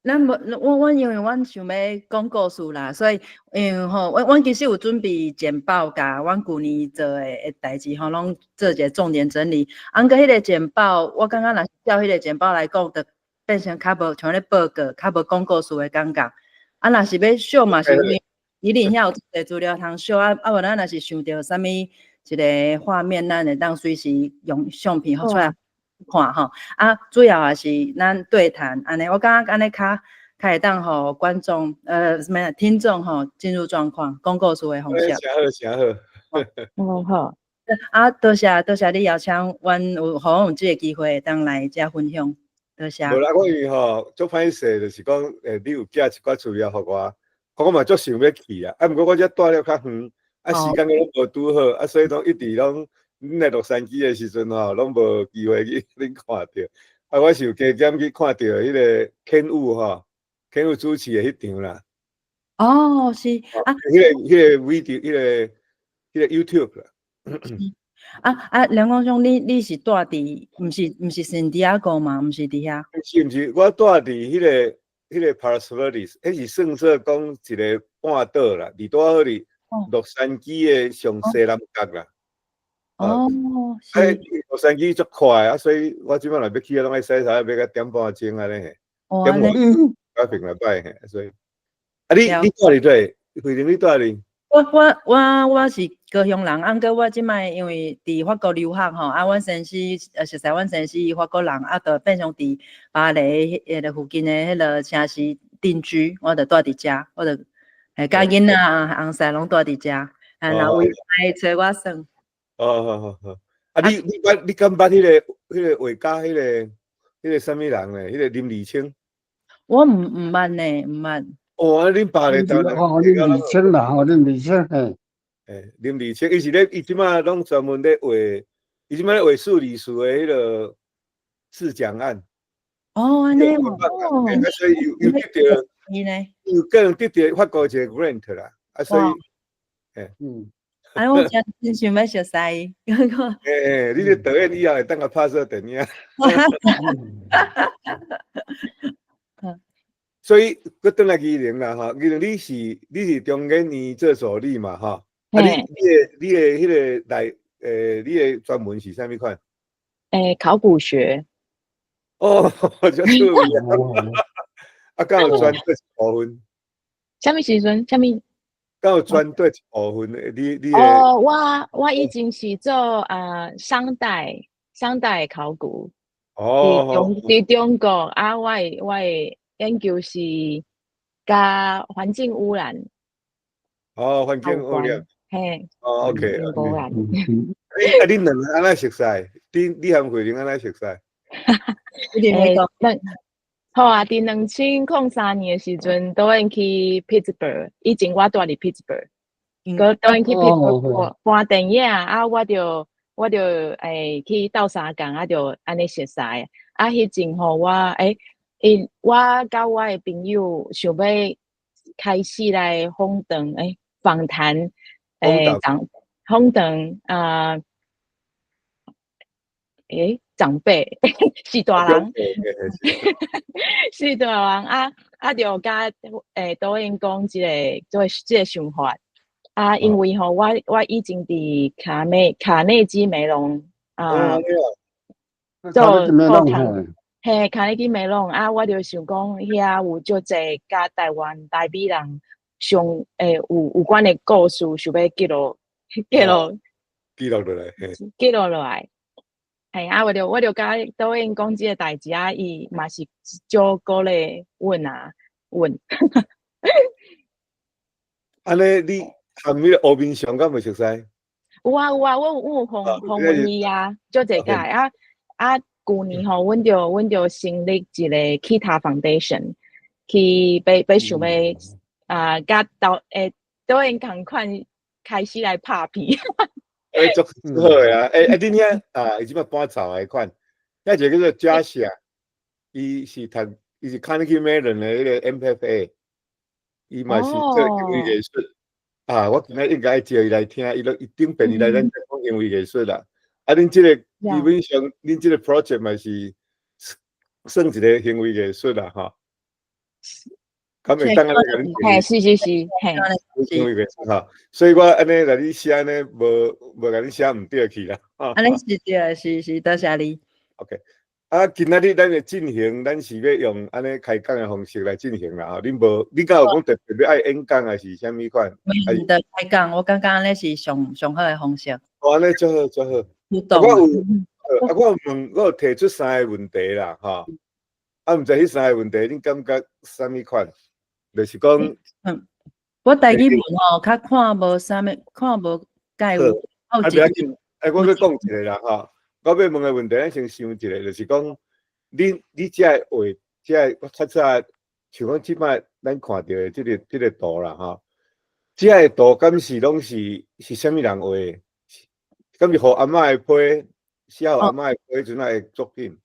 咱無，阮因為阮想欲講故事啦，所以因為吼，阮其實有準備簡報，共阮舊年做的代誌吼，攏做一個重點整理。啊，毋過彼個簡報，我感覺若是照彼個簡報來講，就變成較無像咧報告，較無講故事的感覺。啊，若是欲秀嘛是，伊恁遐有濟資料通秀啊，啊無咱若是想著啥物一個畫面，咱會當隨時用相片予出來看吼。啊，主要也是咱對談，按呢，我感覺按呢較會當予觀眾，啥物聽眾吼進入狀況，講故事的方式。誠好，誠好。哦好。啊，多謝多謝你邀請，阮有予阮有這個機會會當來遮分享，多謝。無啦，我因為吼足歹勢，就是講，你有寄一寡資料予我，我嘛足想欲去啊，啊，毋過我遮蹛了較遠，啊，時間攏無拄好，啊，所以講一直攏，恁來洛杉磯的時陣吼，攏無機會去恁看著。啊，我是有加減去看著彼個天霧吼，天霧主持的彼場啦。哦，是啊。彼個 video，彼個 YouTube 啦。啊啊，梁光兄，你是蹛佇，毋是聖地亞哥嘛？毋是佇遐？毋是毋是，我蹛佇彼個 Palos Verdes，彼是算做講一個半島啦，佇拄好佇洛杉磯的上西南角啦。哦，是。洛杉磯足快啊，所以我這擺若欲去，攏愛駛車欲甲點半鐘按呢嘿。點半較平來擺嘿，所以啊，你蹛佇佗？惠玲你蹛佇？我是高雄人，啊，毋過我這擺因為佇法國留學吼，啊，阮先生熟似阮先生伊法國人，啊，就變成佇巴黎彼个附近的彼个城市定居，我就蹛佇遮，我就佮囡仔翁婿攏蹛佇遮，啊，若有來揣我耍。哦，好好好，啊，你敢捌彼個畫家，彼個啥物人咧？彼個林立清？我毋捌呢，毋捌。哦，啊，恁爸咧？哦，林立清啦，吼，林立清，嘿。欸，林立清，伊是咧，伊這擺攏專門咧畫，伊這擺咧畫數理數的彼個試講案。哦，按呢哦。啊，所以又得著，有可能得著法國一個 grant 啦，啊，所以，欸，哎，我真真想欲熟似伊。欸，你這導演以後會當共拍做電影。所以，閣轉來宜玲啦，吼，宜玲你是中研院做助理嘛，吼，啊，你的彼個內，你的專門是啥物款？欸，考古學。哦，足趣味啊！啊，敢有專對一部分？啥物時陣？啥物？敢有專對一部分的？你的？哦，我以前是做啊商代考古。哦。佇中國啊，我的研究是佮環境污染。哦，環境污染。嘿。哦，OK。污染。啊，恁兩个按怎熟似？你和惠玲按怎熟似？欸，好啊！佇2003年的時陣，導演去 Pittsburgh，以前我蹛佇 Pittsburgh，閣導演去 Pittsburgh 看電影啊，我就去鬥相共啊，就按呢熟似。啊，彼陣吼我欸，因我佮我的朋友想欲開始來訪談欸，訪談欸長訪談啊，欸長輩是大人，是大人啊啊！就佮導演講這个做這个想法啊，因為吼我以前佇卡內基梅隆啊做課堂，嘿，卡內基梅隆啊，我就想講遐有足濟佮台灣台美人相有關的故事，想欲記錄記錄落來，記錄落來。嘿啊，我就佮導演講這个代誌啊，伊嘛是足鼓勵阮啊，阮。按呢，你含彼個烏面祥敢袂熟似？有啊有啊，我有訪問伊啊，足濟擺啊啊！舊年吼，阮就成立一個 Kita Foundation，去欲想欲啊，佮導演仝款開始來拍片。欸，足好的啊！欸，啊，恁遐啊，伊這擺搬走的款，遐一個叫做嘉霞，伊是 Carnegie Mellon 的彼個 MFA，伊嘛是做行為藝術。啊，我今仔應該招伊來聽，伊攏伊頂遍伊來咱這講行為藝術啦。啊，恁這個基本上，恁這個 project 嘛是算一個行為藝術啦，吼。敢會當按呢共你嘿，是是是，嘿，吼，所以我按呢來你寫呢，無無共你寫毋對去啦。按呢是對，是是，多謝你。 OK，啊，今仔日咱的進行，咱是欲用按呢開講的方式來進行啦。吼，恁無，你敢有講特別欲愛演講，還是啥物款？毋得開講，我感覺按呢是上上好的方式。哦，按呢足好足好。互動。我有，啊，我有問，我有提出三个問題啦，吼。啊，毋知彼三个問題，恁感覺啥物款？就是講，我台語文吼，較看無啥物，看無解有。啊，袂要緊，哎，我閣講一个啦，吼。我欲問的問題，咱先想一个，就是講，你這个畫，這个我較早像講這擺咱看著的這個圖啦，吼。這个圖敢是攏是是啥物人畫的？敢是予阿嬤的批，寫予阿嬤的批陣仔的作品？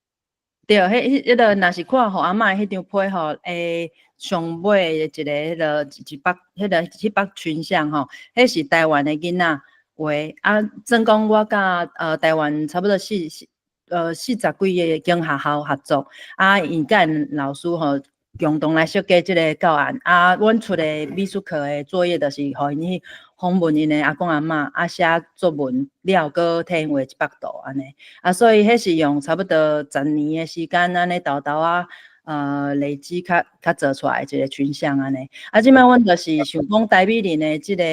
對，彼個若是看予阿嬤彼張批吼，上尾的一個彼个一幅，彼个彼幅群像吼，彼是台灣的囡仔畫。啊，算講我佮台灣差不多四十幾个間學校合作，啊，𪜶佮𪜶老師吼共同來設計這个教案。啊，阮出的美術課的作業就是予𪜶去訪問𪜶的阿公阿嬤，啊，寫作文了，閣替𪜶畫一幅圖按呢。啊，所以彼是用差不多10年的時間，按呢沓沓仔，累積較較做出來一个群像按呢。啊，這擺阮就是想講台美林的這个，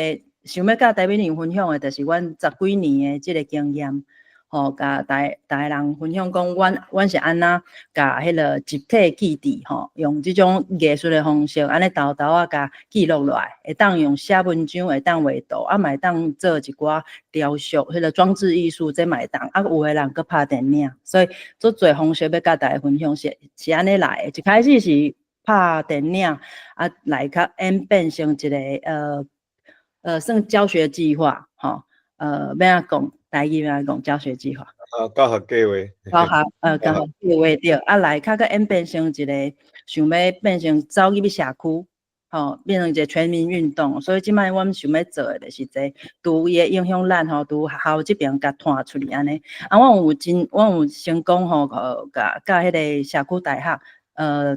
想欲佮台美林分享的，就是阮十幾年的這个經驗，吼，共逐逐个人分享講，阮是按怎共彼个集體記憶，吼，用這種藝術的方式，按呢沓沓仔共記錄落來，會當用寫文章，會當畫圖，啊嘛會當做一寡雕塑，彼个裝置藝術，這嘛會當，啊有的人閣拍電影，所以足濟方式欲佮大家分享是是按呢來的。一開始是拍電影，啊來較演變成一個算教學計劃，吼，欲按怎講？台語欲按怎講教學計劃？啊，教學計劃。教學計劃對，啊來較閣演變成一個想欲變成走入去社區，吼，變成一個全民運動。所以這擺阮想欲做的就是這個，除伊會影響咱吼，除學校這邊共拖出去按呢。啊，阮有成功吼，共佮彼个社區大學，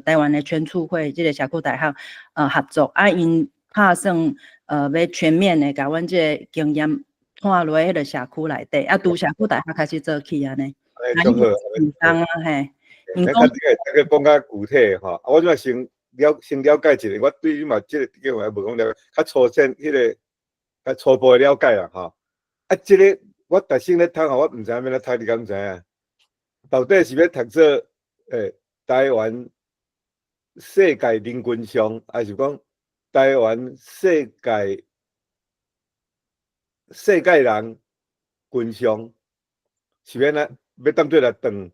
台灣的全促會這個社區大學，合作，啊，𪜶拍算，欲全面的共阮這个經驗拖落彼个社區內底，啊，除社區大學開始做起按呢。按呢足好。毋同啊，嘿。咱較這個講較具體吼，啊，我這擺先了解一下，我對你嘛這個計劃無講了解，較粗淺，彼个較初步的了解啦吼。啊，這个我逐先咧讀吼，我毋知影欲按怎讀，你敢知影？到底是欲讀做台灣世界人群像，還是講台灣世界人群像？是欲按怎欲當做來斷？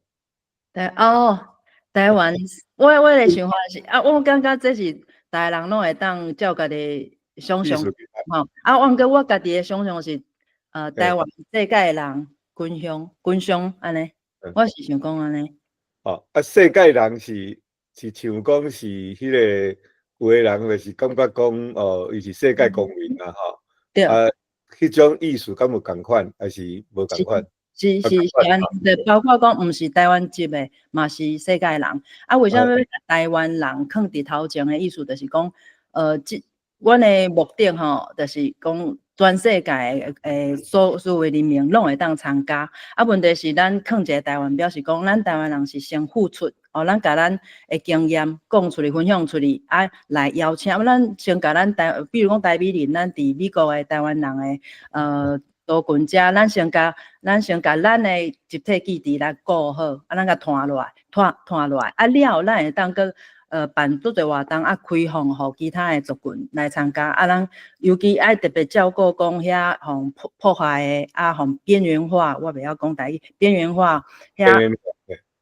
對哦，台灣，我的想法是啊，我感覺這是逐个人攏會當照家己想象吼。啊，毋過我家己的想象是，台灣世界人群像群像按呢，我是想講按呢。哦，啊，世界人是像講是彼个有的人就是感覺講哦，伊是世界公民啊，吼。對。啊，彼種意思敢有仝款，還是無仝款？是是是按呢，包括講毋是台灣籍的，嘛是世界人。啊，為啥物欲台灣人囥佇頭前的意思，就是講，這阮的目的吼，就是講全世界的所有人民攏會當參加。啊，問題是咱囥一个台灣，表示講咱台灣人是先付出，哦，咱共咱的經驗講出去，分享出去，啊，來邀請，咱先共咱台，比如講台美林，咱佇美國的台灣人的，族群遮，咱先共咱的集體記憶來顧好，啊，咱共拖落來，拖拖落來，啊了後，咱會當閣辦足濟活動，啊，開放予其他的族群來參加，啊，咱尤其愛特別照顧講遐予迫害的，啊，予邊緣化，我袂曉講台語，邊緣化遐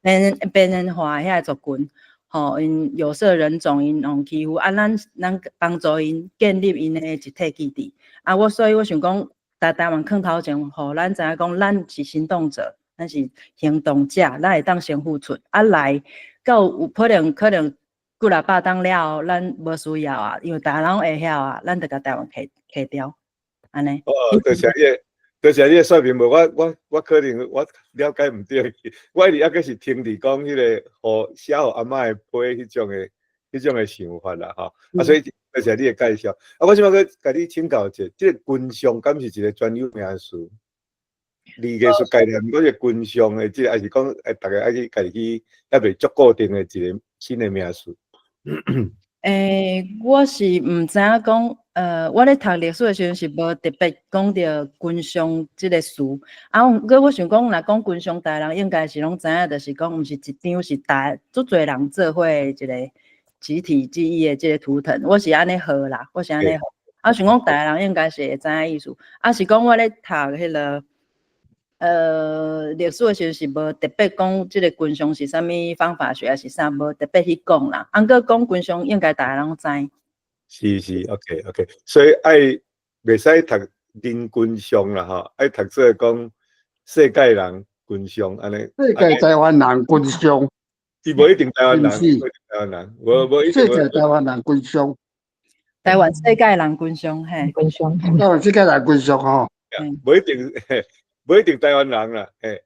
邊緣化遐族群，吼，𪜶有色人種𪜶予欺負，啊，咱幫助𪜶建立𪜶的集體記憶，啊，所以我想講，佇台灣囥頭前，予咱知影講，咱是行動者，咱是行動者，咱會當先付出，啊來到有可能幾若百冬了後，咱無需要啊，因為逐个人攏會曉啊，咱就共台灣摕摕掉，按呢。哦，多謝你，多謝你的說明，無我可能我了解毋對去，我一直猶閣是停佇講彼个予寫予阿嬤的批彼種的，彼種的想法啦，吼。啊，所以多謝你的介紹。啊，我這擺閣共你請教一下，這個群像敢是一個專有名詞？離藝術概念，嗰個群像的這個，還是講逐家愛去家己去，猶未足固定的一個新的名詞？欸，我是毋知影講，我咧讀歷史的時陣是無特別講著群像這個詞。啊，毋過我想講，若講群像，逐个人應該是攏知影，就是講毋是一張，是大足濟人做伙的一個集體記憶的這個圖騰。我是按呢學啦，我是按呢學。啊，想講逐个人應該是會知影意思。啊，是講我咧讀彼個歷史的時陣是無特別講這個群像是啥物方法學，還是啥，無特別去講啦。啊，毋過講群像應該逐个攏知。是是，OK OK，所以愛袂使讀人群像啦吼，愛讀做講世界人群像按呢。世界台灣人群像。伊無一定台灣人，無一定台灣人，無無一定。世界台灣人群像。台灣世界人群像，嘿。群像。台灣世界人群像吼。無一定。無一定台灣人啦，嘿，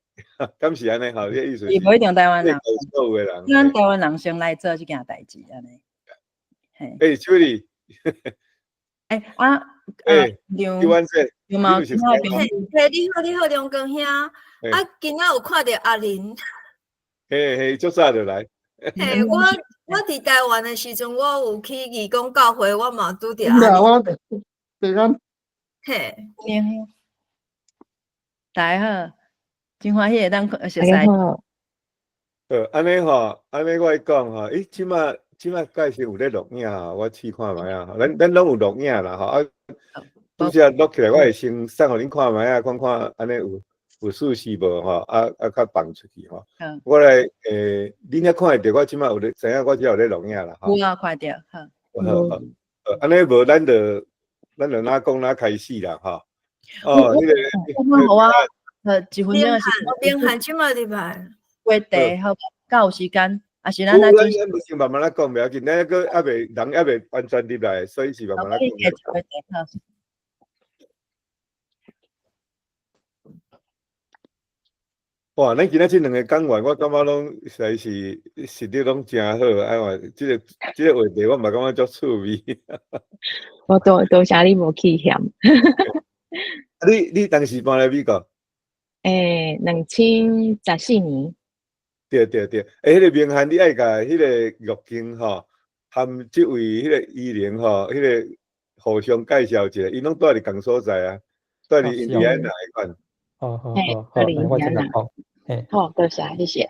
敢是按呢吼？你的意思是？伊無一定台灣人，所有的人。咱台灣人先來做這件代誌按呢。嘿。欸，秋麗。欸啊，欸，劉劉毛，嘿，你好，你好，梁光兄，啊，今仔有看著阿玲。嘿嘿，足早就來。嘿，我佇台灣的時陣，我有去義工教會，我嘛拄著阿玲。我平安。嘿。大家好，真歡喜會當熟似。好，按呢吼，按呢我來講吼，欸，這擺開始有咧錄影吼，我試看覓啊，咱攏有錄影啦吼，啊，拄才錄起來，我會先送予恁看覓啊，看看按呢有事實無吼，啊啊較放出去吼。我來，欸，恁遐看會著我這擺有咧，知影我這有咧錄影啦吼。有啊，看著，好。好好，按呢無咱就哪講哪開始啦吼。哦，彼個，好啊，一分鐘的時間。明翰這擺入來。話題好，夠有時間，還是咱來。咱先慢慢來講，袂要緊，咱閣猶未人猶未完全入來，所以是慢慢來講。哇，咱今仔這兩个講員，我感覺攏實在是實力攏誠好，哎話，這個話題我嘛感覺足趣味。我多多謝你無去嫌。你當時搬來美國？欸，2014年。對對對，欸，彼個明翰，你愛共彼個玉京吼，含這位彼個伊玲吼，彼個互相介紹一下，𪜶攏住佇仝所在啊，住佇印第安納彼款。好好好，好，我先來講。好，多謝，謝謝。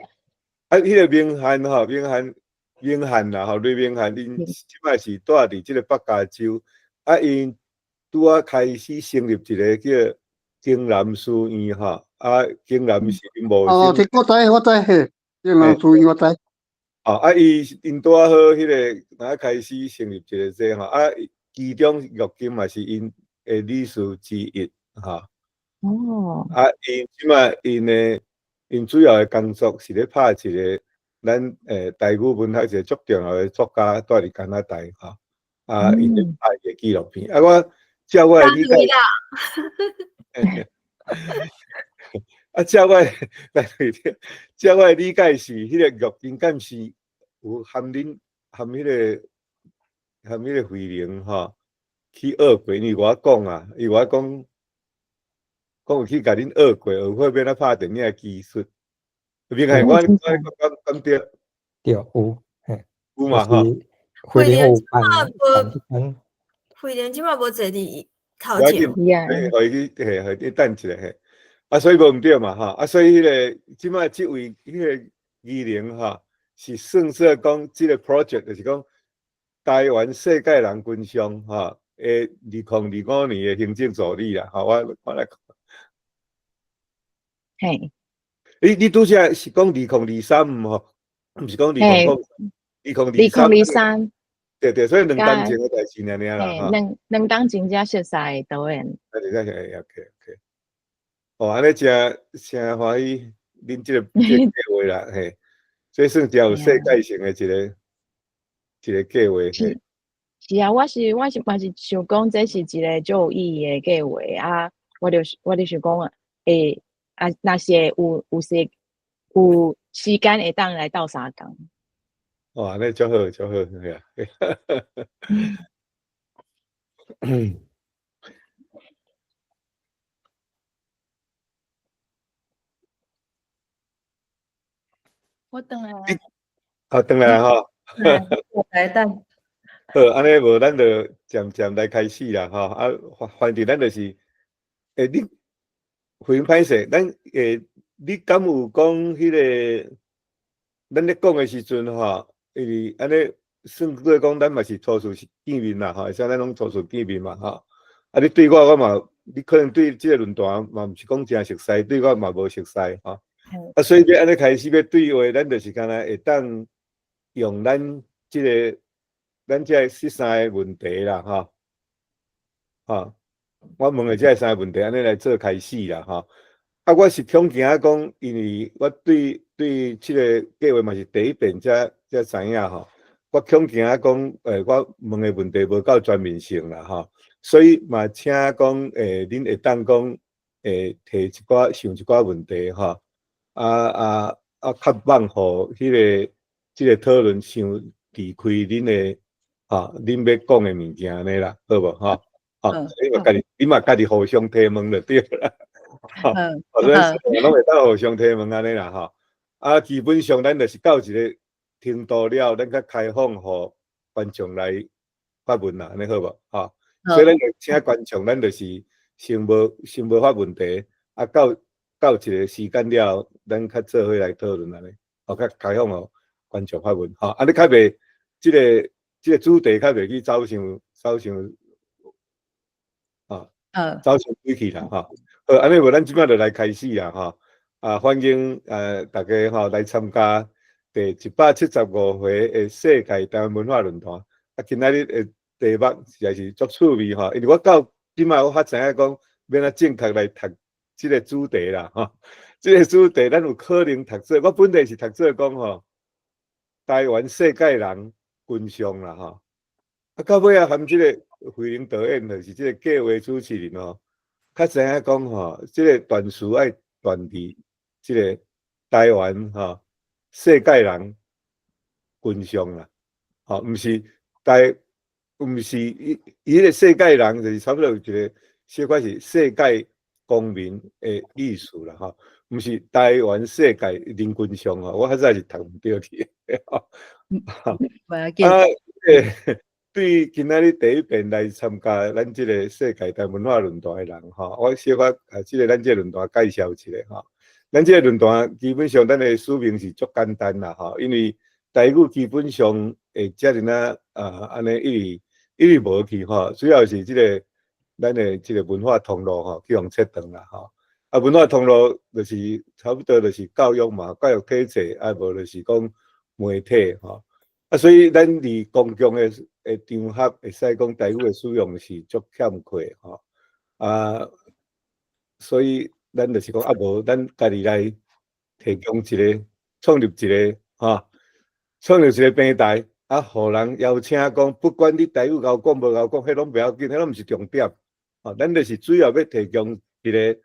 啊，彼個明翰吼，明翰，明翰啦吼，雷明翰，𪜶這擺是住佇這個北加州，啊，𪜶拄仔開始成立一個叫京南書院吼，啊，京南是𪜶母哦，這我知，我知，嘿，京南書院我知。哦，啊，伊𪜶拄仔好彼個，若開始成立一個這吼，啊，其中玉金嘛是𪜶的理事之一，吼。哦。啊，𪜶這擺𪜶的，𪜶主要的工作是咧拍一個咱台語文學一個足重要的作家，住佇加拿大，吼。啊，伊咧拍一個紀錄片，啊，我照我的理解，啊，照我的理解是，彼個玉金敢是有含恁含彼個含彼個慧玲吼去學過，因為我講啊，伊我講講有去共恁學過，學過欲按怎拍電影的技術。明翰，我敢對？對，有，嘿，有嘛吼？慧玲有辦，慧玲這擺無坐佇頭前，嘿，予伊去，嘿，予伊等一下，嘿。啊，所以無毋對嘛，吼。啊，所以彼個這擺這位彼個伊玲吼，是算說講這個 project，就是講台灣世界人群像吼，的2025年的行政助理啦，吼，我來講。嘿。你拄才是講2023毋吼？毋是講2023，2023。對對，所以兩當前的代誌爾爾啦，吼。兩當前才熟似導演。啊，對對對，OK OK。哦，按呢誠誠歡喜，恁這個計劃啦，嘿，這算誠有世界性的一個計劃。是是啊，我是嘛是想講，這是一個足有意義的計劃啊！我就想講，欸，啊，若是有時間會當來鬥相共。哇，按呢足好，足好，係啊。我轉來。好，轉來吼。來等。好，按呢無咱就漸漸來開始啦，吼。啊，反正咱就是，你非常歹勢，咱你敢有講彼个？咱咧講的時陣吼，因為按呢算做講，咱嘛是初次見面啦，吼，會使咱攏初次見面嘛，吼。啊，你對我，我嘛，你可能對這个論壇嘛，毋是講誠熟似，對我嘛無熟似，吼。啊，所以欲按呢開始欲對話，咱就是敢若會當用咱這个，咱這三個問題啦，吼。吼，我問的這三個問題，按呢來做開始啦，吼。啊，我是恐驚講，因為我對這个計劃嘛是第一遍才知影吼。我恐驚講，我問的問題無夠全面性啦，吼。所以嘛，請講，恁會當講，提一寡想一寡問題吼。啊，較放予彼个這个討論傷離開恁的，吼，恁欲講的物件按呢啦，好無吼？吼，你嘛家己互相提問就對啦。吼，所以攏會當互相提問按呢啦，吼。啊，基本上咱就是到一个程度了，咱較開放予觀眾來發問啦，按呢好無？吼，所以咱就請觀眾，咱就是先無發問題，啊，到一个時間了，咱較做伙來討論按呢，吼，較開放予觀眾發問，吼，啊，你較袂這个主題較袂去走傷走傷，啊，走傷遠去啦，吼。好，按呢無咱這擺就來開始啦，吼。啊，歡迎大家吼來參加第175回的世界台灣文化論壇。啊，今仔日的題目實在是足趣味吼，因為我到這擺我較知影講欲按怎正確來讀這个主題啦，吼。這个主題咱有可能讀做，我本來是讀做講吼，台灣世界人群像啦，吼。啊，到尾仔含這个慧玲導演，就是這个計劃主持人吼，較知影講吼，這个斷詞愛斷佇這个台灣吼世界人群像啦，吼，毋是台，毋是伊彼个世界人，就是差不多有一个小可是世界公民的意思啦，吼，毋是台灣世界人群像吼，我較早是讀毋著去。無要緊。啊，對今仔日第一遍來參加咱這个世界台灣文化論壇的人吼，我小可啊，這个咱這个論壇介紹一下吼。咱這個論壇基本上，咱的使命是足簡單啦吼，因為台語基本上會遮爾仔啊，按呢一直一直無去吼，主要是這个咱的這个文化通路吼，去予切斷啦吼。啊，文化通路就是差不多就是教育嘛，教育體制啊，無就是講媒體吼。啊，所以咱佇公共的場合會使講台語的使用是足欠缺吼。啊，所以咱就是講啊，無咱家己來提供一个創立一个吼，創立一个平台，啊，予人邀請講，不管你台語𠢕講無𠢕講，彼攏袂要緊，彼攏毋是重點。吼，咱就是主要欲提供一个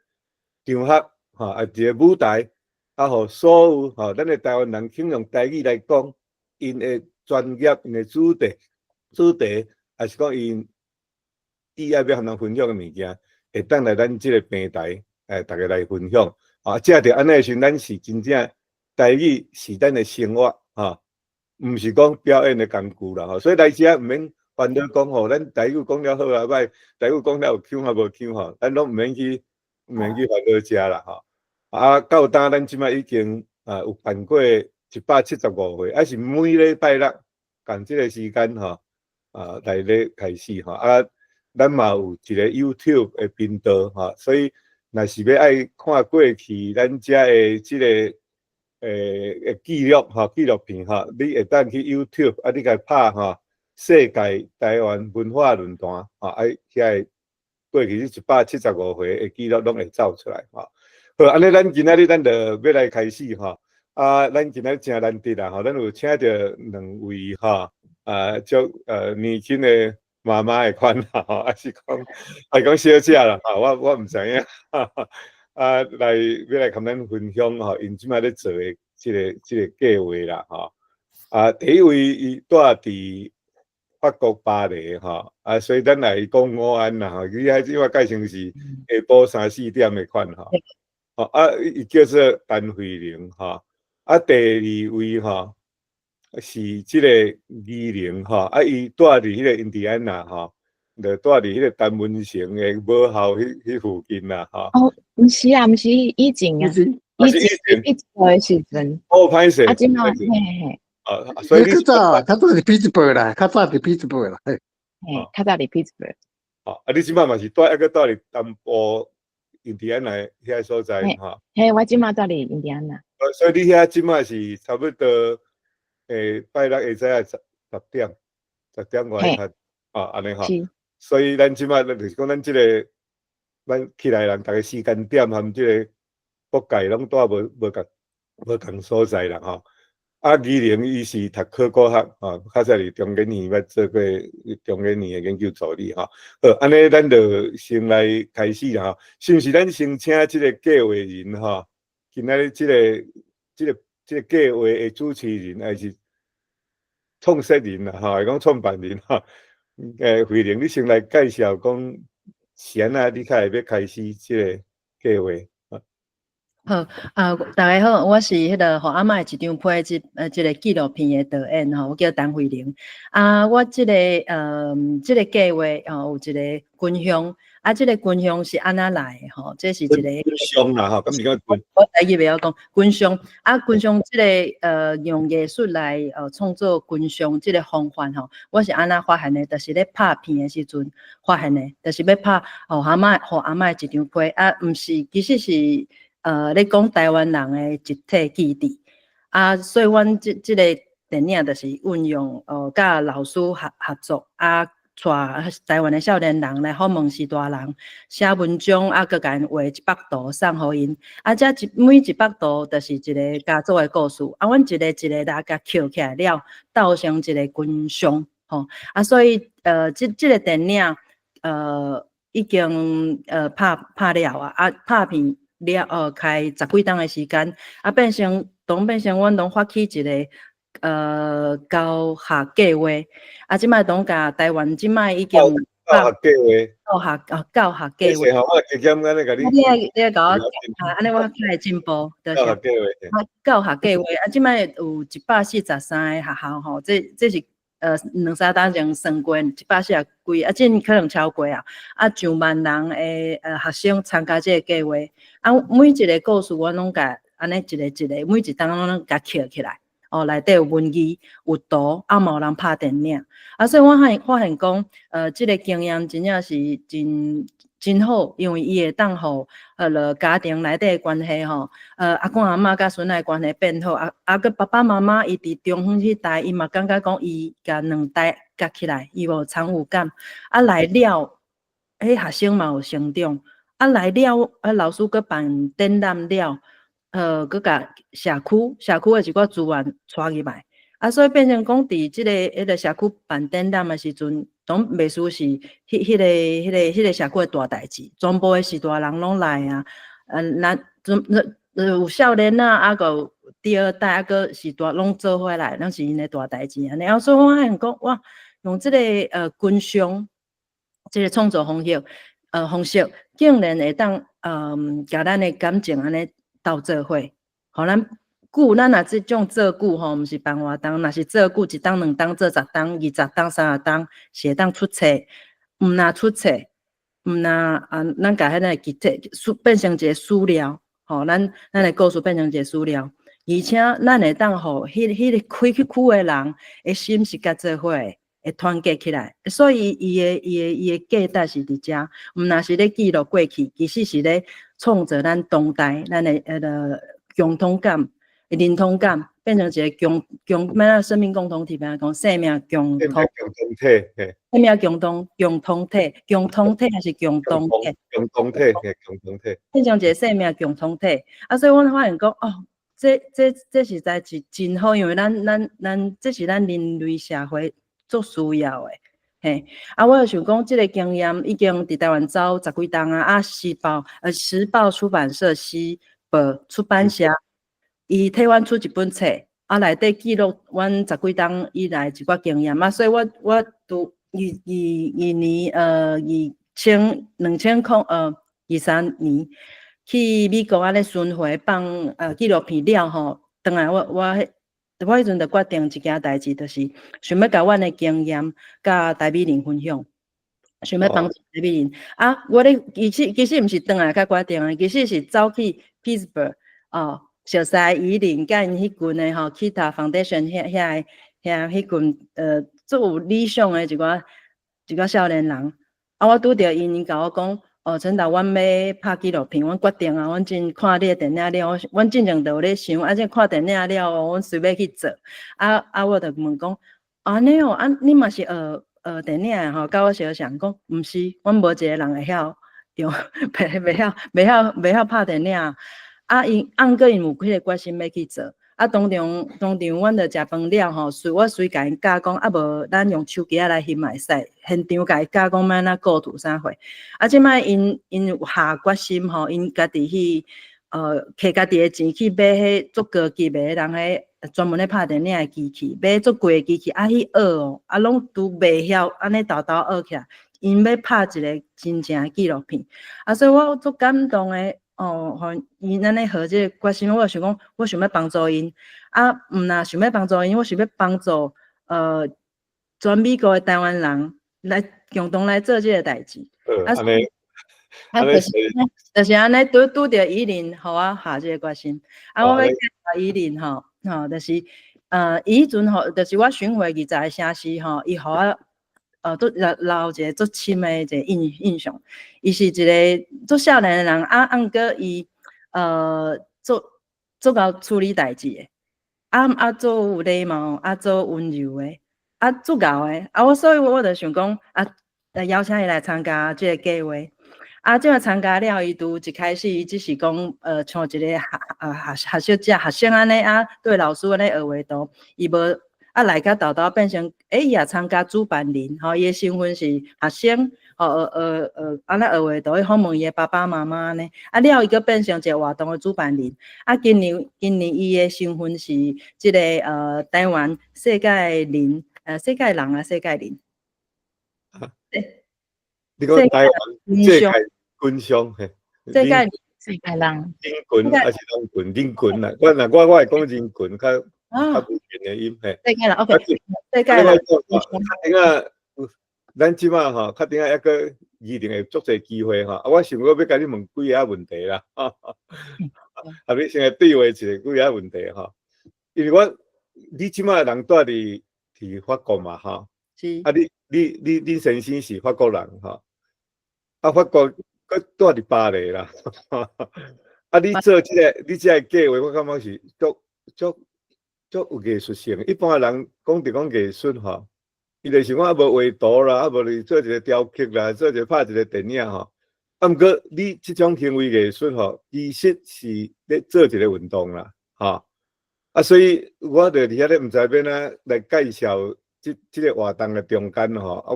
場合，吼，啊，一个舞台，啊，予所有吼，咱的台灣人肯用台語來講，𪜶的專業、𪜶的主題，抑是講𪜶意愛欲和人分享的物件，會當來咱這个平台，逐家來分享。啊，藉著按呢的時陣，咱是真正台語是咱的生活，吼，毋是講表演的工具啦，吼。所以來遮毋免煩惱講吼，咱台語講了好抑歹，台語講了有腔抑無腔吼，咱攏毋免去煩惱遮啦，吼。啊，到今咱這擺已經啊有辦過175回，抑是每禮拜六仝這个時間吼，啊來咧開始吼。啊，咱嘛有一个 YouTube 的頻道吼，所以若是欲愛看過去咱遮的這个記錄吼，紀錄片吼，你會當去 YouTube 啊，你共拍吼，世界台灣文化論壇吼，啊，遐个過去這175回的記錄攏會走出來吼。好，按呢咱今仔日咱就欲來開始吼。啊，咱今仔日誠難得啦吼，咱有請著兩位吼，啊，足年輕的媽媽的款啦吼，抑是講小姐啦吼，我毋知影，啊，來欲來共咱分享吼，𪜶這擺咧做的這个計劃啦吼。啊，第一位伊蹛佇法國巴黎吼，啊，所以咱來講午安啦吼，伊遐這馬改成是下晡三四點的款吼。吼啊，伊叫做陳慧玲吼。啊，第二位吼是這個宜玲吼，啊，伊蹛佇彼個印第安納吼，就蹛佇彼個陳文成的母校彼附近啦吼。哦，毋是啊，毋是以前啊，以前以前的時陣。哦，歹勢。啊，這馬嘿嘿嘿。啊，所以較早較早佇匹茲堡啦，較早佇匹茲堡啦，嘿。嘿，較早佇匹茲堡。哦，啊，你這馬嘛是蹛，抑閣蹛佇東部印第安納遐所在吼。嘿，我這馬蹛佇印第安納。所以你遐這馬是差不多，拜六下晝十點，10點外較，啊，按呢吼。所以咱這馬就是講，咱這個，咱起來人，逐个時間點含這個國界攏蹛無仝所在啦吼。啊，宜玲伊是讀考古學，吼，較早佇中研院捌做過中研院的研究助理吼。好，按呢咱就先來開始啦吼。是毋是咱先請這個計劃人吼？今仔日這個計劃的主持人，還是創設人啦吼，會講創辦人吼。慧玲，你先來介紹講是按怎你較會欲開始這個計劃？好，啊，逐家好，我是彼個予阿嬤的一張批這個紀錄片的導演吼，我叫陳慧玲。啊，我這個計劃吼，有一個分享，啊，這個分享是按怎來的吼？這是一個分享啦吼，敢是講我台語袂曉講分享，啊，分享這個用藝術來創作分享這個方法吼，我是按怎發現的？就是咧拍片的時陣發現的，就是欲拍予阿嬤，予阿嬤的一張批，啊，毋是，其實是咧講台灣人的集體記憶，啊，所以阮這個電影就是運用佮老師合作，啊，帶台灣的少年人來訪問序大人，寫文章，啊，閣共𪜶畫一幅圖送予𪜶，啊，這每一幅圖就是一個家族的故事，啊，阮一個一個來共抾起來了，鬥成一個群像，吼，啊，所以這個電影已經拍了啊，啊，拍片了開十幾冬的時間，啊，變成阮攏發起一個教學計劃，啊，這擺攏共台灣這擺已經教學計劃，教學計劃。我加減按呢共你。你愛共我啊，按呢我較會進步，就是。教學計劃。啊，教學計劃，啊，這擺有143個學校吼，這是兩三冬前算過，140幾，啊，這可能超過啊，啊，上萬人的學生參加這個計劃，啊，每一個故事我攏共按呢一個一個，每一冬攏共抾起來，哦，內底有文字、有圖，啊，嘛有人拍電影，啊，所以我發現講，這個經驗真正是真真好，因為伊會當予家庭內底的關係吼，阿公阿嬤佮孫仔的關係變好，啊啊，閣爸爸媽媽伊佇中遠彼代，伊嘛感覺講伊共兩代夾起來，伊無參與感，啊來了，彼學生嘛有成長，啊來了，啊老師閣辦展覽了，閣共社區的一寡資源帶入來，啊，所以變成講佇這個社區辦展覽的時陣，攏袂輸是彼個社區的大代誌，全部的序大人攏來啊，咱有少年仔，啊，閣有第二代，啊，閣序大攏做伙來，攏是𪜶的大代誌按呢。啊，所以我發現講，哇，用這個群像，這個創作方式，竟然會當共咱的感情按呢鬥做伙，予咱久，咱若這種做久吼，毋是辦活動，若是做久一冬、兩冬、做10冬、20冬、30冬，是會當出冊，毋若出冊，毋若啊，咱共彼個集體變成一個史料，吼，咱的故事變成一個史料，而且咱會當予彼個開彼區的人的心是佮做伙的，會團結起來，所以伊的價值是佇遮，毋若是咧記錄過去，其實是咧創造咱當代咱的彼個共通感、認同感，變成一個共共欲按怎生命共同體，欲按怎講生命共同共同體，嘿。生命共同體，共同體還是共同體？共同體，嘿，共同體。變成一個生命共同體，啊，所以阮發現講，哦，這實在是真好，因為咱這是咱人類社會足需要的，嘿。啊，我就想講，這個經驗已經佇台灣走十幾冬啊，啊，時報出版社、時報出版社，伊替阮出一本冊，啊，內底記錄阮十幾冬以來一寡經驗啊，所以我拄22年2023年去美國按呢巡迴放紀錄片了吼，轉來我彼陣就決定一件代誌，就是想欲共阮的經驗佮台美人分享，想欲幫助台美人。啊，我咧其實毋是轉來才決定的，其實是走去 Pittsburgh 哦，熟似伊林佮𪜶彼群的吼，Kita Foundation 遐遐个遐彼群足有理想的一寡少年人。啊，我拄著𪜶，𪜶共我講，哦，陳導，阮欲拍紀錄片，阮決定啊，阮真看你的電影了，阮進前就有咧想，啊，這看電影了，阮隨欲去做。啊啊，我就問講，按呢哦，啊，你嘛是學電影的吼，佮我相像，講毋是，阮無一个人會曉用，袂曉拍電影。啊，啊毋過𪜶有彼个決心欲去做。啊，當場阮就食飯了吼，我隨共𪜶教講，啊無咱用手機仔來翕嘛會使，現場共伊教講欲按怎構圖啥貨。啊，這擺𪜶有下決心吼，𪜶家己去摕家己的錢去買彼足高級的人彼專門咧拍電影的機器，買足貴的機器，啊去學哦，啊攏拄袂曉，按呢沓沓學起來，𪜶欲拍一个真正的紀錄片。啊，所以我足感動的。哦，予𪜶按呢予這个決心，我就想講，我想欲幫助𪜶，啊，毋若想欲幫助𪜶，我想欲幫助全美國的台灣人來共同來做這个代誌。啊，啊，就是按呢，拄著伊林，予我下這个決心。啊，我欲介紹伊林吼，吼，就是伊彼陣吼，就是我巡迴20個城市吼，伊予我都留一个足深的一个印象。伊是一个足少年的人，啊，毋過伊足𠢕處理代誌的，啊啊足有禮貌，啊足溫柔的，啊足𠢕的，啊我所以我就想講啊，邀請伊來參加這個計劃。啊，這個參加了，伊拄一開始伊只是講，像一個學習者學生按呢啊，對老師按呢學畫圖，伊無啊來甲沓沓變成，欸，伊也參加主辦人，吼，伊的身份是學生，吼，學按呢學畫圖去訪問伊的爸爸媽媽按呢，啊了伊閣變成一個活動的主辦人，啊，今年伊的身份是這個台灣世界人，世界人啊，世界人。你講台灣世界群像嘿，世界世界人，人群還是人群？人群啦，我若我會講人群較較固定的音嘿。世界人，OK，世界人。較頂仔，咱這擺吼，較頂仔抑閣一定會足濟機會吼。啊，我想講欲共你問幾个問題啦，啊，你先來對話一下幾个問題吼。因為我你這擺人蹛佇法國嘛吼，是。啊，你先生是法國人吼，啊，法國閣蹛佇巴黎啦。啊，你這個計劃，我感覺是足足足有藝術性。一般的人講著講藝術吼，伊就想講啊，無畫圖啦，啊無就做一個雕刻啦，做一個拍一個電影吼。啊，毋過你這種行為藝術吼，其實是咧做一個運動啦，吼。啊，所以我就佇遐咧，毋知欲按怎來介紹這個活動的中間吼。啊，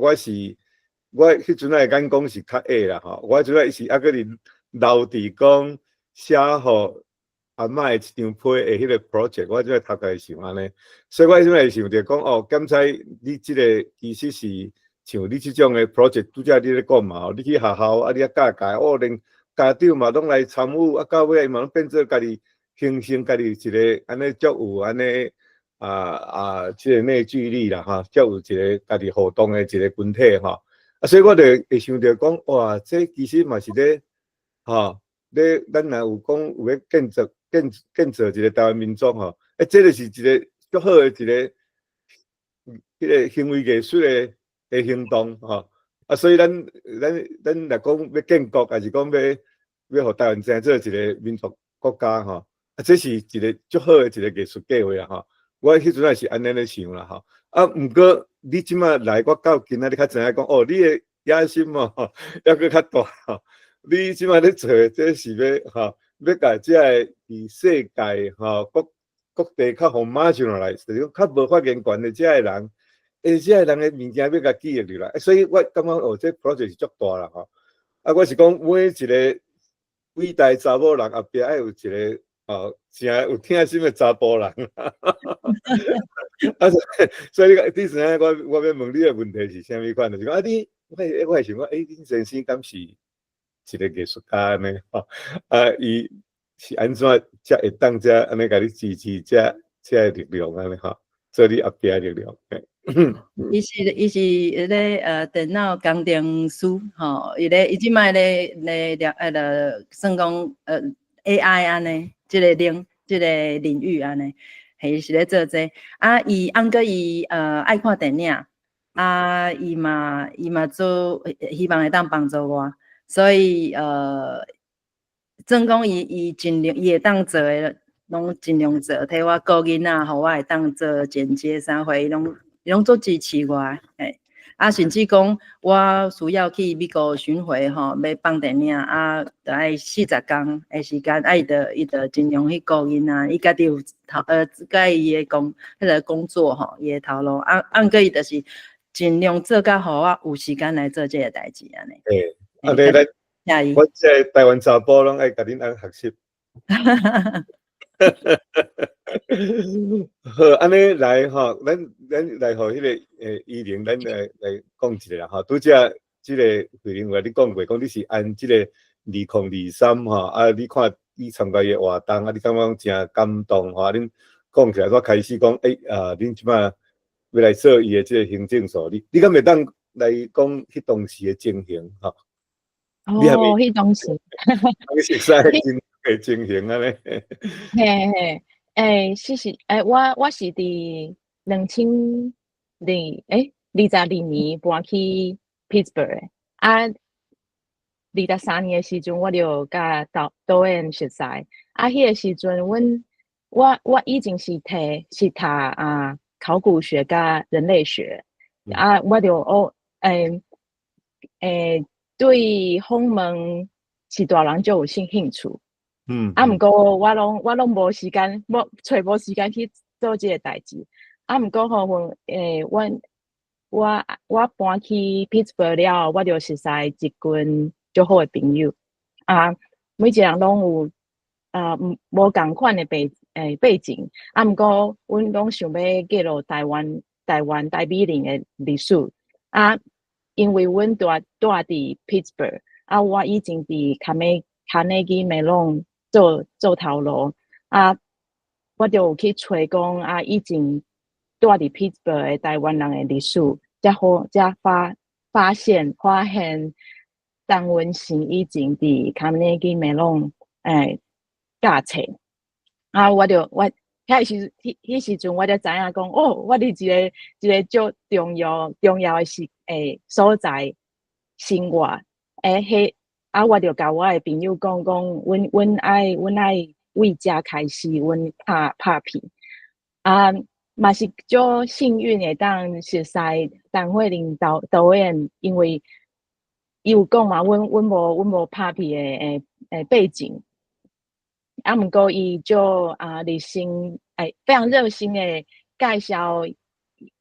我彼陣仔的眼光是較狹啦吼，我主要是猶閣佇留佇講寫予阿嬤的一張批的彼個 project，我這擺頭殼會想按呢，所以我這擺會想著講哦，檢采你這個其實是像你這種的 project，拄才你咧講嘛吼，你去學校啊，你遐教教，哦，連家長嘛攏來參與，啊，到尾伊嘛攏變做家己形成家己一個按呢足有按呢這個內聚力啦吼，足有一個家己活動的一個群體吼。啊，所以我就會想著講，哇，這其實嘛是咧，吼，咧咱若有講有欲建造一個台灣民族吼，欸，這個是一個足好的一個，彼個行為藝術的行動吼。啊，所以咱若講欲建國，抑是講欲予台灣知影做一個民族國家吼，啊，這是一個足好的一個藝術計劃啊吼。我彼陣也是按呢咧想啦吼。啊，毋過你這擺來，我到今仔日較知影講，哦，你的野心哦，猶閣較大吼。你這擺咧做的，這是欲吼，欲共這个佇世界吼各地較予 marginalized，就是講較無發言權的這个人，欸，這个人的物件欲共記錄入來，所以我感覺哦，這 project 是足大啦吼。啊，我是講每一個偉大查某人後壁愛有一個吼，誠有疼心的查埔人。啊，所以你知影我欲問你的問題是啥物款？就是講啊，你我會想講，欸，恁先生敢是一個藝術家按呢？吼，啊，伊是按怎才會當遮按呢共你支持這個力量按呢？吼，做你後壁的力量。伊是彼个電腦工程師吼，伊咧伊這擺咧咧了個算講AI 按呢，這個領域按呢，彼是咧做這個。啊，伊按過伊愛看電影，啊，伊嘛做希望會當幫助我，所以算講伊盡量伊會當做的，攏盡量做，替我顧囡仔，予我會當做剪接啥貨，伊攏足支持我的，嘿。啊，甚至講我需要去美國巡迴吼，欲放電影啊，著愛40工的時間，啊，伊就盡量去顧囡仔，伊家己有頭佮伊的工彼個工作吼，伊的頭路，啊，啊，毋過伊就是盡量做甲予我有時間來做這個代誌按呢。嘿，按呢咱，我這個台灣查埔攏愛共恁翁學習。好，按呢來吼，咱來予彼個依玲，咱來講一下啦吼。拄才這個慧玲有共你講過，講你是按這個2023吼，啊，你看你參加伊的活動，啊，你感覺講誠感動吼，啊，恁講起來，煞開始講，欸，啊，恁這擺欲來做伊的這個行政助理，你敢會當來講彼當時的情形吼？哦，彼當時，你熟悉的情形按呢？嘿嘿，欸，是，欸，我是佇2022搬去 Pittsburgh 的，啊，23年的時陣，我就佮導演熟似，啊，彼個時陣，阮我以前是讀啊考古學佮人類學，啊，我就學對訪問序大人就有興趣。啊，毋過我攏無時間，無揣無時間去做這個代誌。啊，毋過吼，阮阮我搬去 Pittsburgh 了後，我就熟似一群足好的朋友。啊，每一個人攏有啊，無仝款的背景。啊，毋過阮攏想欲記錄台灣台美人的歷史。啊，因為阮住佇 Pittsburgh，啊，我以前佇卡內基梅隆做頭路，啊，我就有去揣講啊，以前住佇 Pittsburgh 的台灣人的歷史，才好才發現陳文成以前佇卡內基梅隆教冊，啊，我就我彼時彼時陣我才知影講，哦，我佇一個足重要的所在生活，彼啊，我就共我的朋友講講，阮愛為遮開始，阮拍片，啊，嘛是足幸運會當熟似陳慧玲導演，因為伊有講嘛，阮無拍片的背景，啊，毋過伊就啊熱心，非常熱心的介紹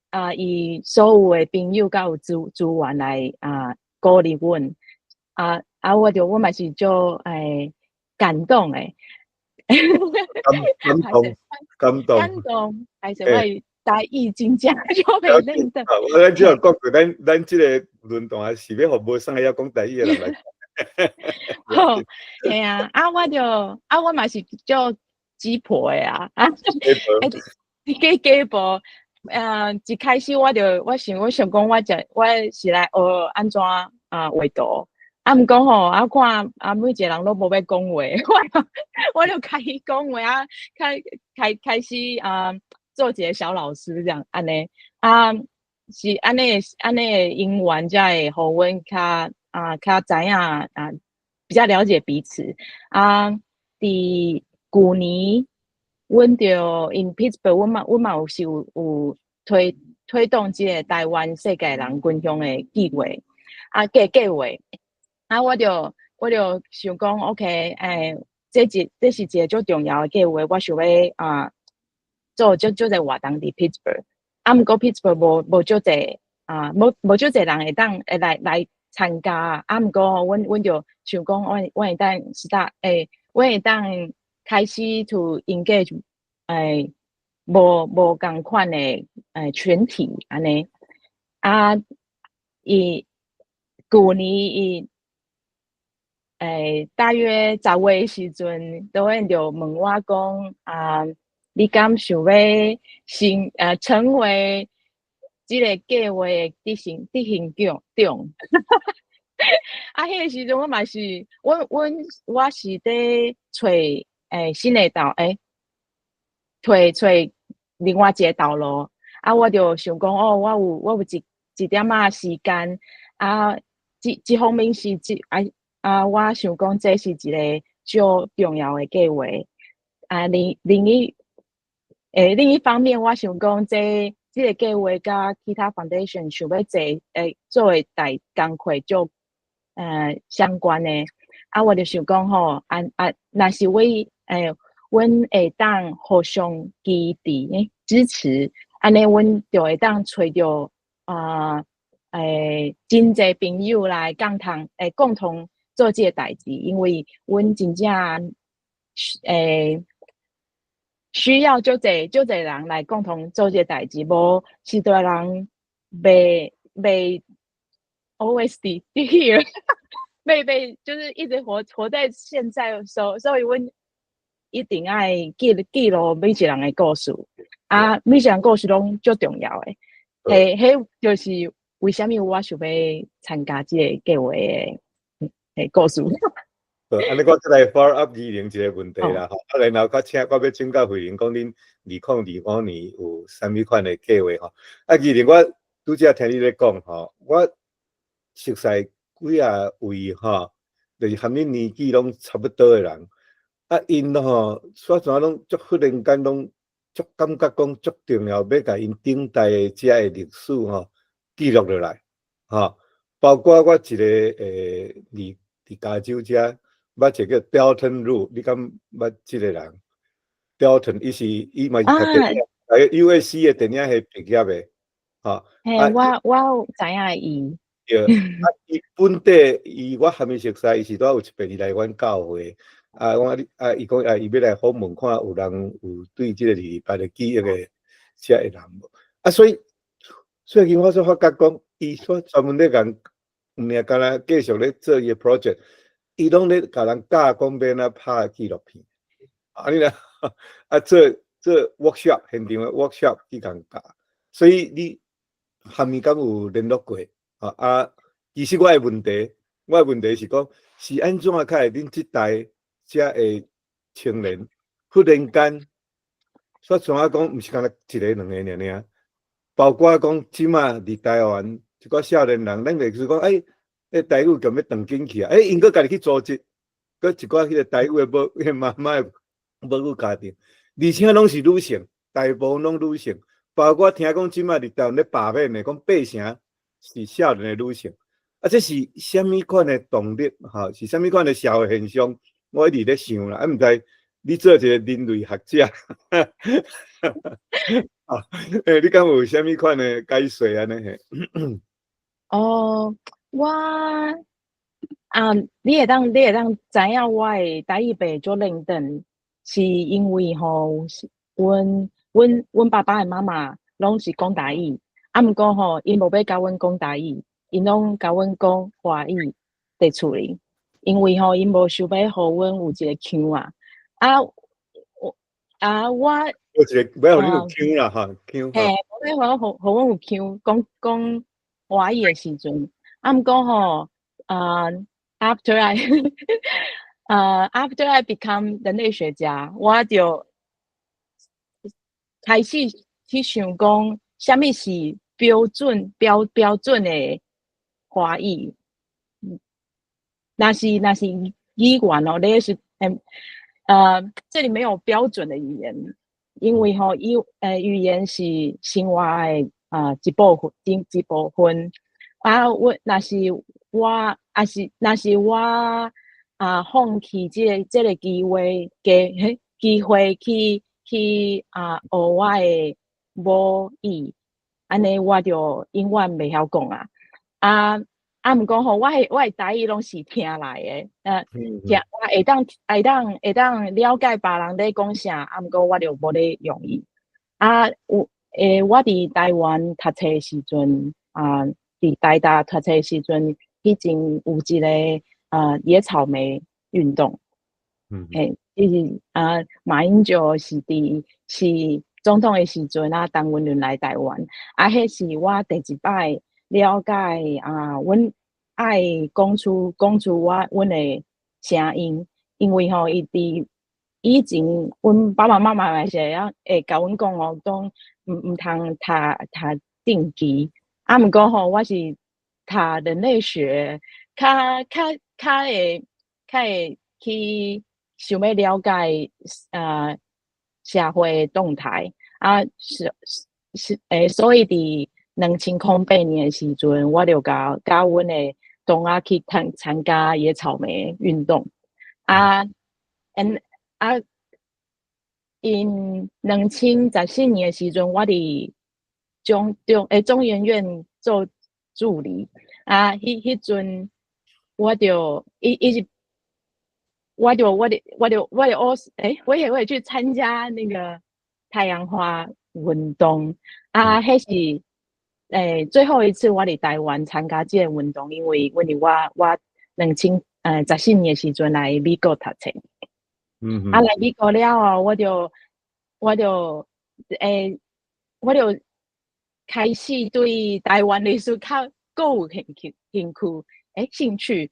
啊，伊所有的朋友佮有資源來啊鼓勵阮，啊，我嘛是足感動的，感動，感動，感動，還是我台語真正就袂認得。我咱只有講過，咱這個論壇是欲予無啥會曉講台語的人來。好，嘿啊，啊，我就啊，我嘛是足雞婆的啊，啊，雞雞婆，一開始我就我想講，我是來學按怎啊畫圖，啊，毋過吼，啊看啊每一個人攏無欲講話，我就開始講話啊，開始啊做一個小老師這樣按呢，啊是按呢的因緣才會予阮較知影啊，比較了解彼此啊。佇舊年，阮就 in Pittsburgh，阮嘛有是有推動這個台灣世界人分享的計劃啊計劃啊，我就想講，OK，這是一個足重要的計劃，我想欲啊做足濟活動佇 Pittsburgh，啊，毋過 Pittsburgh 無足濟啊，無足濟人會當會來參加啊，毋過阮就想講，阮會當是搭阮會當開始 to engage 無仝款的群體按呢。啊，伊舊年伊大約10月時陣，導演就問我講啊，你敢想欲成為這個計劃的執行長？啊，彼個時陣我嘛是，阮我是佇揣新的道揣另外一個道路，啊，我就想講哦，我有一點仔時間，啊，這方面是這啊啊，我想講這是一個足重要的計劃。啊，另一方面，我想講這個計劃佮其他 foundation 想欲做的代工課足相關的。啊，我就想講吼，啊啊，若是阮會當互相支持，按呢，阮就會當揣著啊真濟朋友來共同做這個代誌，因為阮真正需要足濟足濟人來共同做這個代誌，無序大人袂 always be here，袂就是一直活在現在，所以阮一定愛記錄每一個人的故事，啊，每一個人故事攏足重要的，彼彼就是為啥物我想欲參加這個計劃的故事。好，按呢我再來 follow up 二零一個問題啦，吼，啊，然後我欲請教慧玲講，恁2025年有啥物款的計劃吼？啊，二零我拄才聽你咧講吼，我熟似幾仔位吼，就是含恁年紀攏差不多的人，啊，𪜶吼，煞怎攏足忽然間攏足感覺講足重要，欲共𪜶頂代的遮的歷史吼記錄落來，吼，包括我一個佇加州遮。捌一個叫 Delton Lu，你敢捌這個人？Delton 伊是伊嘛是讀電影，USC 的電影系畢業的，吼。嘿，我有知影伊。對，啊，伊本底伊我含伊熟似，伊是拄有一遍伊來阮教會，啊，我講啊，伊講啊，伊欲來訪問看有人有對這個228的記憶的遮的人無？啊，所以最近我煞發覺講，伊煞專門咧共，毋爾干焦繼續咧做伊的 project。伊攏咧共人教講欲按怎拍紀錄片，啊你若啊做做 workshop 現場的 workshop 去共教，所以你含伊敢有聯絡過？啊，其實我的問題是講，是按怎較會恁這代遮的青年忽然間，煞怎啊講，毋是干焦一個兩個爾爾，包括講這馬佇台灣一寡少年人，咱就是講，欸，台語共欲斷緊去啊！欸，𪜶閣家己去組織，閣一寡彼個台語的彼個媽媽的母語家庭，而且攏是女性，大部分攏女性，包括聽講這馬佇台灣咧罷免的，講八成是少年的女性，啊，這是啥物款的動力？吼，是啥物款的社會現象？我一直咧想啦，啊，毋知你做一個人類學者，啊，欸，你敢有啥物款的解說按呢？嘿？哦。我啊，你會當知影我的台語袂足輪轉，是因為吼，阮爸爸的媽媽攏是講台語，啊，毋過吼，𪜶無欲共阮講台語，𪜶攏共阮講華語佇厝裡，因為吼，𪜶無想欲予阮有一個腔啊，啊，我啊我有一個欲予你有腔啦，吼，腔。嘿，無欲予阮有腔，講講華語的時陣。啊，毋過吼，啊，after I become 人類學家，我就開始去想講，啥物是標準的華語。若是語言哦，你是這裡沒有標準的語言，因為吼語言是生活的啊一部分，一部分。啊，我若是我，啊是若是我啊，放棄這個機會去啊學我的母語，按呢我就永遠袂曉講啊。啊啊，啊，毋過吼，我的台語攏是聽來的，聽我會當了解別人咧講啥，啊，毋過我就無咧用伊。啊，有我佇台灣讀冊的時陣，啊，佇台大讀冊的時陣，彼陣有一个野草莓運動，嘿，就是啊，馬英九是佇是總統的時陣啊，陳文潤來台灣，啊，彼是我第一擺了解啊，阮愛講出阮的聲音，因為吼，伊佇以前，阮爸爸媽媽嘛是會共阮講哦，講毋通讀政治，啊，毋過吼，我是讀人類學，較會去想欲了解啊社會動態啊，是是所以佇2008年的時陣，我就佮阮的同學去參加野草莓運動啊，and 啊，in 2014年的時陣，我佇中研院做助理啊，彼陣我就一一直，我就我就我就我就我我也會去參加那個太陽花運動啊，彼是最後一次我佇台灣參加這个運動，因為我2014年的時陣來美國讀冊。啊，來美國了後，我就開始對台灣歷史較閣有興趣，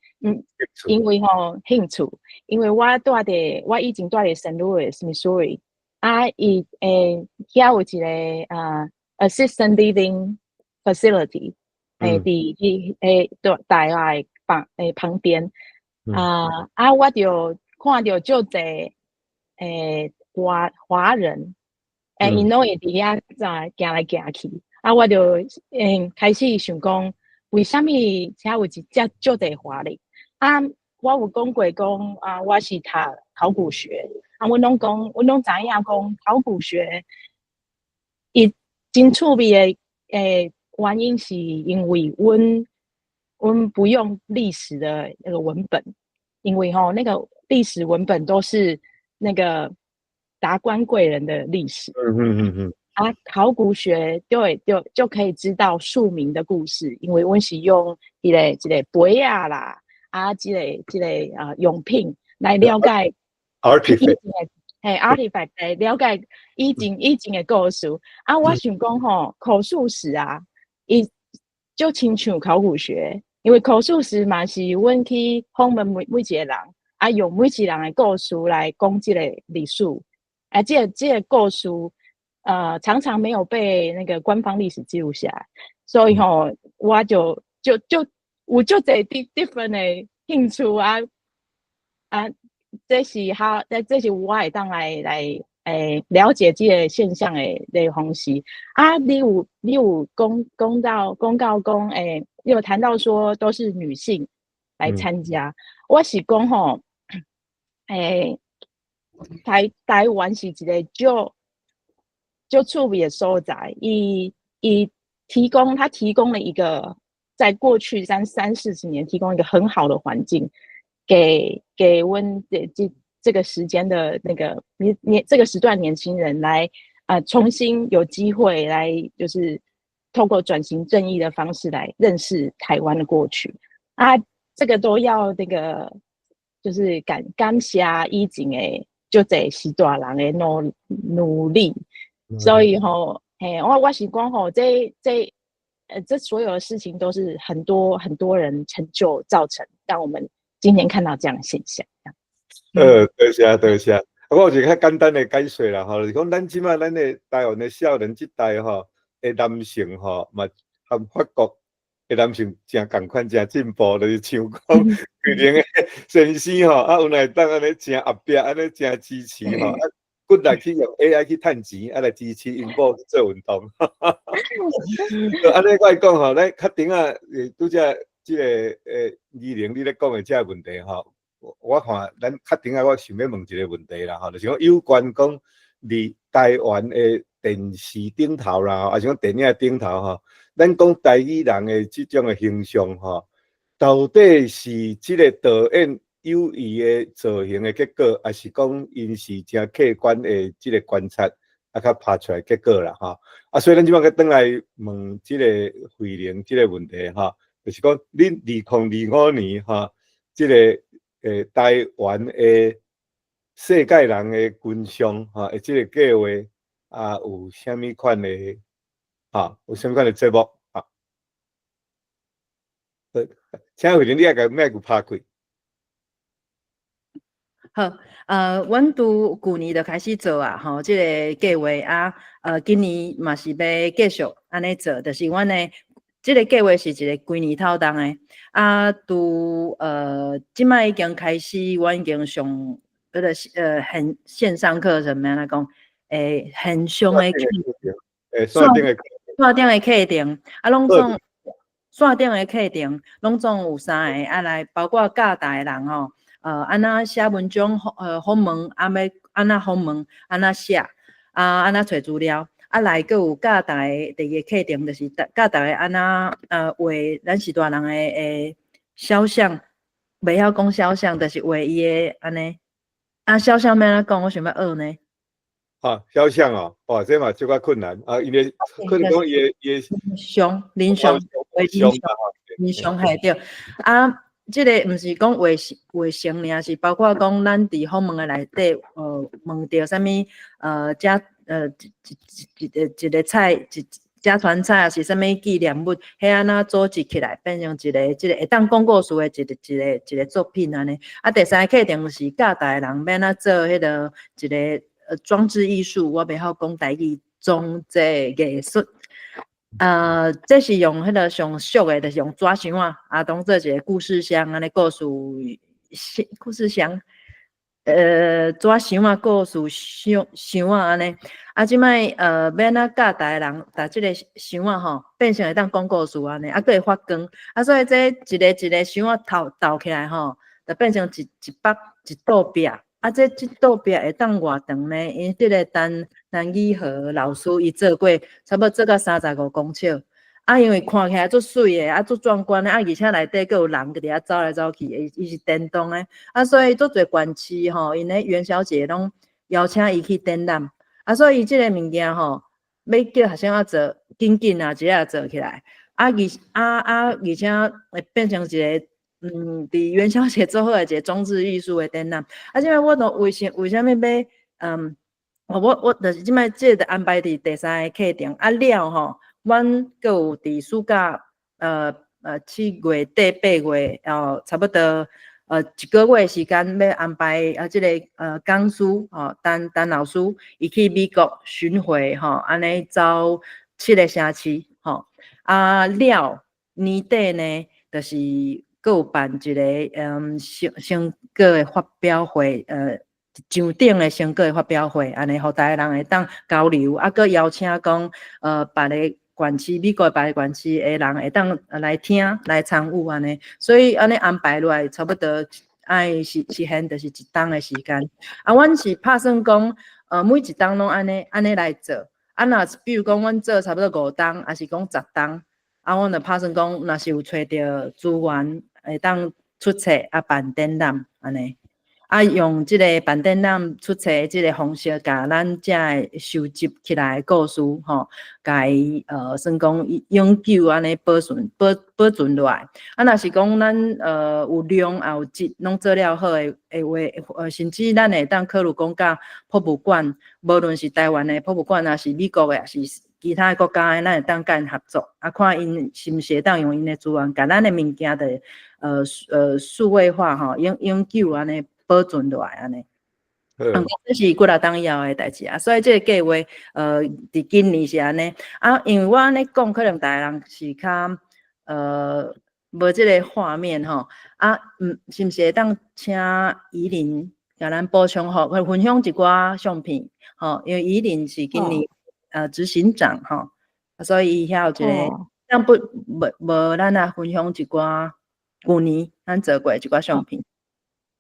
因為吼興趣，因為我以前蹛佇 Saint Louis, Missouri，啊，伊遐有一个啊 assisted living facility，佇彼大學旁邊，啊，我就看著足濟華人，𪜶攏會佇遐在行來行去，啊，我就開始想講，為啥物遮有一遮足濟華人？啊，我有講過講啊，我是讀考古學，啊，阮攏知影講考古學，伊真趣味的原因是因為阮不用歷史的那個文本，因為吼那個歷史文本都是那個達官貴人的歷史。啊，考古學就會就可以知道庶民的故事，因為阮是用一個杯仔啦，啊，這個啊用品來了解 artifact，嘿，artifact 來了解以前的故事。啊，我想講吼，口述史啊，伊就親像考古學，因為口述史嘛是阮去訪問每一個人，啊，用每一個人的故事來講這個歷史，啊，這個故事，常常沒有被那個官方歷史記錄下來，所以吼，我就有足濟 different 的興趣啊啊，這是我會當來了解這个現象的方式啊。你有講到講你有談到說都是女性來參加，我是講吼，台灣是一个足趣味的所在，伊伊提供他提供了一個，在過去三四十年提供一個很好的環境，給阮這個時間的那個年年這個時段年輕人來啊，重新有機會來就是透過轉型正義的方式來認識台灣的過去啊，這個都要那個就是感謝以前的足濟時代人的努力。所以吼，嘿，我是講吼，這所有的事情都是很多很多人成就造成，讓我們今天看到這樣的現象。多謝多謝。我有一個較簡單的解說啦，吼，就是講咱這擺咱的台灣的少年這代吼的男性吼，嘛和法國的男性誠仝款，誠進步，就是像講桂玲的先生吼，啊，有會當按呢誠後壁，按呢誠支持吼。骨力去用 AI 去趁錢，啊來支持𪜶某去做運動。按呢我來講吼，咱較頂仔，拄才這个二玲你咧講的這个問題吼，我看咱較頂仔我想欲問一个問題啦吼，就是講有關講佇台灣的電視頂頭啦，抑是講電影頂頭吼，咱講台語人的這種的形象吼，到底是這个導演有意的造型的結果，抑是講𪜶是誠客觀的這个觀察，啊，較拍出來結果啦，吼。啊，所以咱這擺閣轉來問這个慧玲這个問題，吼，就是講恁2025年，吼，這个台灣的世界人的群像，吼，的這个計劃啊，有啥物款的，吼，有啥物款的節目？啊？請慧玲，你愛共麥克拍開。好，阮拄舊年就開始做啊，吼，這个計劃啊，今年嘛是欲繼續按呢做，就是阮的這个計劃是一個規年透動的，啊，拄這擺已經開始，阮已經上彼个線上課程，欲按怎講？線上的課，線頂的線頂的課程，啊，攏總線頂的課程，攏總有三个，啊來包括教逐个人吼。按怎寫文章，訪問，啊，欲按怎訪問，按怎寫，啊，按怎揣資料，啊，來閣有教逐个第二個課程，就是教逐个按怎畫咱序大人的肖像，袂曉講肖像，就是畫伊的按呢，啊，肖像欲按怎講？我想欲學呢。啊，肖像哦，哇，這嘛小可困難啊，因為可能講伊的伊的像，人像，畫人像，人像嘿對，啊。這个毋是講畫畫像爾，是包括講咱佇訪問的內底，問著啥物，食一一一個一個菜，一家傳菜，抑是啥物紀念物，彼按怎組織起來，變成一个這个會當講故事的一個一個一個作品按呢。啊，第三个課程是教逐个人欲按怎做彼个一个裝置藝術，我袂曉講台語，裝置藝術。這是用彼个上俗的，就是用紙箱仔，啊，當做一个故事箱，按呢故事，故事箱，紙箱仔故事箱箱仔按呢。啊，這擺欲按怎教逐个人，共這个箱仔吼變成會當講故事按呢，啊，閣會發光，啊，所以這一个一个箱仔鬥鬥起來吼，就變成一一幅一道壁。啊，這道壁會當偌長呢？因這个陳陳以和老師伊做過，差不多做到35公尺。啊，因為看起來足媠的，啊，足壯觀的，啊，而且內底閣有人佇遐走來走去，伊伊是電動的，啊，所以足濟縣市吼，𪜶咧元宵節攏邀請伊去展覽。啊，所以伊這个物件吼，欲叫學生仔做，緊緊啊，一下做起來。啊，而啊啊，而且會變成一个。佇元宵節做好的一个裝置藝術的展覽。啊，這擺我都為啥為啥物欲我就是這擺這個安排佇第三个課程。啊了吼，阮閣有佇暑假7月底8月，差不多一个月時間欲安排啊，這个講師吼，陳陳老師伊去美國巡迴吼，按呢走七个城市吼。啊了年底呢，就是。閣有辦一个成成果的發表會，上頂的成果的發表會，按呢，予逐个人會當交流，啊，閣邀請講，別个縣市、美國別个縣市的人會當來聽、來參與按呢，所以按呢安排落來，差不多愛實實現就是一冬的時間。啊，阮是拍算講，每一冬攏按呢按呢來做，啊，若比如講，阮做差不多五冬，抑是講10冬，啊，阮就拍算講，若是有揣著資源，會當出冊啊辦展覽按呢，啊用這个辦展覽出冊的這个方式，共咱遮的收集起來的故事吼，共伊算講永久按呢保存保保存落來。啊，若是講咱有量也有質，攏做了好的的話，甚至咱會當考慮講佮博物館，無論是台灣的博物館，抑是美國的，抑是其他的國家的，咱會當佮𪜶合作，啊，看𪜶是毋是會當用𪜶的資源，共咱的物件的數位化吼，永永久按呢保存落來按呢。嗯，這是幾若冬以後的代誌啊，所以這个計劃，佇今年是按呢。啊，因為我按呢講，可能逐个人是較無這个畫面吼。啊，是毋是會當請怡琳共咱補充吼，去分享一寡相片吼？因為怡琳是今年執行長吼，所以伊遐有一个，咱不無無咱來分享一寡舊年咱做過一寡相片。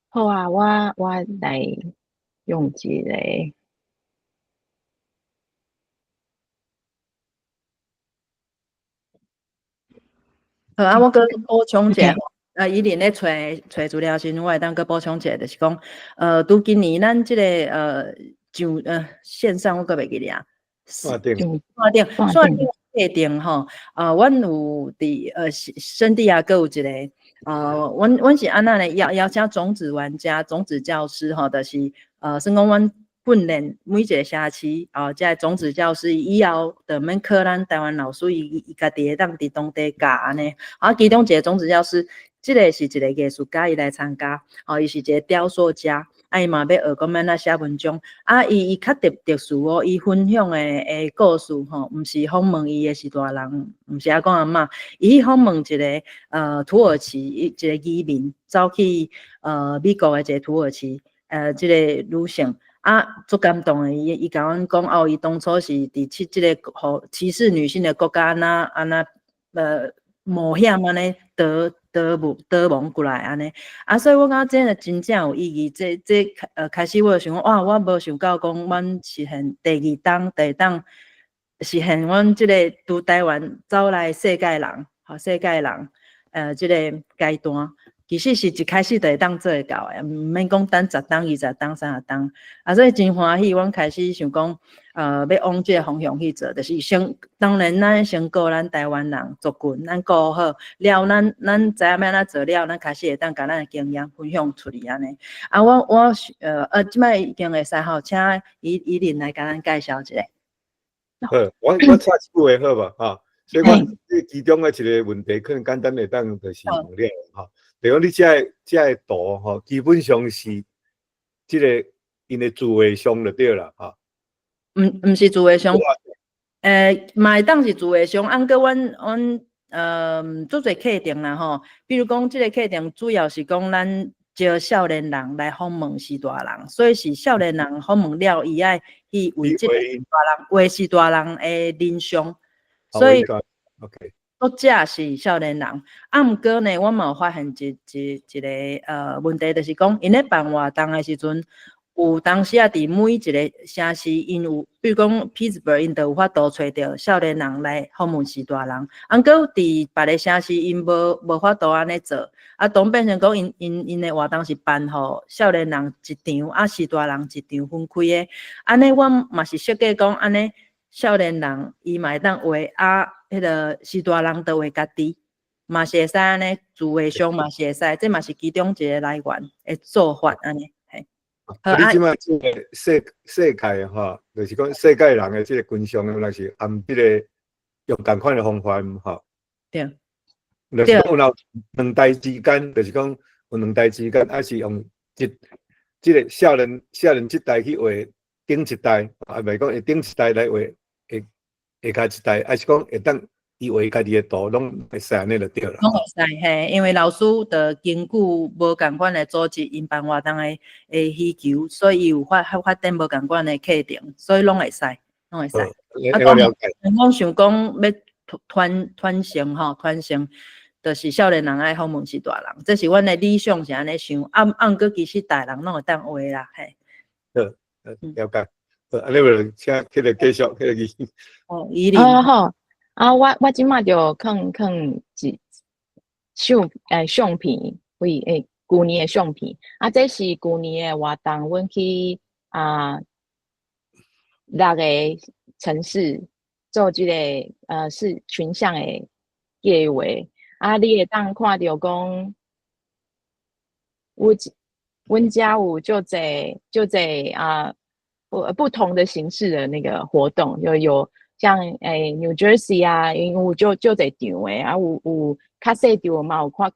好啊，我我來用一个。好啊，我閣補充一下，伊連咧揣揣資料時陣，我會當閣補充一下，就是講，拄今年咱這個上線上我閣袂記得啊。線頂，線頂，線頂課程吼，阮有佇聖地亞哥有一個，阮是按怎呢？邀請種子玩家、種子教師吼，就是算講阮訓練每一個城市，哦，這個種子教師以後就免靠咱台灣老師，伊家己會當佇當地教按呢。啊，其中一個種子教師，這個是一個藝術家，伊來參加，哦，伊是一個雕塑家。啊，伊嘛欲學講欲按怎寫文章，啊，伊較特殊哦，伊分享的故事吼，毋是訪問伊的序大人，毋是阿公阿嬤，伊去訪問一個土耳其一個移民走去美國的一個土耳其這個女性，啊，足感動的，伊共阮講哦，伊當初是佇這個予歧視女性的國家，按怎按怎冒險按呢逃亡過來按呢，啊，所以我感覺這個真正有意義。這開始我就想講，哇，我無想到講，阮實現第二冬、第二冬實現阮這個佇台灣走來世界人，吼世界人，這個階段，其實是一開始就會當做會到的，毋免講等10冬、20冬、30冬。啊，所以真歡喜，阮開始想講，欲往這個方向去做，就是先當然咱先顧咱台灣人族群，咱顧好了，咱知影欲按怎做了，咱開始會當共咱的經驗分享出去按呢。啊，我這擺已經會使吼，請伊琳來共咱介紹一下。好，我插一句話好無？吼，所以我這其中的一個問題，可能簡單會當就是問了吼。就講你這個圖吼，基本上是這個𪜶的自畫像就對啦，吼。毋是自畫像，嘛會當是自畫像，啊毋過阮足濟課程啦吼，比如講這個課程主要是講咱招少年人來訪問序大人，所以是少年人訪問了，伊愛去為這個序大人畫序大人的人像，所以 作者是少年人，啊，毋過呢，我嘛有發現一個問題，就是講𪜶咧辦活動的時陣，有當時啊，佇每一個城市，𪜶有，比如講 Pittsburgh，𪜶就有法度揣著少年人來訪問序大人。啊，毋過佇別个城市，𪜶無法度按呢做，啊，當變成講𪜶的活動是辦予少年人一場，啊，序大人一場分開的。按呢，阮嘛是設計講按呢，少年人伊嘛會當畫啊，彼個序大人就畫家己，嘛是會使按呢，自畫像嘛是會使，這嘛是其中一個來源的做法按呢。啊，你這擺這個世界吼，就是講世界人的這個群像，若是按這個用仝款的方法吼。對。就是講有兩代之間，就是講有兩代之間，還是用這個少年這代去畫頂一代，啊，袂講會頂一代來畫下跤一代，還是講會當伊畫家己的圖，攏會使按呢就對啦。攏會使嘿，因為老師就根據無仝款的組織，𪜶辦活動的需求，所以伊有發展無仝款的課程，所以攏會使，攏會使。啊，我了解。我想講欲傳承吼，傳承就是少年人愛訪問序大人，這是阮的理想是按呢想，啊，毋過其實大人攏會當畫啦，嘿。好，了解。好，按呢就請彼個繼續，彼個意。哦，伊琳。哦好，啊，我這擺就放一相片，為舊年的相片。啊，這是舊年的活動，阮去六個城市做這個是群像的計劃。啊，你會當看著講，阮遮有足濟足濟啊，不同的形式的那個活動，就有像New Jersey 啊，因有足濟場的，啊有較細場嘛，有較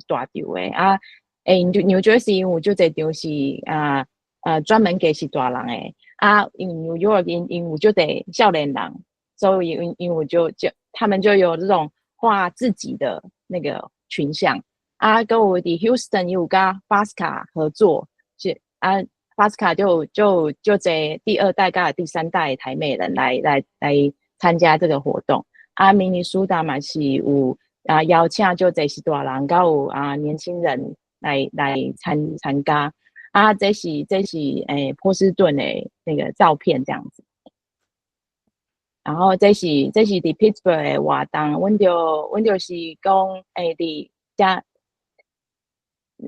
大場的啊。New Jersey 有足濟場是專門給序大人的，啊，因為 New York 𪜶有足濟少年人，所以𪜶有就他們就有這種畫自己的那個群像。啊，閣有佇 Houston 有佮 FASCA 合作，是啊，FASCA 就這第二代佮第三代台美人來參加這個活動。啊，明尼蘇達嘛是有邀請足濟序大人，閣有年輕人來參加。啊，這是波士頓的那個照片這樣子。然後這是佇 Pittsburgh 的活動，阮就是講佇遮。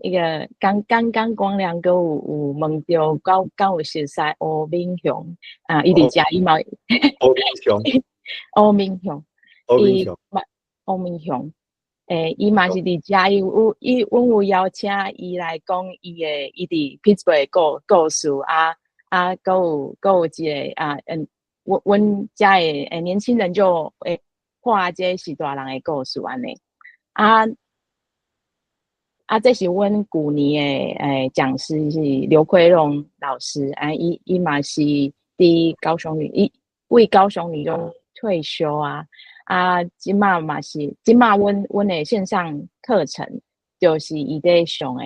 那个剛剛剛光良哥有問著，敢有熟似吳敏雄啊？伊佇遮伊嘛，吳敏雄，吳敏雄，吳敏雄，吳敏雄，伊嘛是佇遮，伊有伊，阮有邀請伊來講伊的伊佇 Pittsburgh 故事啊啊，閣有一個啊，阮遮的年輕人就會看這序大人的故事按呢啊。啊，這是阮舊年的講師是劉奎龍老師，啊，伊嘛是佇高雄女，伊為高雄女中退休啊，啊，這馬嘛是，這馬阮的線上課程就是伊咧上的，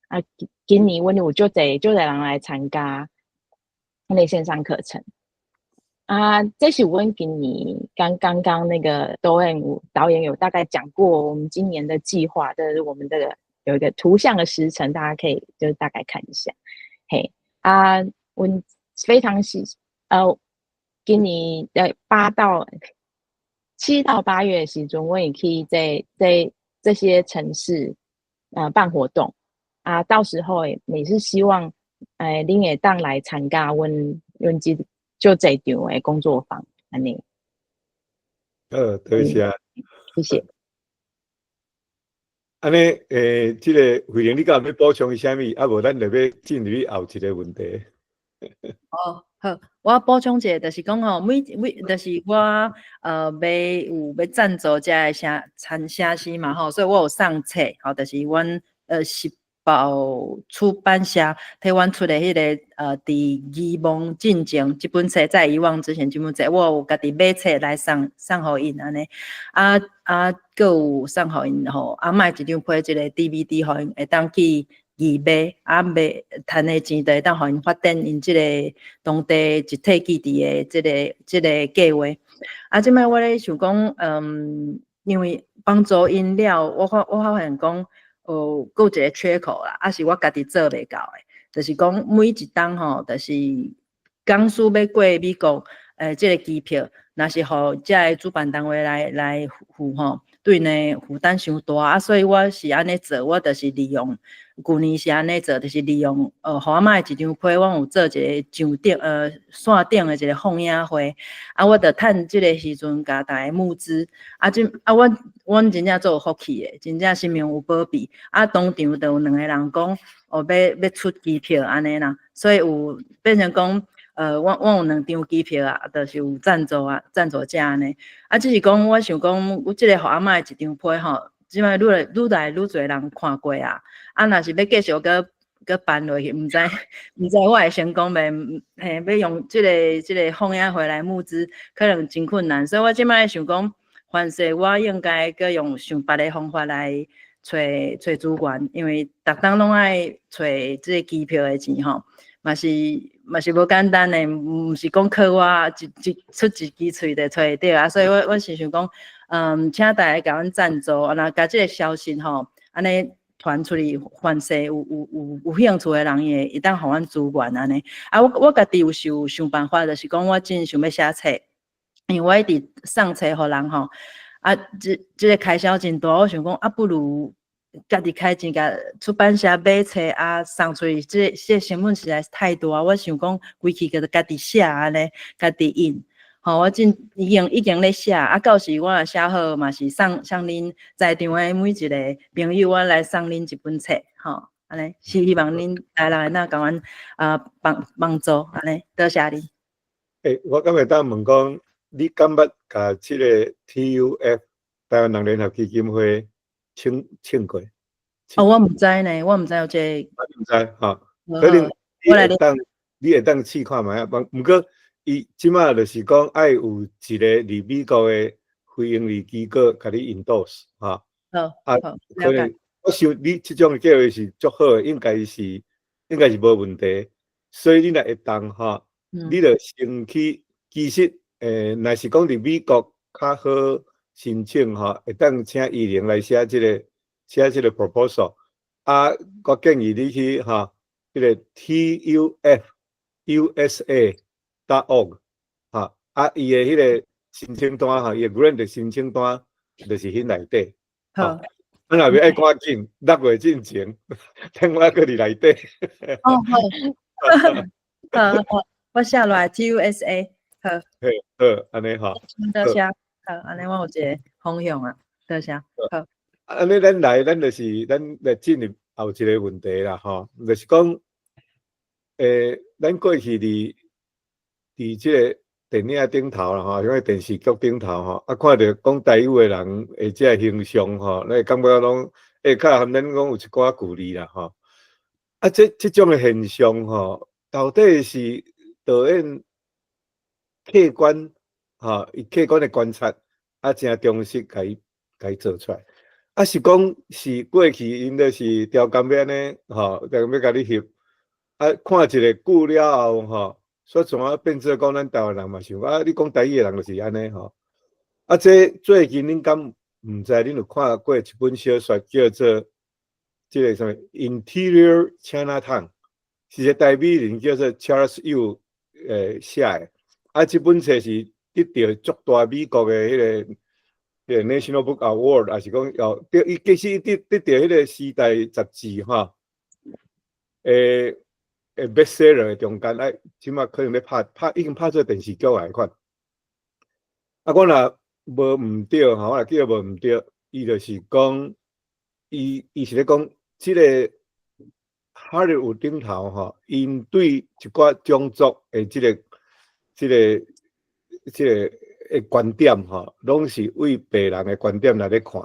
啊，今年阮有足濟足濟人來參加阮的線上課程，啊，這是阮今年剛剛剛那個導演有大概講過我們今年的計劃，這是我們這個。有一個圖像的時程，大家可以就是大概看一下。嘿啊，我非常喜今年的7到8月的時陣，我也可以在這些城市辦活動啊。到時候也是希望恁會當來參加阮這就這場的工作坊，按呢。多謝。謝謝。按呢，這個慧玲，你敢有欲補充啥物？啊，無咱就欲進入後一個問題。哦，好，我補充一下，就是講吼，每就是我欲有欲贊助遮个城參城市嘛吼，所以我有送冊，吼，就是阮時報出版社替阮出的彼個佇遺忘進前這本冊，在遺忘之前這本冊，我有家己買冊來送予𪜶按呢，啊，閣有送予𪜶吼，啊買一張批這個 DVD 予𪜶會當去義賣，啊賣趁的錢就會當予𪜶發展𪜶這個當地集體記憶的這個計劃。啊，這擺我咧想講，因為幫助𪜶了，我發現講，閣有一個缺口啦，啊是我家己做袂到的，就是講每一冬吼，就是講師欲過美國，這個機票，若是予遮个主辦單位來付吼，對呢負擔傷大啊，所以我是按呢做，我就是利用舊年是按呢做，就是利用予阿嬤的一張批，阮有做一個上頂線頂的一個放映會，啊，我就趁這個時陣共大家募資，啊，這啊，阮真正足有福氣的，真正神明有保庇，啊，當場就有兩個人講，哦，欲出機票按呢啦，所以有變成講，阮有兩張機票啊，就是有贊助啊，贊助者按呢，啊，只是講我想講，阮這個予阿嬤的一張批吼，這擺愈來愈濟人看過啊，啊，若是欲繼續閣辦落去，毋知我會成功袂？嘿，欲用這個放映會來募資，可能真困難，所以我這擺想講，凡勢我應該閣用想別个方法來揣資源，因為逐冬攏愛揣這個機票的錢吼，嘛是無簡單的，毋是講靠我一出一支喙就揣會著啊，所以我是想講，請大家共阮贊助，啊，若共這個消息吼，按呢傳出去，凡勢有興趣的人，伊會當予阮資源按呢。啊，我家己有想辦法，就是講我真想欲寫冊，因為我一直送冊予人吼，啊，這個開銷真大，我想講啊，不如家己開錢，共出版社買冊啊，送出去，這個成本實在是太大，我想講規氣就家己寫按呢，家己印。吼，我真已經咧寫，啊，到時我若寫好嘛是送恁在場的每一個朋友，我來送恁一本冊，吼，按呢是希望恁大人會當共阮啊幫助，按呢多謝你。我敢會當問講，你敢捌共這個 TUF 台灣人聯合基金會請過？哦，我毋知呢，我毋知有這個。我毋知吼，可能你會當試看覓啊，毋過伊這馬就是講愛有一個佇美國的非營利機構共你 endorse 吼。好，啊，可能我想你這種計劃是足好的，應該是無問題。所以你若會當吼，你就先去，其實若是講佇美國較好申請吼，會當請伊人來寫這個 proposal。啊，我建議你去吼，這個 TUFUSA.org 吼，啊，伊的彼個申請單吼，伊的 grant 的申請單就是彼內底。好。咱若欲愛趕緊，6月進前，等我閣佇內底。哦，好，好好，我寫落來 TUSA，好。嘿，好，按呢吼。多謝，好，按呢我有一個方向啊，多謝，好。按呢，咱來，咱就是咱來進入後一個問題啦，吼，就是講，咱過去佇這個電影頂頭啦，吼，因為電視劇頂頭吼，啊，看著講台語的人的這個形象吼，咱會感覺攏會較含咱講有一寡距離啦，吼。啊，這種的現象吼，到底是導演客觀吼，伊客觀的觀察，啊，誠忠實共伊做出來，啊，是講是過去𪜶就是調工欲按呢，吼，調工欲共你翕，啊，看一个久了後，吼，所以從啊變做講咱台灣人嘛想，啊，你講台語的人就是按呢吼。啊，這最近恁敢毋知恁有看過一本小說叫做這个啥物《Interior Chinatown》，是一個台美人叫做 Charles Yu 寫的。啊，這本冊是得著足大美國的彼個 National Book Award，抑是講哦，得伊其實得著彼個時代雜誌吼，bestseller 的中間，啊，這馬可能咧拍拍已經拍做電視劇來款。啊，我若無毋對吼，我若記得無毋對，伊就是講，伊是咧講，這個哈利伍頂頭吼，𪜶對一寡種族的這個的觀點吼，攏是為白人的觀點來咧看。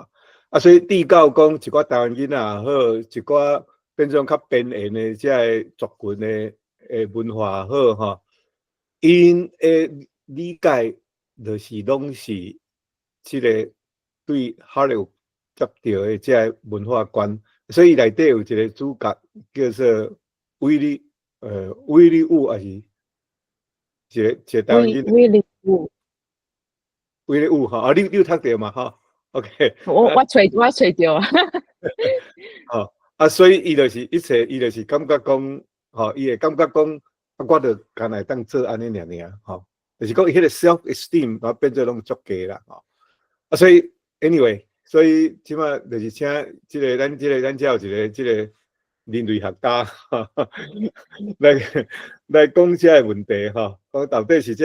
啊，所以直到講一寡台灣囡仔也好，一寡變做較邊緣的這个族群的文化也好吼，𪜶的理解就是攏是這個對哈利伍接著的這个文化觀，所以內底有一個主角叫做威利伍，抑是一個台灣囡仔。威利伍。威利伍吼，啊，你有讀著嘛？吼，OK。我揣著啊。吼，啊，所以伊就是一切，伊就是感覺講，吼，伊會感覺講，啊，我著干焦會當做按呢爾爾，吼，就是講伊彼個 self esteem 啊變做攏足低啦，吼。啊，所以 anyway，所以這馬就是請這個咱這個咱遮有一個這個人類學家來講這個問題吼，講到底是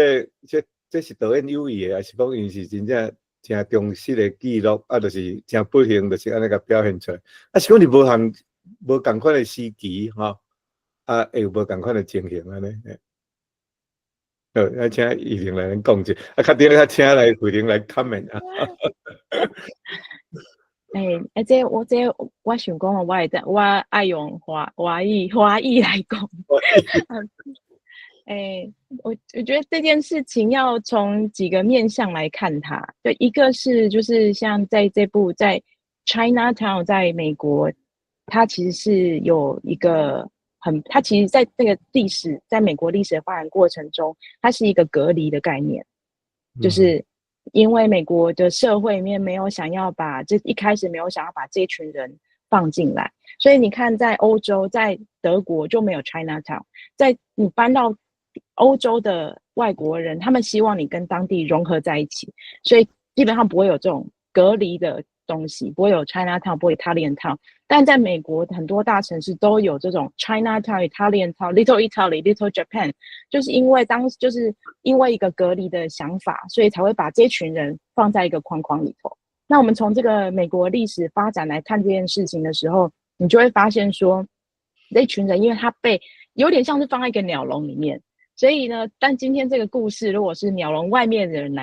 這是導演有意的，抑是講𪜶是真正誠忠實的記錄，啊，就是誠不幸，就是按呢共表現出來。啊，是講佇無仝無仝款的時期，吼，啊，會有無仝款的情形按呢。好，啊，請玉玲來講者，啊，較頂較請來慧玲來 comment 啊。欸，啊，這我想講，我會當我愛用華語來講。欸，我覺得這件事情要從幾個面向來看它。對，一個是就是像在這部在 Chinatown 在美國，它其實是有一個很，它其實在這個歷史，在美國歷史的發展過程中，它是一個隔離的概念，就是因為美國的社會裡面沒有想要把這一開始沒有想要把這群人放進來，所以你看在歐洲，在德國就沒有 Chinatown，在你搬到歐洲的外國人，他們希望你跟當地融合在一起，所以基本上不會有這種隔離的東西，不會有 Chinatown，不會 Italian Town。但在美國很多大城市都有這種 Chinatown、Italian Town、Little Italy、Little Japan，就是因為當就是因為一個隔離的想法，所以才會把這群人放在一個框框裡頭。那我們從這個美國歷史發展來看這件事情的時候，你就會發現說，這群人因為他被有點像是放在一個鳥籠裡面。所以呢，但今天這個故事，如果是鳥籠外面的人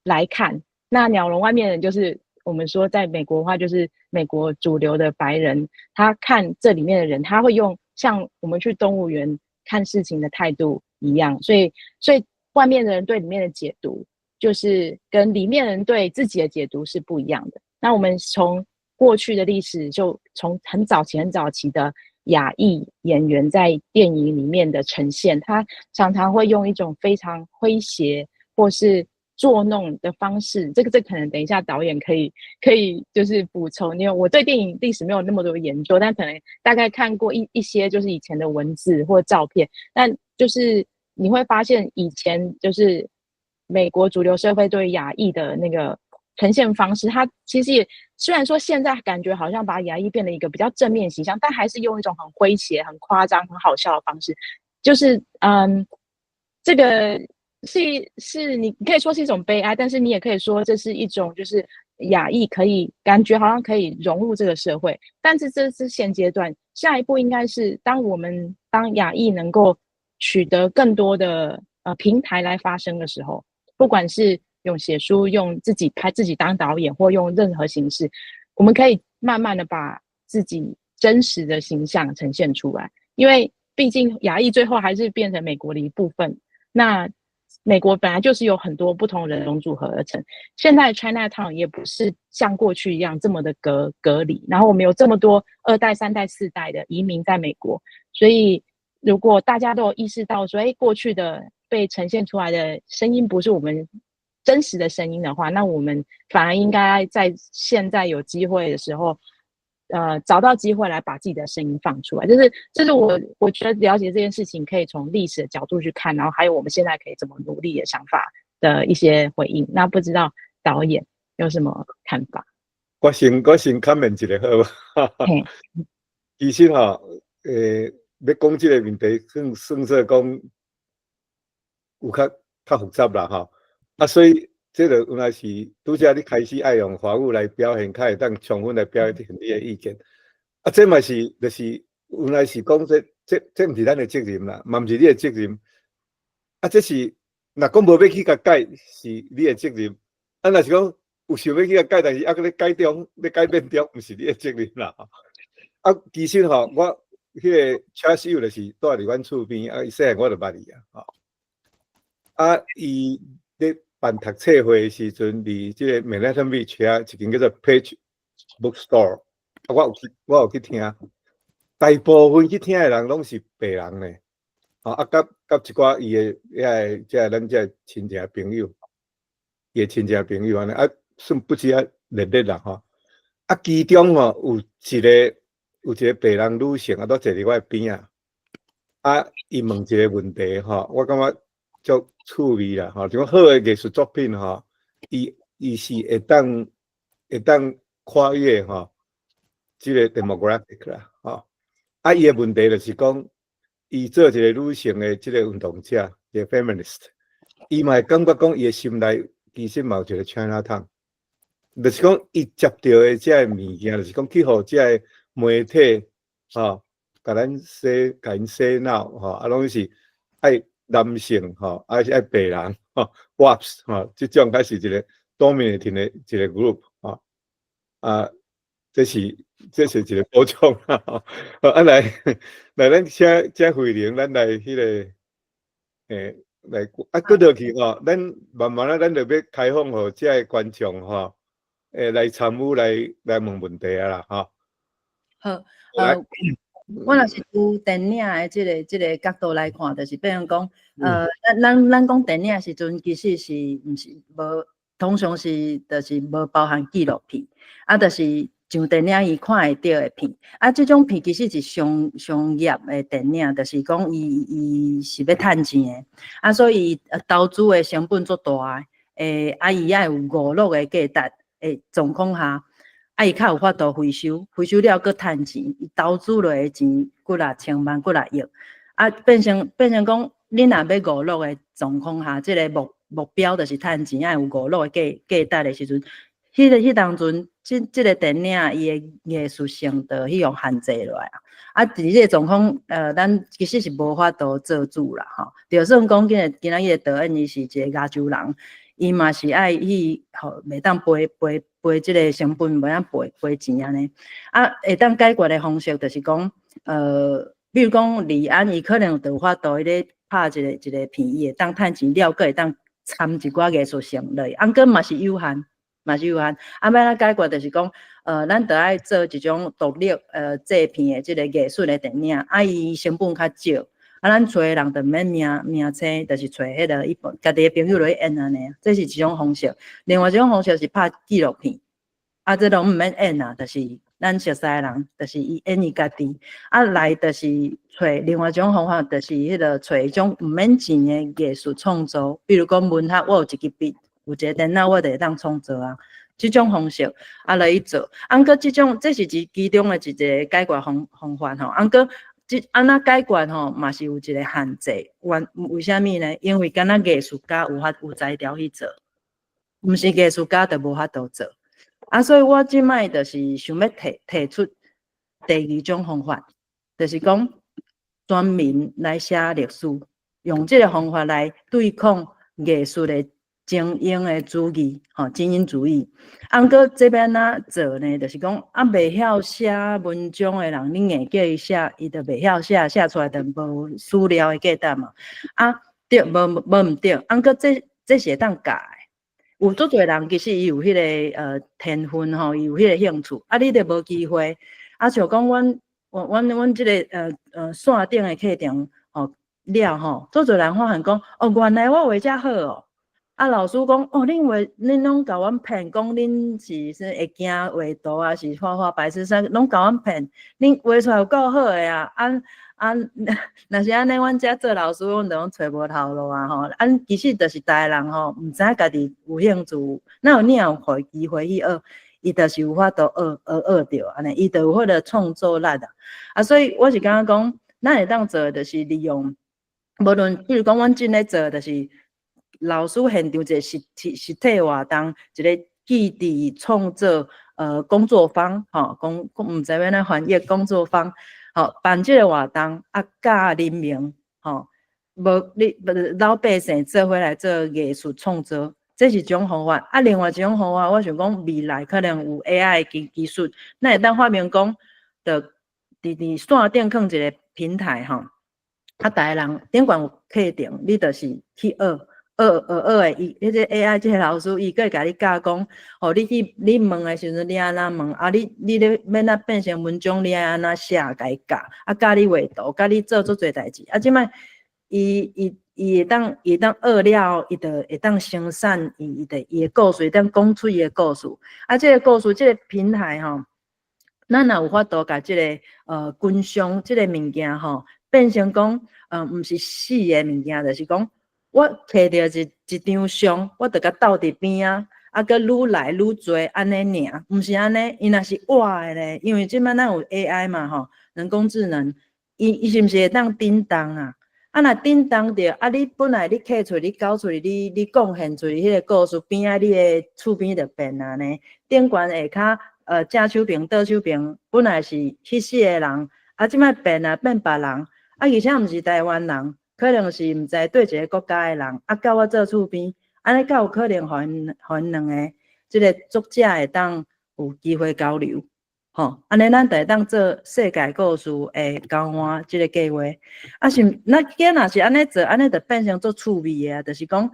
來看，那鳥籠外面的人就是我們說在美國的話，就是美國主流的白人，他看這裡面的人，他會用像我們去動物園看事情的態度一樣，所以外面的人對裡面的解讀，就是跟裡面人對自己的解讀是不一樣的。那我們從過去的歷史，就從很早期、很早期的亞裔演員在電影裡面的呈現，他常常會用一種非常詼諧或是作弄的方式。這個可能等一下導演可以就是補充，因為我對電影歷史沒有那麼多研究，但可能大概看過一些就是以前的文字或照片，但就是你會發現以前就是美國主流社會對亞裔的那個呈現方式，它其實也雖然說現在感覺好像把亞裔變了一個比較正面形象，但還是用一種很詼諧、很誇張、很好笑的方式。就是這個是你可以說是一種悲哀，但是你也可以說這是一種就是亞裔可以感覺好像可以融入這個社會，但是這是現階段，下一步應該是當我們當亞裔能夠取得更多的平台來發聲的時候，不管是用寫書、用自己拍自己當導演，或用任何形式，我們可以慢慢的把自己真實的形象呈現出來，因為畢竟亞裔最後還是變成美國的一部分。那美國本來就是有很多不同人種組合而成，現在 Chinatown 也不是像過去一樣這麼的隔離，然後我們有這麼多二代、三代、四代的移民在美國，所以如果大家都有意識到說，哎，過去的被呈現出來的聲音不是我們真實的聲音的話，那我們反而應該在現在有機會的時候，找到機會來把自己的聲音放出來，就是這是我覺得了解這件事情可以從歷史的角度去看，然後還有我們現在可以怎麼努力的想法的一些回應。那不知道導演有什麼看法？我先 comment 一下好無？其實吼，欲講這個問題，算說講有較複雜啦吼。啊，所以這個原來是拄才你開始愛用華語來表現，較會當充分來表現你的意見。啊，這嘛是就是原來是講這毋是咱的責任啦，嘛毋是你的責任。啊，這是若講無欲去共改，是你的責任。啊，若是講有想欲去共改，但是猶閣咧改中，咧改變中，毋是你的責任啦。啊，其實吼，我彼個車手就是蹛佇阮厝邊，啊，伊細漢我就捌伊啊，吼。啊，伊咧辦讀冊會的時陣，佇這個 Manhattan Beach 遐一間叫做 Page Bookstore，啊，我有去聽，大部分去聽的人攏是白人呢，吼，啊，佮一寡伊的遐個這個咱這個親戚朋友，伊的親戚朋友按呢，啊，算不止啊熱熱啦吼，啊，其中吼有一個白人女性啊，都坐佇我的邊仔，啊，伊問一個問題吼，我感覺足趣味啦吼，就講好的藝術作品吼，伊是會當跨越吼，這個 demographic 啦，吼，啊，伊的問題就是講，伊做一個女性的這個運動者，一個 feminist，伊嘛會感覺講伊的心內其實嘛有一個 Chinatown，就是講伊接著的這个物件，就是講去予這个媒體吼，共𪜶洗腦吼，啊，攏是愛男性吼，還是愛白人吼，WASP 吼，這種才是一個 dominating 的一個 group 吼，啊，這是一個補充啦，吼，啊來，咱請慧玲，咱來彼個，來啊，閣落去吼，咱慢慢仔，咱就欲開放予這个觀眾吼，來參與來問問題啊啦，吼。好，我若是從電影的這個角度來看，就是變成講，咱講電影的時陣，其實是毋是無，通常是就是無包含紀錄片，啊，就是上電影院看會著的片，啊，這種片其實是商業的電影，就是講伊是欲趁錢的，啊，所以投資的成本足大的，啊，伊愛有娛樂的價值的狀況下，啊，伊較有法度回收，回收了閣趁錢，伊投資落的錢幾若千萬、幾若億，啊，變成講，你若欲娛樂的狀況下，這个目標就是趁錢，愛有娛樂的價值的時陣，彼當陣，這个電影伊的藝術性就彼樣限制落來啊。啊，佇這个狀況，咱其實是無法度做主啦，吼。就算講今仔日的導演伊是一個亞洲人，伊嘛是愛去，吼，袂當賠這个成本，袂當賠錢按呢。啊，會當解決的方式就是講，比如講李安，伊可能就有法度伊咧拍一個片，伊會當趁錢了，閣會當摻一寡藝術性落去，啊，毋過嘛是有限，嘛是有限。啊，欲按怎解決就是講，咱著愛做一種獨立製片的這个藝術的電影，啊，伊成本較少，啊，咱揣的人就毋免名星，就是揣彼个伊家己的朋友落去演按呢，這是一種方式。另外一種方式是拍紀錄片，啊，這攏毋免演啊，就是咱熟似的人，就是伊演伊家己。啊，來就是揣另外一種方法，就是彼个揣一種毋免錢的藝術創作，比如講文學，我有一支筆，有一个電腦，我就會當創作啊。這種方式啊來去做。啊，毋過這種這是一其中的一個解決方法吼。啊，毋過這按怎解決吼，嘛是有一個限制。原為啥物呢？因為敢若藝術家有法有才調去做，毋是藝術家就無法度做。啊，所以我這擺就是想欲提出第二種方法，就是講全民來寫歷史，用這個方法來對抗藝術的精英的主義，吼，精英主義。啊，毋過這欲按怎做呢？就是講啊，袂曉寫文章的人，你硬叫伊寫，伊就袂曉寫，寫出來就無史料的價值嘛。啊，對，無毋對。啊，毋過這是會當教的。有足濟人其實伊有彼個天分吼，伊有彼個興趣，啊，你就無機會。啊，像講阮這個線頂的課程吼了吼，足濟人發現講，哦，原來我畫遮好哦。啊，老師講，哦，恁畫，恁攏共阮騙，講恁是會驚畫圖啊，是畫畫白痴啥，攏共阮騙，恁畫出來有夠好的啊！啊啊，若是按呢，阮遮做老師，阮就攏揣無頭路啊吼。啊，其實就是逐个人吼，毋知影家己有興趣，若有你若有予伊機會去學，伊就是有法度學學著按呢，伊就有彼个創作力啊。啊，所以我是感覺講，咱會當做的就是利用，無論比如講，阮正咧做就是。老師現場一個實體活動，一個基地創作工作坊，吼，講講毋知欲按怎翻譯工作坊，吼，辦這個活動啊，教人民，吼，無你老百姓做伙來做藝術創作，這是一種方法。啊，另外一種方法，我想講未來可能有 AI 技術，咱會當發明講，就佇線頂囥一個平台，吼，啊，逐个人頂懸有課程，你就是去學。學學學的，伊彼個 AI 這個老師，伊閣會共你教講，吼，你去你問的時陣，你按怎問？啊，你咧欲按怎變成文章，你愛按怎寫，共伊教，啊，教你畫圖，教你做足濟代誌。啊，這擺伊會當學了後，伊就會當生產伊的故事，會當講出伊的故事。啊，這個故事，這個平台吼，咱若有法度共這個軍商這個物件吼，變成講，毋是死的物件，就是講。我摕著一張相，我就共鬥佇邊仔，啊，閣愈來愈濟按呢爾，毋是按呢，伊若是活的咧，因為這擺咱有 AI 嘛吼，人工智能，伊是毋是會當振動啊？啊，若振動著，啊，你本來你刻出、你搞出去、你貢獻出去彼個故事邊仔，你的厝邊就變啊呢。頂懸下跤，正手爿、倒手爿，本來是彼四個人，啊，這擺變啊變別人，啊，而且毋是台灣人。可能是毋知佗一个國家的人，啊，佮我做厝邊，按呢較有可能予𪜶兩個這个作者會當有機會交流，吼，按呢咱就會當做世界故事的交換這个計劃。啊是，咱今若是按呢做，按呢就變成足趣味的啊，就是講，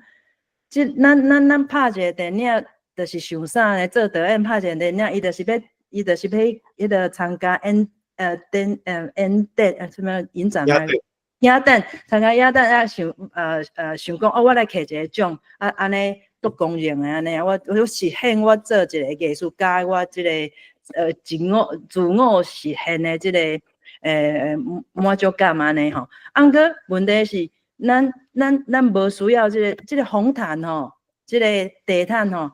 這咱拍一个電影，就是想啥呢？做導演拍一个電影，伊就是欲彼个參加演電演電啥物影展啊？影展參加影展啊，想講哦，我來摕一个獎啊，按呢足光榮的按呢，我實現我做一個藝術家，我這個自我實現的這個滿足感按呢吼。啊，毋過問題是，咱無需要這個紅毯吼，這個地毯吼，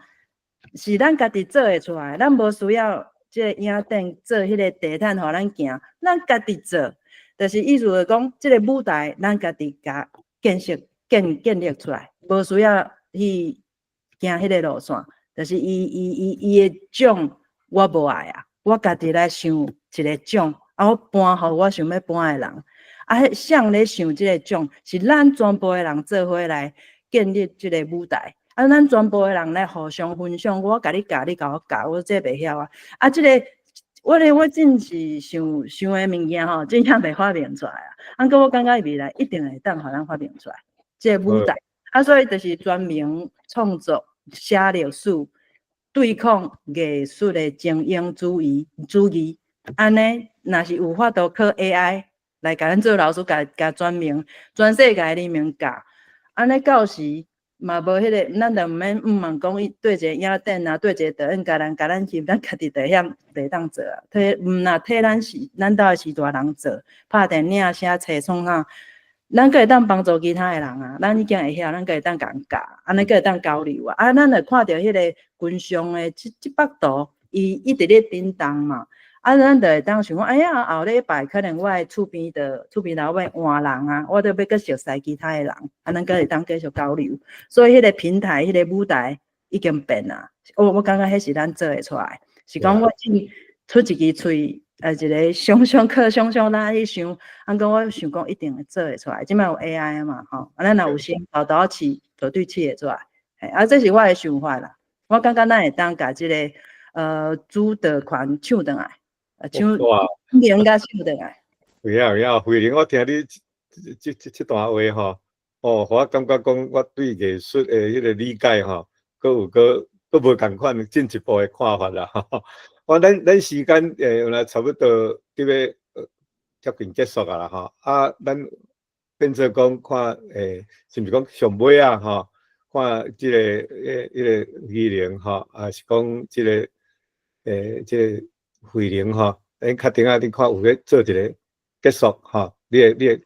是咱家己做會出來，咱無需要這個影展做彼個地毯予咱行，咱家己做。就是意思就講，這个舞台咱家己共建設、建立出來，無需要去行彼个路線。就是伊的獎我無愛啊，我家己來想一个獎，啊，我頒予我想欲頒的人。啊，誰咧想這个獎，是咱全部的人做伙來建立這个舞台。啊，咱全部的人來互相分享，我共你教，你共我教，我這袂曉啊。啊，這个。我咧，我真是想想的物件吼，真正袂發明出來啊！啊，毋過我感覺未來一定會當予咱發明出來，這个舞台。啊，所以就是全民創作寫歷史，對抗藝術的精英主義。按呢，若是有法度靠 AI 來共咱做老師，共全民全世界的人民教，按呢到時嘛無彼个，咱就毋免毋茫講伊對一个影展啊，對一个導演共咱翕，咱家己就會曉就會當做啊。替毋若替咱是咱兜的序大人做，拍電影寫冊創啥，咱閣會當幫助其他的人啊，咱已經會曉，咱閣會當共人教，按呢閣會當交流啊。啊，咱就看著彼个群像的這幅圖，伊一直咧振動嘛。啊，咱就會當想講，哎呀，後禮拜可能我的厝邊頭欲換人啊，我著欲閣熟似其他的人，啊，咱閣會當繼續交流。所以彼个平台、彼个舞台已經變啊。我感覺彼是咱做會出來，是講我只出一支喙，一个想想課想想哪去想，啊，毋過我想講一定會做會出來。這擺有 AI 嘛，吼，啊，咱若有心沓沓試，絕對試會出來。嘿，啊，這是我的想法啦。我感覺咱會當共這个主導權搶轉來，搶應該搶轉來。有影有影，慧玲，我聽你這段話吼，哦，予我感覺講我對藝術的彼个理解吼，閣有閣無仝款進一步的看法啦。我咱時間若差不多佇欲接近結束啊啦吼，啊，咱變做講看是毋是講上尾啊吼，看這個彼個宜玲吼，抑是講這個慧玲吼，咱確定啊，你看有咧做一個結束吼，你的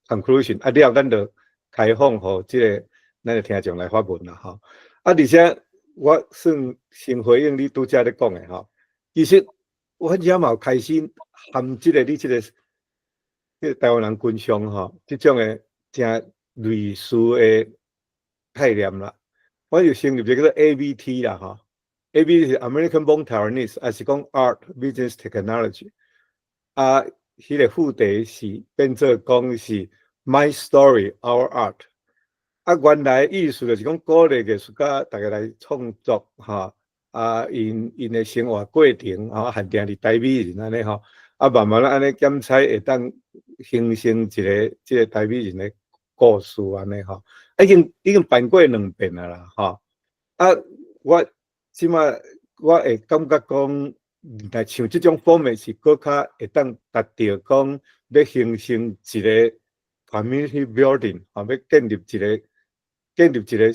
conclusion 啊，了咱就開放予這個咱的聽眾來發問啦吼。啊，而且我算先回應你拄才咧講的吼，其實我遮嘛有開始含這個你這個台灣人群像吼，這種的誠類似的概念啦。我就成立一個叫做 ABT 啦吼，ABT 是 American Born Taiwanese，抑是講 Art Business Technology。啊，彼個副題是變做講是 My Story Our Art。啊，原來意思就是講鼓勵藝術家逐家來創作吼，啊，𪜶的生活過程吼，限定佇台美人按呢吼，啊，慢慢按呢檢採會當形成一個這個台美人的故事按呢吼，已經辦過兩遍啊啦吼。啊，我這擺我會感覺講，若像這種方面是閣較會當達到講欲形成一個 community building，吼，欲建立一個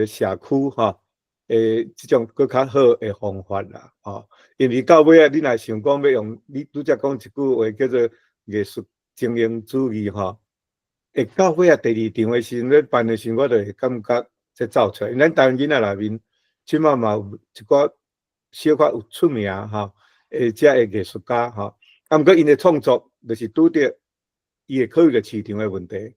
社區吼，這種閣較好的方法啦，吼。因為到尾仔，你若想講欲用，你拄才講一句話叫做藝術精英主義吼，會到尾仔第二場的時陣咧辦的時陣，我就會感覺這走出來。因咱台灣囡仔內面，這擺嘛有一寡小可有出名吼，這的藝術家吼，啊，毋過𪜶的創作就是拄著伊會考慮著市場的問題。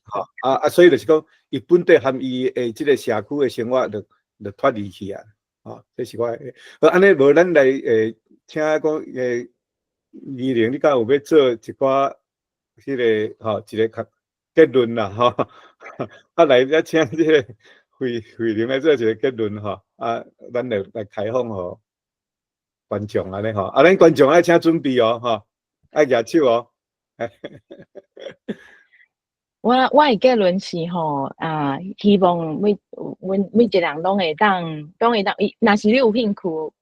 吼，啊，所以就是講，伊本底含伊的這個社區的生活就脫離去啊，吼，這是我的。好，按呢無咱來請講宜玲，你敢有欲做一寡彼個吼一個較結論啦，吼，啊來，咱請這個慧玲來做一個結論吼，啊，咱來開放予觀眾按呢吼，啊，咱觀眾愛請準備哦，吼，愛舉手哦。我的結論是吼，啊，希望阮每一個人攏會當，若是你有興趣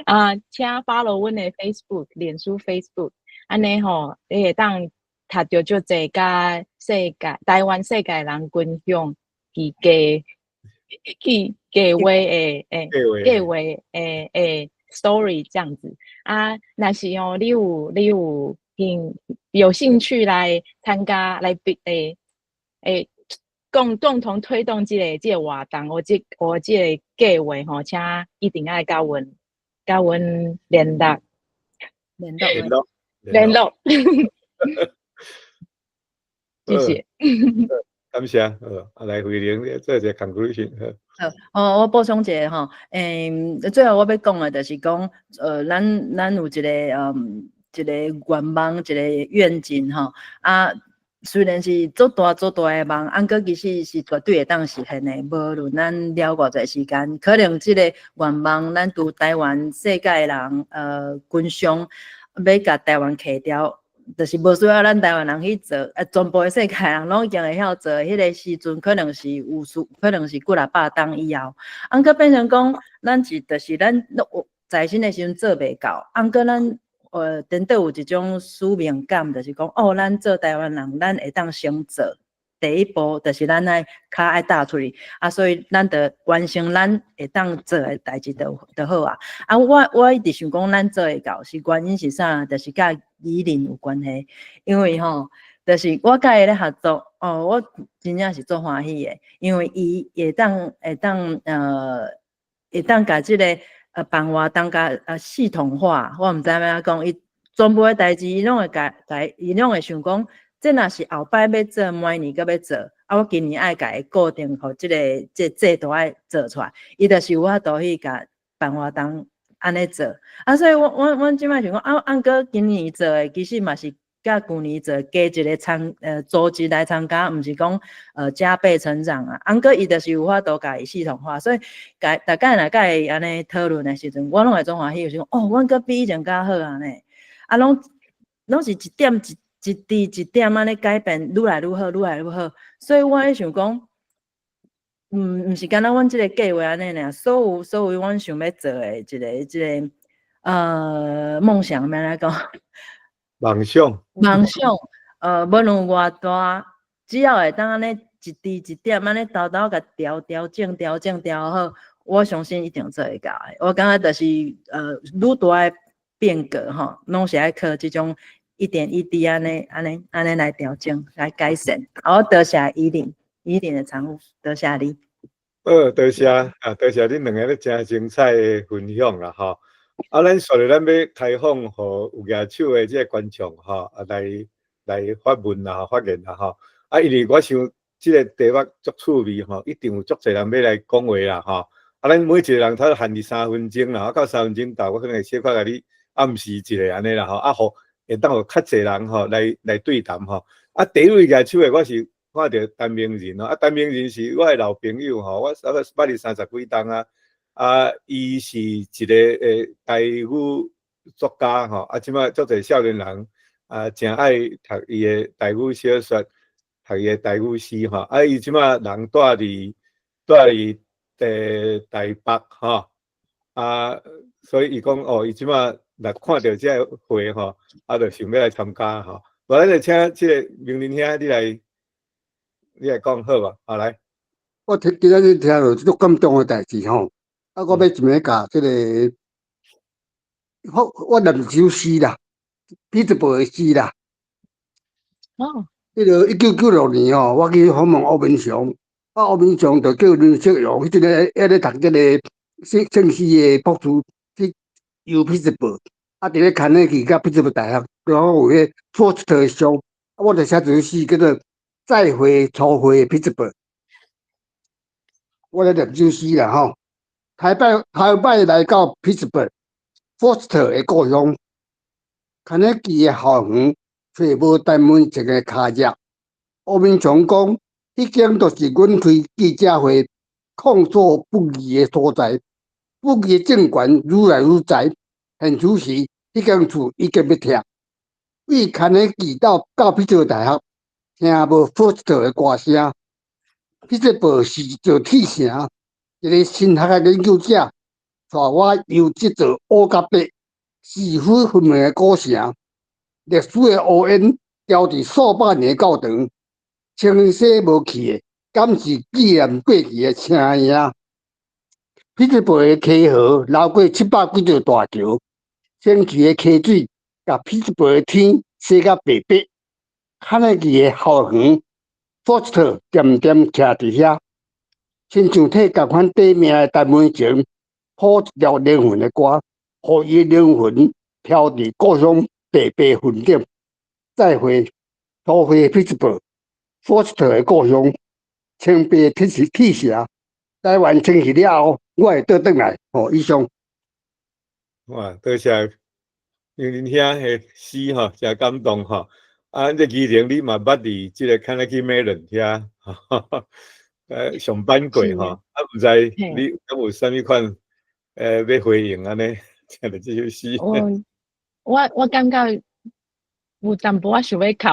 啊，請 follow 阮的 Facebook，臉書 Facebook，按呢吼，你會當讀著足濟佮世界台灣世界人分享去計劃的計劃的 story 這樣子啊，若是吼，你有興趣來參加來比共同推動這個活動，或這個計劃吼，請一定愛佮阮聯絡。聯絡。聯絡。聯絡。謝謝。感謝，好，來慧玲做一個 conclusion。好，哦，我補充一下吼，最後我欲講的就是講，咱有一個願望，一個願景吼，啊，雖然是足大足大的夢，啊，毋過其實是絕對會當實現的。無論咱了偌濟時間，可能這個願望，咱佇台灣世界人，群像欲共台灣揢掉，就是無需要咱台灣人去做，啊，全部的世界人攏已經會曉做。彼個時陣可能是有數，可能是幾若百冬以後，啊，毋過變成講，咱是就是咱攏在生的時陣做袂到，啊，毋過咱顛倒有一種使命感，就是講，哦，咱做台灣人，咱會當先做。第一步就是咱愛跤愛踏出去，啊，所以咱著完成咱會當做的代誌就好啊。啊，我一直想講咱做會到，是原因是啥？就是佮宜玲有關係，因為吼，就是我佮伊咧合作，哦，我真正是足歡喜的，因為伊會當共這個辦活動共系統化，我毋知欲按怎講，伊全部的代誌伊攏會共，伊攏會想講，這若是後擺欲做，明年閣欲做，啊，我今年愛共伊固定，予這個制度愛做出來，伊就是有法度去共辦活動按呢做。啊，所以我這擺想講，啊，按過今年做的，其實嘛是佮舊年做加一個組織來參加，毋是講加倍成長啊。按過伊就是有法度共伊系統化，所以共逐擺若佮伊按呢討論的時陣，我攏會足歡喜，就是講哦，阮閣比以前較好啊呢。啊，攏是一點一滴一點按呢改變，愈來愈好，愈來愈好。所以我咧想講，毋是干焦阮這個計畫按呢爾，所有阮想欲做的一個這個夢想，欲按怎講？夢想。夢想，無論偌大，只要會當按呢一滴一點按呢沓沓共調整調整調好，我相信一定做會到的。我感覺就是愈大的變革吼，攏是愛靠這種一點一滴按呢按呢按呢來調整來改善。好，多謝宜玲，宜玲的產物，多謝你。好，多謝啊，多謝恁兩个咧誠精彩的分享啦，吼。啊，咱紲落咱欲開放予有舉手的這個觀眾吼，啊來發問啦，發言啦，吼。啊，因為我想這個題目足趣味吼，一定有足濟人欲來講話啦，吼。啊，咱每一個人頭限佇三分鐘啦，啊，到三分鐘到，我可能會小可共你暗示一下按呢啦，吼。啊，予會當予較濟人吼來對談吼。啊，第一位舉手的我是看著陳明仁哦，啊，陳明仁是我的老朋友吼，我差不多捌伊三十幾冬啊。啊，伊是一個台語作家吼，啊，這擺足濟少年人啊，誠愛讀伊的台語小說，讀伊的台語詩吼。啊，伊這擺人住佇台北吼，啊，所以伊講哦，伊這擺若看著這個會吼，啊，就想欲來參加吼。無，咱就請這個明仁兄你來講好無？好來。我聽今仔日聽著足感動的代誌吼，啊，我欲一暝共這個，我念一首詩啦，彼得堡的詩啦。哦。彼個1996年吼，我去訪問歐文雄，啊，歐文雄就叫林世榮，彼陣咧還咧讀這個聖詩的博士去遊彼得堡，啊，佇咧牽咧去佮彼得堡大學，剛好有彼個福斯特的像，啊，我就寫一首詩叫做《再會初會彼得堡》。我咧念首詩啦吼，頭擺來到匹茲堡，福斯特的故鄉，肯尼基的校園揣無陳文靜的跤跡。歐明雄講，彼間就是阮開記者會控訴不義的所在，不義的政權愈來愈在，現此時，彼間厝已經欲拆。為肯尼基到匹茲堡大學，聽無福斯特的歌聲。彼得堡是一座鐵城，一個神學的研究者帶我遊這座烏甲白、是非分明的古城。歷史的烏煙飄佇數百年的教堂，清洗無去的，敢是紀念過去的聲音？彼得堡的溪河流過700幾座大橋，清渠的溪水共彼得堡的天洗甲白白。肯尼基的校園，福斯特恬恬徛佇遐，親像替仝款短命的陳文靜譜一條靈魂的歌，予伊的靈魂飄佇故鄉白白雲頂。再會，初會彼得堡，福斯特的故鄉，清白鐵城。台灣清氣了後，我會倒轉來。吼，以上。哇，多謝明仁兄的詩吼，誠感動吼。啊，這宜玲你嘛捌佇這個肯尼基梅倫遐，上班過吼，啊，毋知你敢有啥物款欲回應按呢？聽著這首詩。我感覺有淡薄仔想欲哭，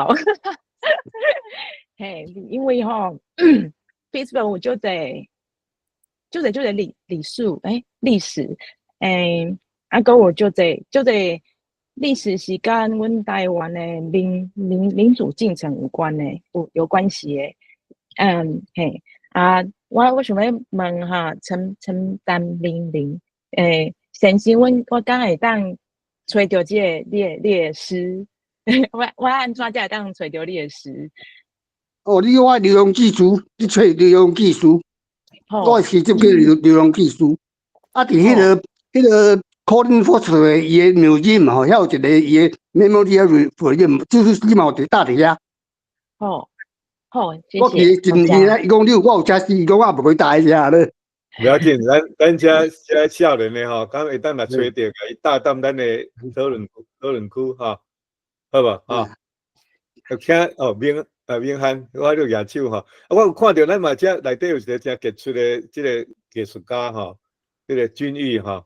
嘿，因為吼，Facebook 有足濟足濟足濟歷史，歷史，啊，閣有足濟足濟歷史是佮阮台灣的民主進程有關的，有關係的。嗯，嘿，啊，我想欲問哈，陳陳明玲，先生，阮我敢會當揣著這個你的詩？我按怎才會當揣著你的詩？哦，你我流浪記書，你揣流浪記書，我的詩集叫流浪記書。啊，佇彼個 Colin Foster 的伊的 museum 吼，遐有一個伊的 memorial ，就是你嘛有佇搭佇遐。好，好，謝我記真真啊，伊講你有我有寫詩，伊講我也無去搭遐咧。無要緊，咱遮少年的吼，敢會當來揣著，共伊搭踮咱的討論區吼，好無吼？請哦明漢，我咧舉手吼，啊，我有看著咱嘛遮內底有一個誠傑出的這個藝術家吼，這個君玉吼，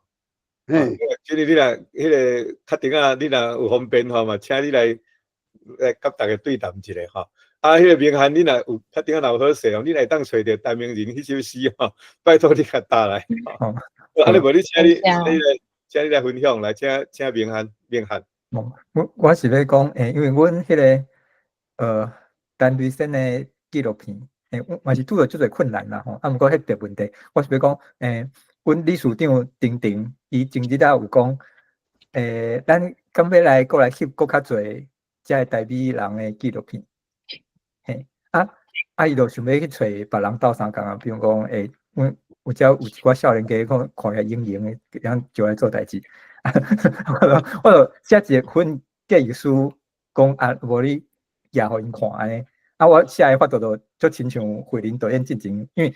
君玉你若彼個較頂仔，你若有方便吼嘛，請你來佮大家對談一下吼。啊，彼個明漢，你若有較頂仔若有好勢哦，你若會當揣著陳明仁彼首詩吼，拜託你共搭來。啊，你無你請你來分享來，請明漢，明漢。我是欲講，因為阮彼個陳瑞先的紀錄片，嘛是拄著足濟困難啦吼。啊，毋過彼別問題，我是欲講，阮理事長丁丁，伊前日仔有講，咱敢欲來閣來翕閣較濟遮個台美人的紀錄片，嘿，啊啊，伊就想欲去揣別人鬥相共啊，比如講，阮有遮有一寡少年家看看起來英英的，通招來做代誌。我就寫一份建議書，講啊，無你寄予𪜶看按呢。啊，我寫的法度就足親像慧玲導演進前，因為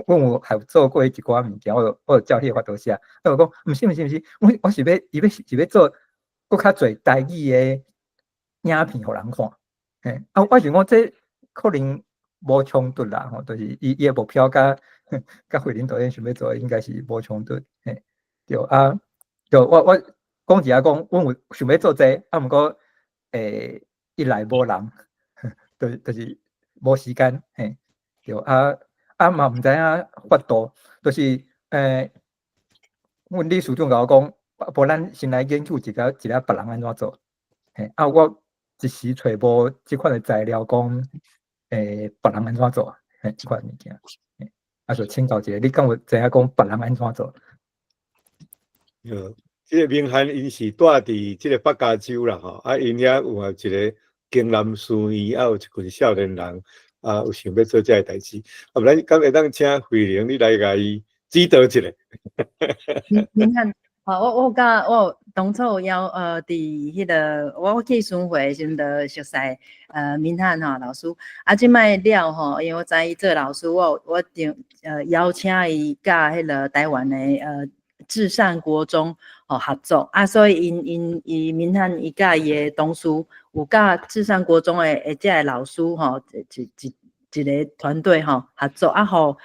阮有還有做過一寡物件，我就照彼個法度寫。我就講，毋是毋是毋是，我是欲伊欲是欲做閣較濟台語的影片予人看。嘿，啊，我想講這可能無衝突啦，吼，就是伊的目標佮慧玲導演想欲做的應該是無衝突。嘿，對啊，對，我講一下講，阮有想欲做這個，啊，毋過一來無人，就是無時間，嘿，對啊，啊嘛毋知影法度，就是阮理事長共我講，無咱先來研究一下一下別人按怎做，嘿，啊，我一時揣無這款的材料講，別人按怎做，嘿，這款物件，啊，就請教一下，你敢有知影講別人按怎做？嗯，這個明漢𪜶是蹛佇這個北加州啦吼，啊，𪜶遐有一個京南書院，啊，有一群少年人，啊，有想欲做這个代誌，啊，無咱敢會當請慧玲你來共伊指導一下。明漢，吼，我有當初有邀佇彼個我去巡迴的時陣就熟似明漢吼老師，啊，這擺了吼，因為我知伊做老師，我定邀請伊佮彼個台灣的至善國中吼合作，啊，所以𪜶伊明漢伊佮伊的同事有佮至善國中的這个老師吼，一個團隊吼合作，啊，予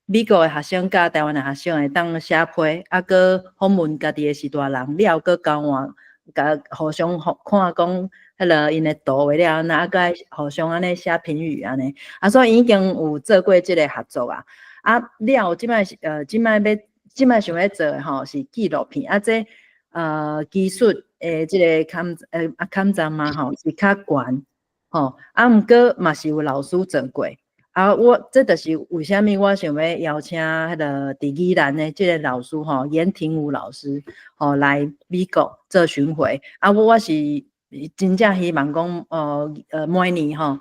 美國的學生佮台灣的學生會當寫批，啊，閣訪問家己的序大人，了閣交換，共互相看講彼个𪜶的圖畫了按怎，啊，閣愛互相按呢寫評語按呢，啊，所以已經有做過這个合作啊，啊，了這擺是這擺欲這擺想欲做的吼是紀錄片，啊，這技術的這个坎站嘛吼是較懸吼，啊，毋過嘛是有老師做過。啊，我這就是為啥物我想欲邀請彼个佇宜蘭的這個老師吼，嚴廷武老師吼來美國做巡迴。啊，我是真正希望講，明年吼，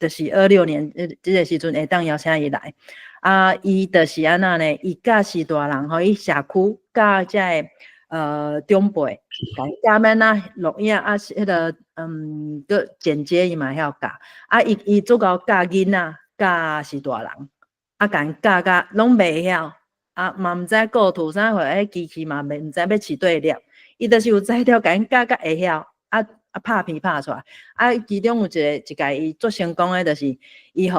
就是26年這個時陣會當邀請伊來。啊，伊就是按怎呢？伊教序大人吼，伊社區教這个長輩，共教欲按怎錄影啊，彼个閣剪接伊嘛會曉教。啊，伊足𠢕教囡仔，教序大人，啊，共𪜶教甲攏袂曉，啊，嘛毋知構圖啥貨，彼機器嘛袂毋知欲飼佗粒，伊就是有才調共𪜶教甲會曉，啊啊拍片拍出來。啊，其中有一個一屆伊足成功的，就是伊予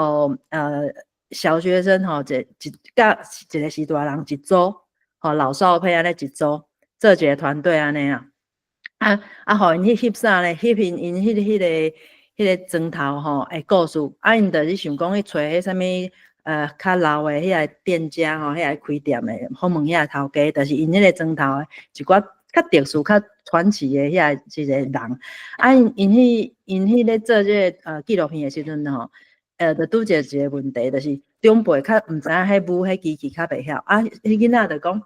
小學生吼，一佮一個序大人一組，吼老少配按呢一組，做一個團隊按呢啊。啊啊，予𪜶去翕啥咧？翕𪜶彼個磚頭吼的故事。啊，𪜶就是想講去揣彼啥物較老的彼個店家吼，彼个開店的，訪問遐個頭家，就是𪜶彼個磚頭的一寡較特殊、較傳奇的遐一個人。啊，𪜶彼咧做這个紀錄片的時陣吼，就拄著一个問題，就是長輩較毋知影彼舞彼機器較袂曉，啊，彼囡仔就講：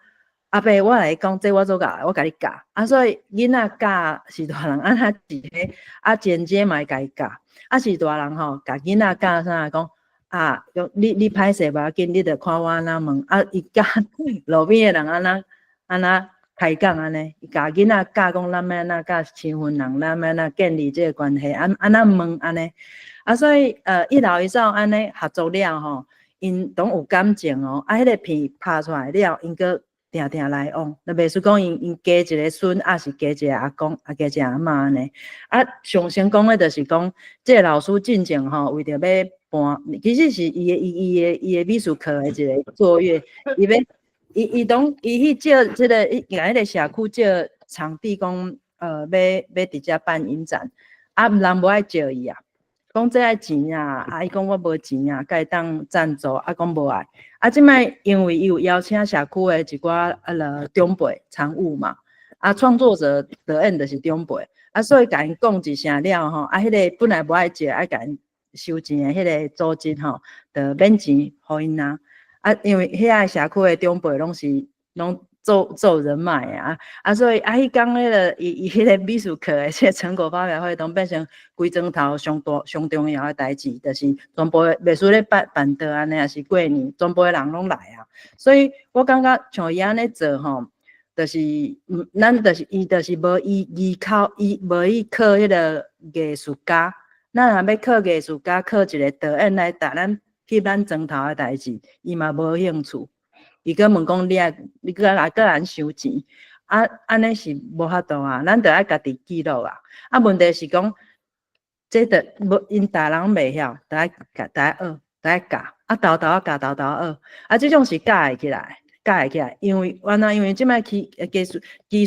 阿伯，我來講，這我做教，我共你教。啊，所以囡仔教序大人按怎一個，啊，剪接嘛會共伊教。啊，序大人吼，共囡仔教啥講？啊，你歹勢無要緊，你著看我按怎問。啊，伊教路邊的人按怎按怎開講按呢？伊共囡仔教講咱欲按怎佮身份人，咱欲按怎建立這個關係，按怎問按呢？啊，所以一老一少按呢合作了吼，𪜶攏有感情哦。啊，彼個片拍出來了，𪜶閣定定來往。若袂輸講𪜶加一個孫，抑是加一個阿公，啊加一個阿嬤按呢。啊，上成功的就是講，這個老師進前吼，為著欲搬，其實是伊的美術課的一個作業，伊欲伊伊當伊去借這個，伊共彼個社區借場地，講欲佇遮辦影展，啊，人無愛借伊啊，講這愛錢啊，啊，伊講我無錢啊，會當贊助，啊，講無愛，啊，這擺因為伊有邀請社區的一寡啊囉長輩參與嘛，啊，創作者導演就是長輩，啊，所以共𪜶講一聲了吼，啊，彼個本來無愛借，愛共𪜶收錢的彼個組織吼，就免錢予𪜶啊。啊，因為遐個社區的長輩攏是攏做做人脈啊，啊，所以啊，彼工彼個伊彼個美術課的這個成果發表會，攏變成規莊頭上大上重要的代誌，就是全部袂輸咧辦辦桌按呢，抑是過年，全部的人攏來啊。所以我感覺像伊按呢做吼，就是毋，咱就是伊就是無依依靠伊無去靠彼個藝術家，咱若欲靠藝術家，靠一個導演來帶咱翕咱莊頭的代誌，伊嘛無興趣。伊閣問講你愛你閣來閣來收錢，啊，按呢是無法度啊，咱著愛家己記錄啊。啊，問題是講，這著無𪜶大人袂曉，著愛教，著愛學，著愛教，啊，沓沓仔教，沓沓仔學，啊，這種是教會起來，教會起來，因為原來因為這擺技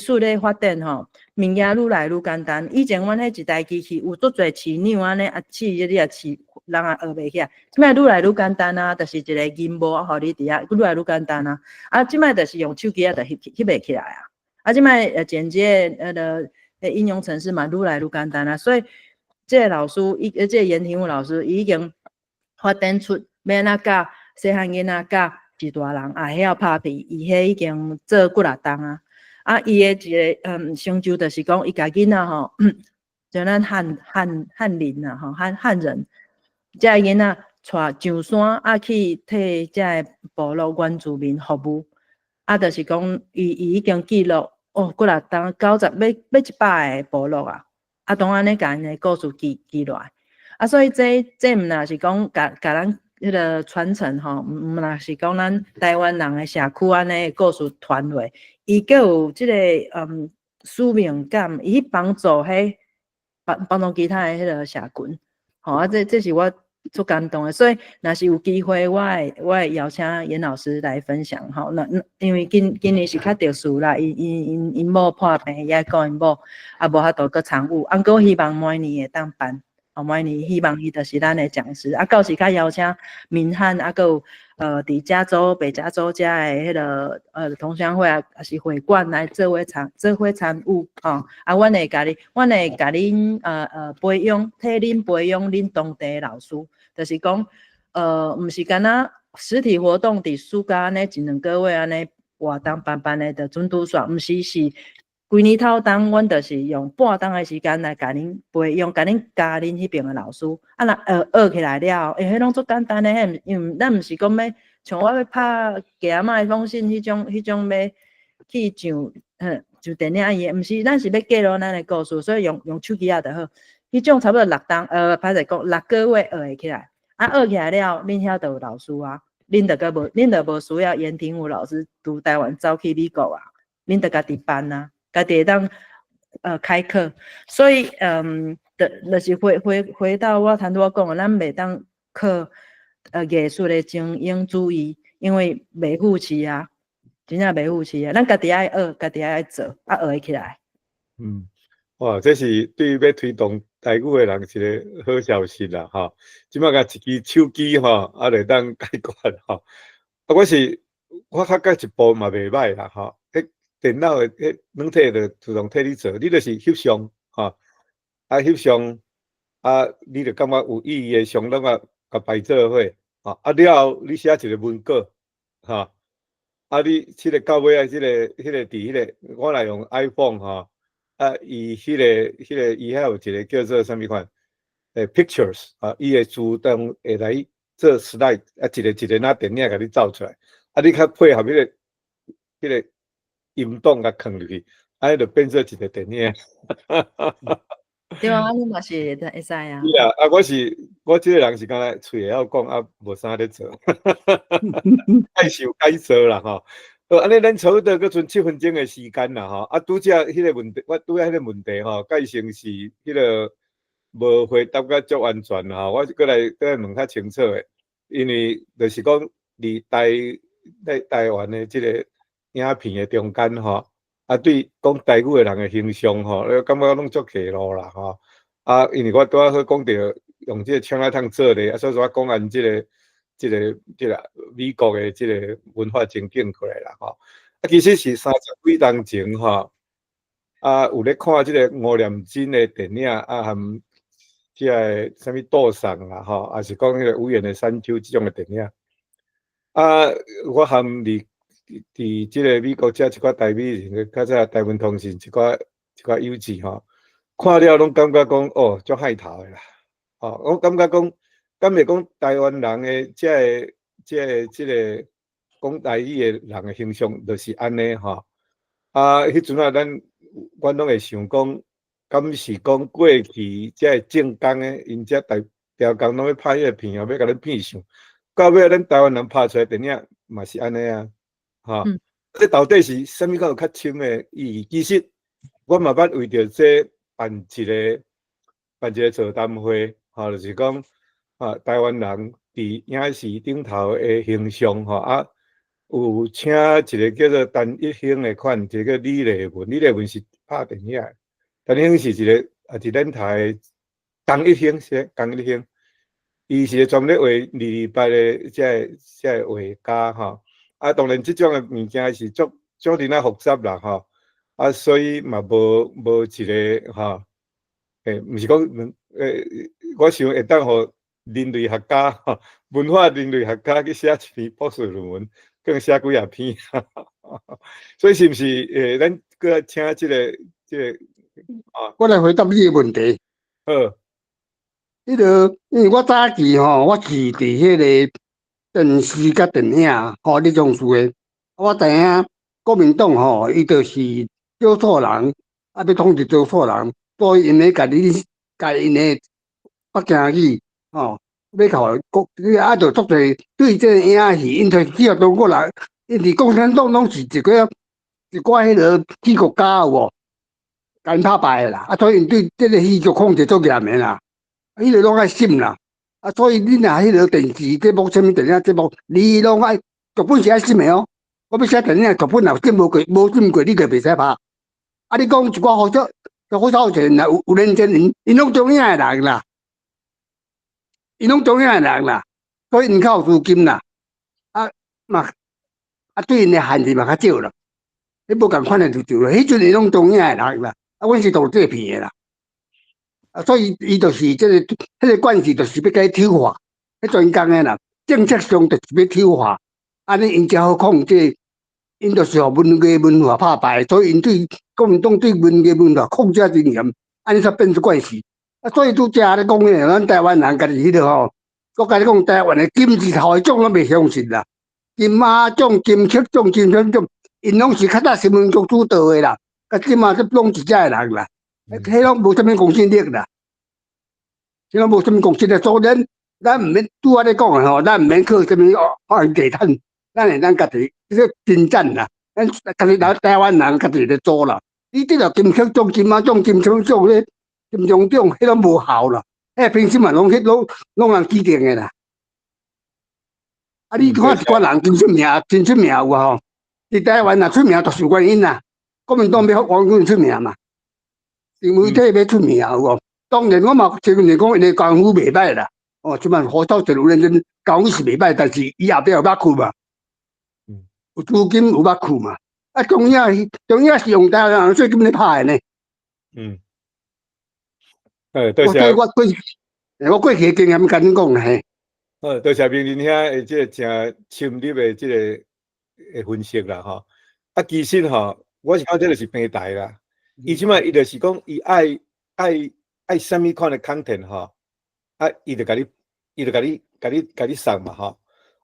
術咧發展吼，物件愈來愈簡單。以前阮彼一台機器有足濟試樣按呢，啊試你也試，人也學袂起來。這擺愈來愈簡單啊，就是一個銀幕予你佇遐，愈來愈簡單啊。啊，這擺就是用手機仔就翕翕會起來啊。啊，這擺剪接彼个應用程式嘛，愈來愈簡單啊。所以這個老師，伊這個嚴廷武老師，伊已經發展出欲按怎教細漢囡仔教序大人也會曉拍片，伊彼已經做幾若冬啊。啊，伊的一個成就就是講，伊共囡仔吼，像咱漢人啊，吼漢人，這个囡仔帶上山啊去替這个部落原住民服務，啊，就是講伊已經記錄哦，幾若冬90欲100個部落啊，啊，當按呢共𪜶的故事記落來，啊，所以這毋若是講共咱彼個傳承吼，毋若是講咱台灣人的社區按呢故事傳落，伊閣有這個使命感，伊去幫助彼幫助其他的彼個社群，吼啊，這是我足感動的，所以若是有機會，我會邀請嚴老師來分享吼。那因為今年是較特殊啦，伊𪜶某破病，伊愛顧𪜶某，啊無法度閣參與。啊，毋過希望明年會當辦，哦，明年希望伊就是咱的講師。啊，到時較邀請明翰，啊，閣有佇加州、北加州遮的彼个同鄉會啊，抑是會館來做伙參與，吼。啊，阮會共恁培養，替恁培養恁當地的老師，就是講，毋是干焦實體活動佇暑假按呢一兩個月按呢活動辦辦的就準拄煞，毋是是規年透冬，阮就是用半冬的時間來共恁培養，共恁教恁彼爿的老師。啊，若學起來了，因為彼攏足簡單的，彼毋因為咱毋是講欲像我欲拍給阿嬤一封信彼種欲去上電影院，毋是，咱是欲記錄咱的故事，所以用手機仔就好。彼種差不多6冬，歹勢講6個月學會起來，啊，學起來了，恁遐就有老師啊，恁就無需要嚴廷武老師拄台灣走去美國啊，恁就家己辦啊，家己會當開課。所以，就是回到我頭拄仔講的，咱袂當靠藝術的精英主義，因為袂富市啊，真正袂富市啊，咱家己愛學，家己愛做，啊學會起來。嗯，哇，這是對於欲推動台語的人一個好消息啦，吼！這擺共一支手機吼，啊，就會當解決吼。啊，我較覺一步嘛袂䆀啦，吼。彼電腦的彼軟體就自動替你做，你就是翕相吼，啊翕相，啊，你就感覺有意義的相，攏啊共排做伙，吼，啊了後你寫一個文稿，吼，啊你這個到尾仔這個佇彼個，我若用 iPhone 吼，啊伊彼個伊遐有一個叫做啥物款？Pictures 啊，伊會自動會來做 slide，啊一個一個若電影共你走出來，啊你較配合彼個音檔共囥入去，按呢就變做一個電影。對啊，你嘛是會使啊。是啊，啊，我這個人是敢若喙會曉講，啊，無啥咧做，愛想該做啦吼。按呢咱差不多閣賰7分鐘的時間啦吼。啊，拄才彼個問題，我拄才彼個問題吼，蓋成是彼個無回答甲足完全啦吼。我閣來問較清楚的，因為就是講佇台灣的這個影片的中間吼，啊，對講台語的人的形象吼，你感覺攏足歧路啦吼。啊，因為我拄仔好講著用這個槍仔通做咧，啊，所以說我講完這個美國的這個文化情境過來啦吼。啊，其實是30幾冬前吼，啊，有咧看這個吳念真的電影，啊，含這個啥物杜桑啦吼，抑是講彼個無言的山丘這種的電影。啊，我含佇這個美國遮一寡台美人，較早台灣通信一寡友姊吼，看了攏感覺講哦，足害頭的啦。哦，我感覺講，敢會講台灣人的這個講台語的人的形象，就是按呢吼。啊，彼陣啊，阮攏會想講，敢是講過去這个政工的，𪜶遮台調工攏欲拍彼个片啊，欲共恁騙相，到尾咱台灣人拍出來電影嘛是按呢啊，吼。這到底是啥物較有較深的意義？其實我嘛捌為著這辦一個座談會，吼，就是講啊，台灣人佇影視頂頭的形象，吼啊，有請一個叫做陳一興的款，一個叫李麗文，李麗文是拍電影的，陳一興是一個也是咱台江一興是江一興，伊是專門咧畫二二八的這個畫家吼。啊，當然這種的物件是足足爾仔複雜啦吼，啊，所以嘛無一個吼，毋是講我想會當予人類學家吼，文化人類學家去寫一篇博士論文，可能寫幾若篇，所以是毋是咱閣來請這個啊？我來回答你的問題。好。彼個因為我早期吼，我是佇彼個電視佮電影吼，咧從事的。我知影國民黨吼，伊就是少數人，啊欲統治多數人，所以𪜶咧共你共𪜶的北京語吼，欲互國，啊，就足濟對這個影戲，𪜶就去予中國人，因為共產黨攏是一寡彼個戲劇家有無？共𪜶拍敗的啦，啊，所以𪜶對這個戲劇控制足嚴的啦，彼個攏愛審啦。啊，所以你若彼個電視節目、啥物電影節目，你攏愛劇本是愛審的哦。我欲寫電影劇本，若審無過，無審過，你就袂使拍。啊，你講一寡好少，好少錢啦，有認真，𪜶攏中影的人啦，𪜶攏中影的人啦，所以𪜶較有資金啦。啊嘛，啊對𪜶的限制嘛較少啦。彼無仝款的就對了，彼陣𪜶攏中影的人啦，啊，阮是做製片的啦。啊，所以伊就是這個，彼個關係就是欲共伊醜化，彼專工的啦，政策上就是欲醜化，按呢𪜶才好控制，𪜶就是予文藝文化拍敗，所以𪜶對國民黨對文藝文化控制真嚴，按呢才變做慣勢。啊，所以拄才咧講的，咱台灣人家己彼個吼，我共你講，台灣的金字頭的獎攏袂相信啦，金馬獎、金曲獎、金像獎，𪜶攏是較早新聞局主導的啦，啊，這馬這攏一隻的人啦。彼攏無啥物公信力啦，彼攏無啥物公信力，所以咱毋免拄仔咧講的吼，咱毋免靠啥物哦，地毯，咱會當家己這個真讚啦，咱家己台灣人家己咧做啦。你這個金曲獎、金馬獎、金像獎咧，金鐘獎，彼攏無效啦，彼評審嘛攏彼攏人指定的啦。啊，你看一寡人真出名，真出名有吼，佇台灣若出名就是有原因啦。國民黨欲予王軍出名嘛。媒體欲出名有無？當然我嘛承認講𪜶的功夫袂歹啦。哦，這擺何超有認真功夫是袂歹，但是伊後壁有捌庫嘛，有資金有捌庫嘛。啊，中影是用台灣人稅金咧拍的呢。多謝。我過去的經驗共恁講嘿。好，多謝明仁兄的這個誠深入的這個的分析啦，吼。啊，其實吼，我是感覺這就是平台啦。伊這擺伊就是講，伊愛愛愛啥物款的 content 吼，啊，伊就共你，伊就共你，共你，共你送嘛，吼。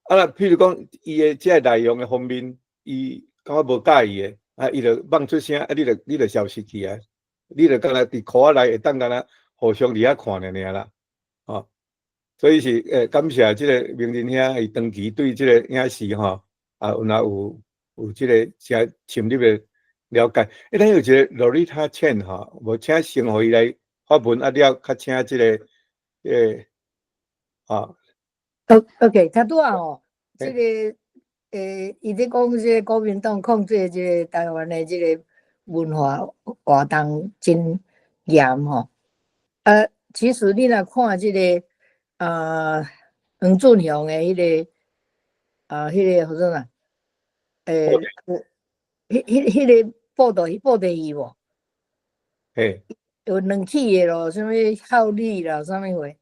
啊，若譬如講，伊的這個內容的方面，伊感覺無佮意的，啊，伊就放出聲，啊，你就消失去啊，你就敢若佇箍仔內會當敢若互相佇遐看爾爾啦，吼。所以是感謝這個明仁兄，伊長期對這個影視吼，啊，有若有有這個誠深入的了解。欸，咱有一個 Lolita Chen 吼，無請先予伊來發問，啊了，較請這個啊。 OK，較拄仔吼，這個伊咧講這個國民黨控制這個台灣的這個文化活動真嚴吼。啊，其實你若看這個黃俊雄的彼個啊，彼個叫做啥？彼個布袋戲無？嘿。有兩起的咯，啥物孝女啦，啥物貨？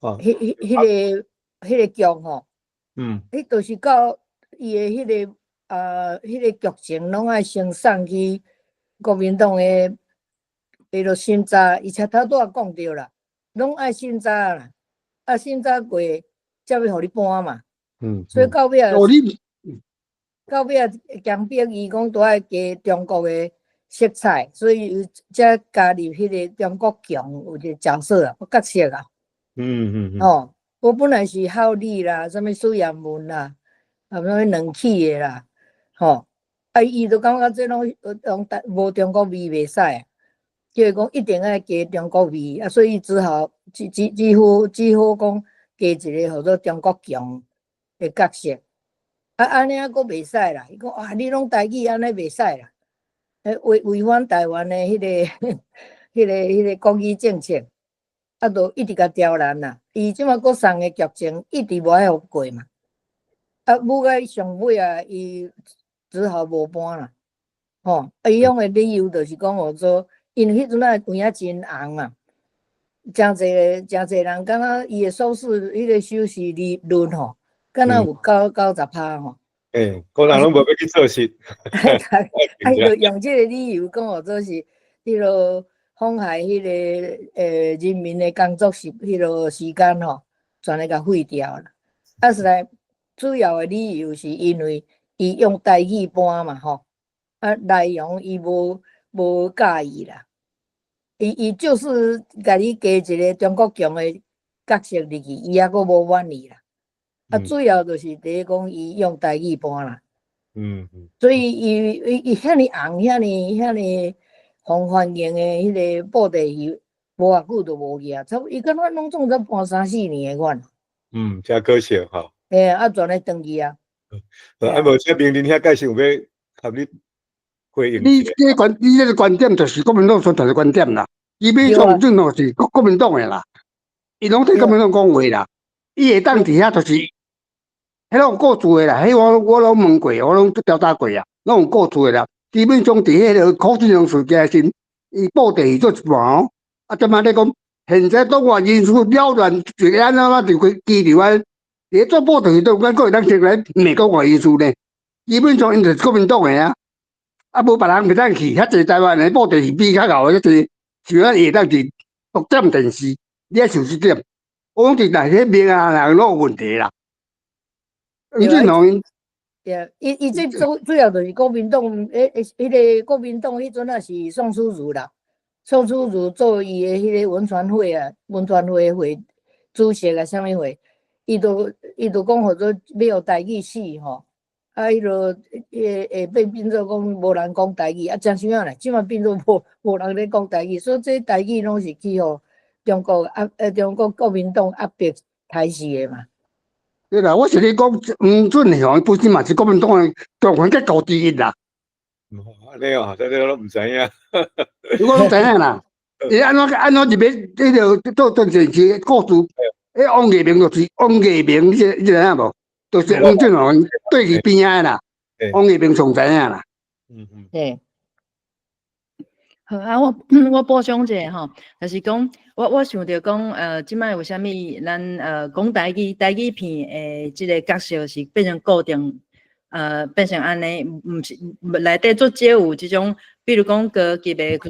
哦。彼個劇吼，彼就是到伊的彼個劇情攏愛先送去國民黨的彼個審查，伊才頭拄仔講著啦，攏愛審查啦，啊審查過才欲予你搬嘛。所以到尾仔，到尾仔強迫伊講都愛加中國的色彩，所以才加入彼個中國強有一個角色啊，角色啊。吼，我本來是孝女啦，啥物蘇艷文啦，啊，啥物兩起的啦，吼，啊，伊就感覺這攏攏無中國味袂使，叫伊講一定愛加中國味，啊，所以只好幾幾幾乎只好講加一個號做中國強的角色，啊，按呢閣袂使啦，伊講啊，你攏台語按呢袂使啦，違反台灣的彼個國語政策。啊，就一直共刁難啦。伊這馬閣送的劇情一直無愛予過嘛。啊，舞到上尾啊，伊只好無搬啦。吼，啊，伊用的理由就是講號做，因為彼陣仔有影真紅嘛，誠濟誠濟人感覺伊的收視，彼個收視率吼，敢若有90%吼。欸，個人攏無欲去做事。啊，伊就用這個理由講號做是彼個妨害彼個人民的工作時彼個時間吼，全咧共廢掉啦。啊，實在主要的理由是因為伊用台語搬嘛吼，啊，內容伊無佮意啦。伊就是共你加一個中國強的角色入去，伊猶閣無滿意啦。啊，主要就是佇咧講伊用台語搬啦。所以伊遐爾紅，遐爾遐爾受歡迎的彼個布袋戲，無偌久就無去啊，差不伊敢若攏總才搬三四年的款。嗯，誠可惜吼。嘿啊，全咧斷去啊。啊，無請明仁兄介紹欲合你回應。你這個觀點就是國民黨宣傳的觀點啦。基本上陣吼是國民黨的啦，伊攏替國民黨講話啦。伊會當佇遐就是，彼攏有故事的啦。彼我攏問過，我攏調查過啊，攏有故事的啦。基本上佇彼個柯俊雄事件時，伊布袋戲做一半哦。啊，這擺咧講，現在黨外人士擾亂，一個按怎啊就拘留啊？佇咧做布袋戲都有咱閣會當先來罵黨外人士呢。基本上𪜶就是國民黨的啊，啊無別人袂當去，遐濟台灣的布袋戲比較𠢕的遐濟，像咱會當佇獨佔電視，你愛想這點，我講佇內彼面啊人攏有問題啦。黃俊雄。對，伊這主要就是國民黨，彼個國民黨彼陣仔是宋楚瑜啦，宋楚瑜做伊的彼個文傳會啊，文傳會會主席啊，啥物會，伊就講號做欲予台語死吼，啊，彼個會變做講無人講台語，啊，真啥啦，這馬變做無人咧講台語，所以這台語攏是去予中國國民黨壓迫台視的嘛。對啦，我是咧講黃俊雄本身嘛是國民黨的強權結構之一啦。按呢哦，這個攏毋知影。我攏知影啦。伊按怎按怎入去，彼個做電視故事，彼王藝明就是王藝明，你知影無？就是黃俊雄對伊邊仔的啦。王藝明上知影啦。對。好啊，我補充一下吼，就是講我想著講，這擺為啥物咱講台語台語片的這个角色是變成固定，變成按呢，毋是內底足少有這種，比如講高級的知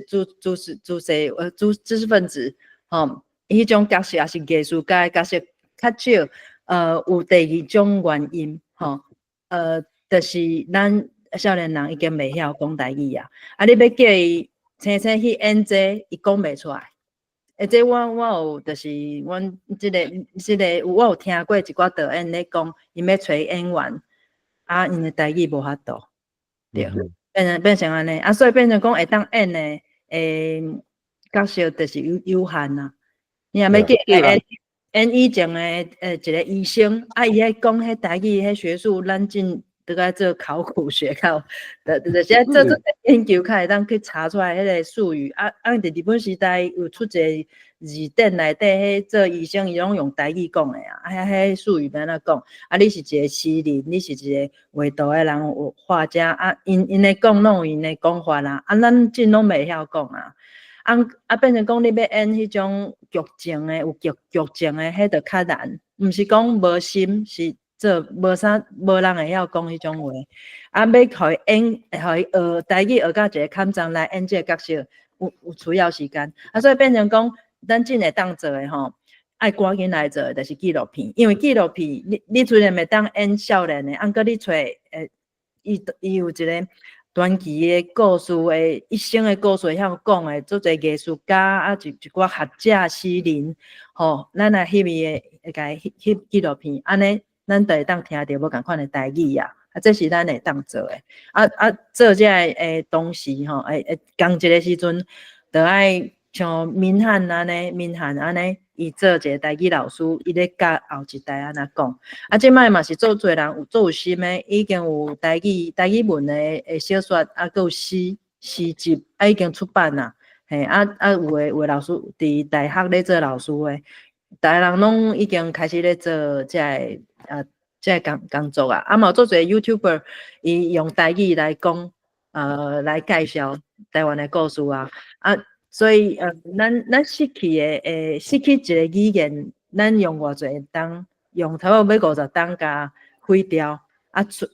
知知識知識呃知知識分子，吼，彼種角色抑是藝術家的角色較少，有第二種原因，吼，就是咱少年人已經袂曉講台語啊！啊，你欲叫伊青青去演這個，伊講袂出來。這我有，就是阮這個，我有聽過一寡導演咧講，𪜶欲揣演員，啊，𪜶的台語無法度，對，變成按呢，啊，所以變成講會當演的角色就是有限啊。你若欲叫伊演演以前的一個醫生，啊，伊彼講彼台語彼學術，咱真都愛做考古學較，就是愛做做研究，較會當去查出來彼个術語。啊啊！佇日本時代有出一个字典內底，彼做醫生伊攏用台語講的啊，啊，彼術語欲按怎講？啊，你是一個詩人，你是一個畫圖的人，畫家啊，𪜶咧講攏有𪜶的講法啦。啊，咱真攏袂曉講啊。啊啊，變成講你欲演彼種劇情的，有劇情的，彼就較難。毋是講無心，是做無啥無人會曉講彼種話。啊，欲予伊演，予伊學台語學到一个坎站來演這个角色，有需要時間。啊，所以變成講，咱真會當做的吼，愛趕緊來做的就是紀錄片，因為紀錄片，你雖然會當演少年的，啊，毋過你揣伊有一个傳奇的故事的一生的故事會曉講的，足濟藝術家啊，一寡學者、詩人，吼，咱來翕伊的，會共伊翕翕紀錄片，按呢，咱就會當聽著無仝款的台語啊，啊，這是咱會當做的。啊啊，做這个同時吼，會仝一个時陣，就愛像明翰按呢，明翰按呢，伊做一个台語老師，伊咧教後一代按怎講。啊，這擺嘛是足濟人有足有心的，已經有台語文的小說，啊，閣有詩集，啊，已經出版啦。嘿，啊啊，有的老師佇大學咧做老師的，逐个人攏已經開始咧做這个工作啊。啊，嘛有足濟 YouTuber，伊用台語來講，來介紹台灣的故事啊。啊，所以咱失去一個語言，咱用偌濟冬，用差不多欲50冬共毀掉，啊，出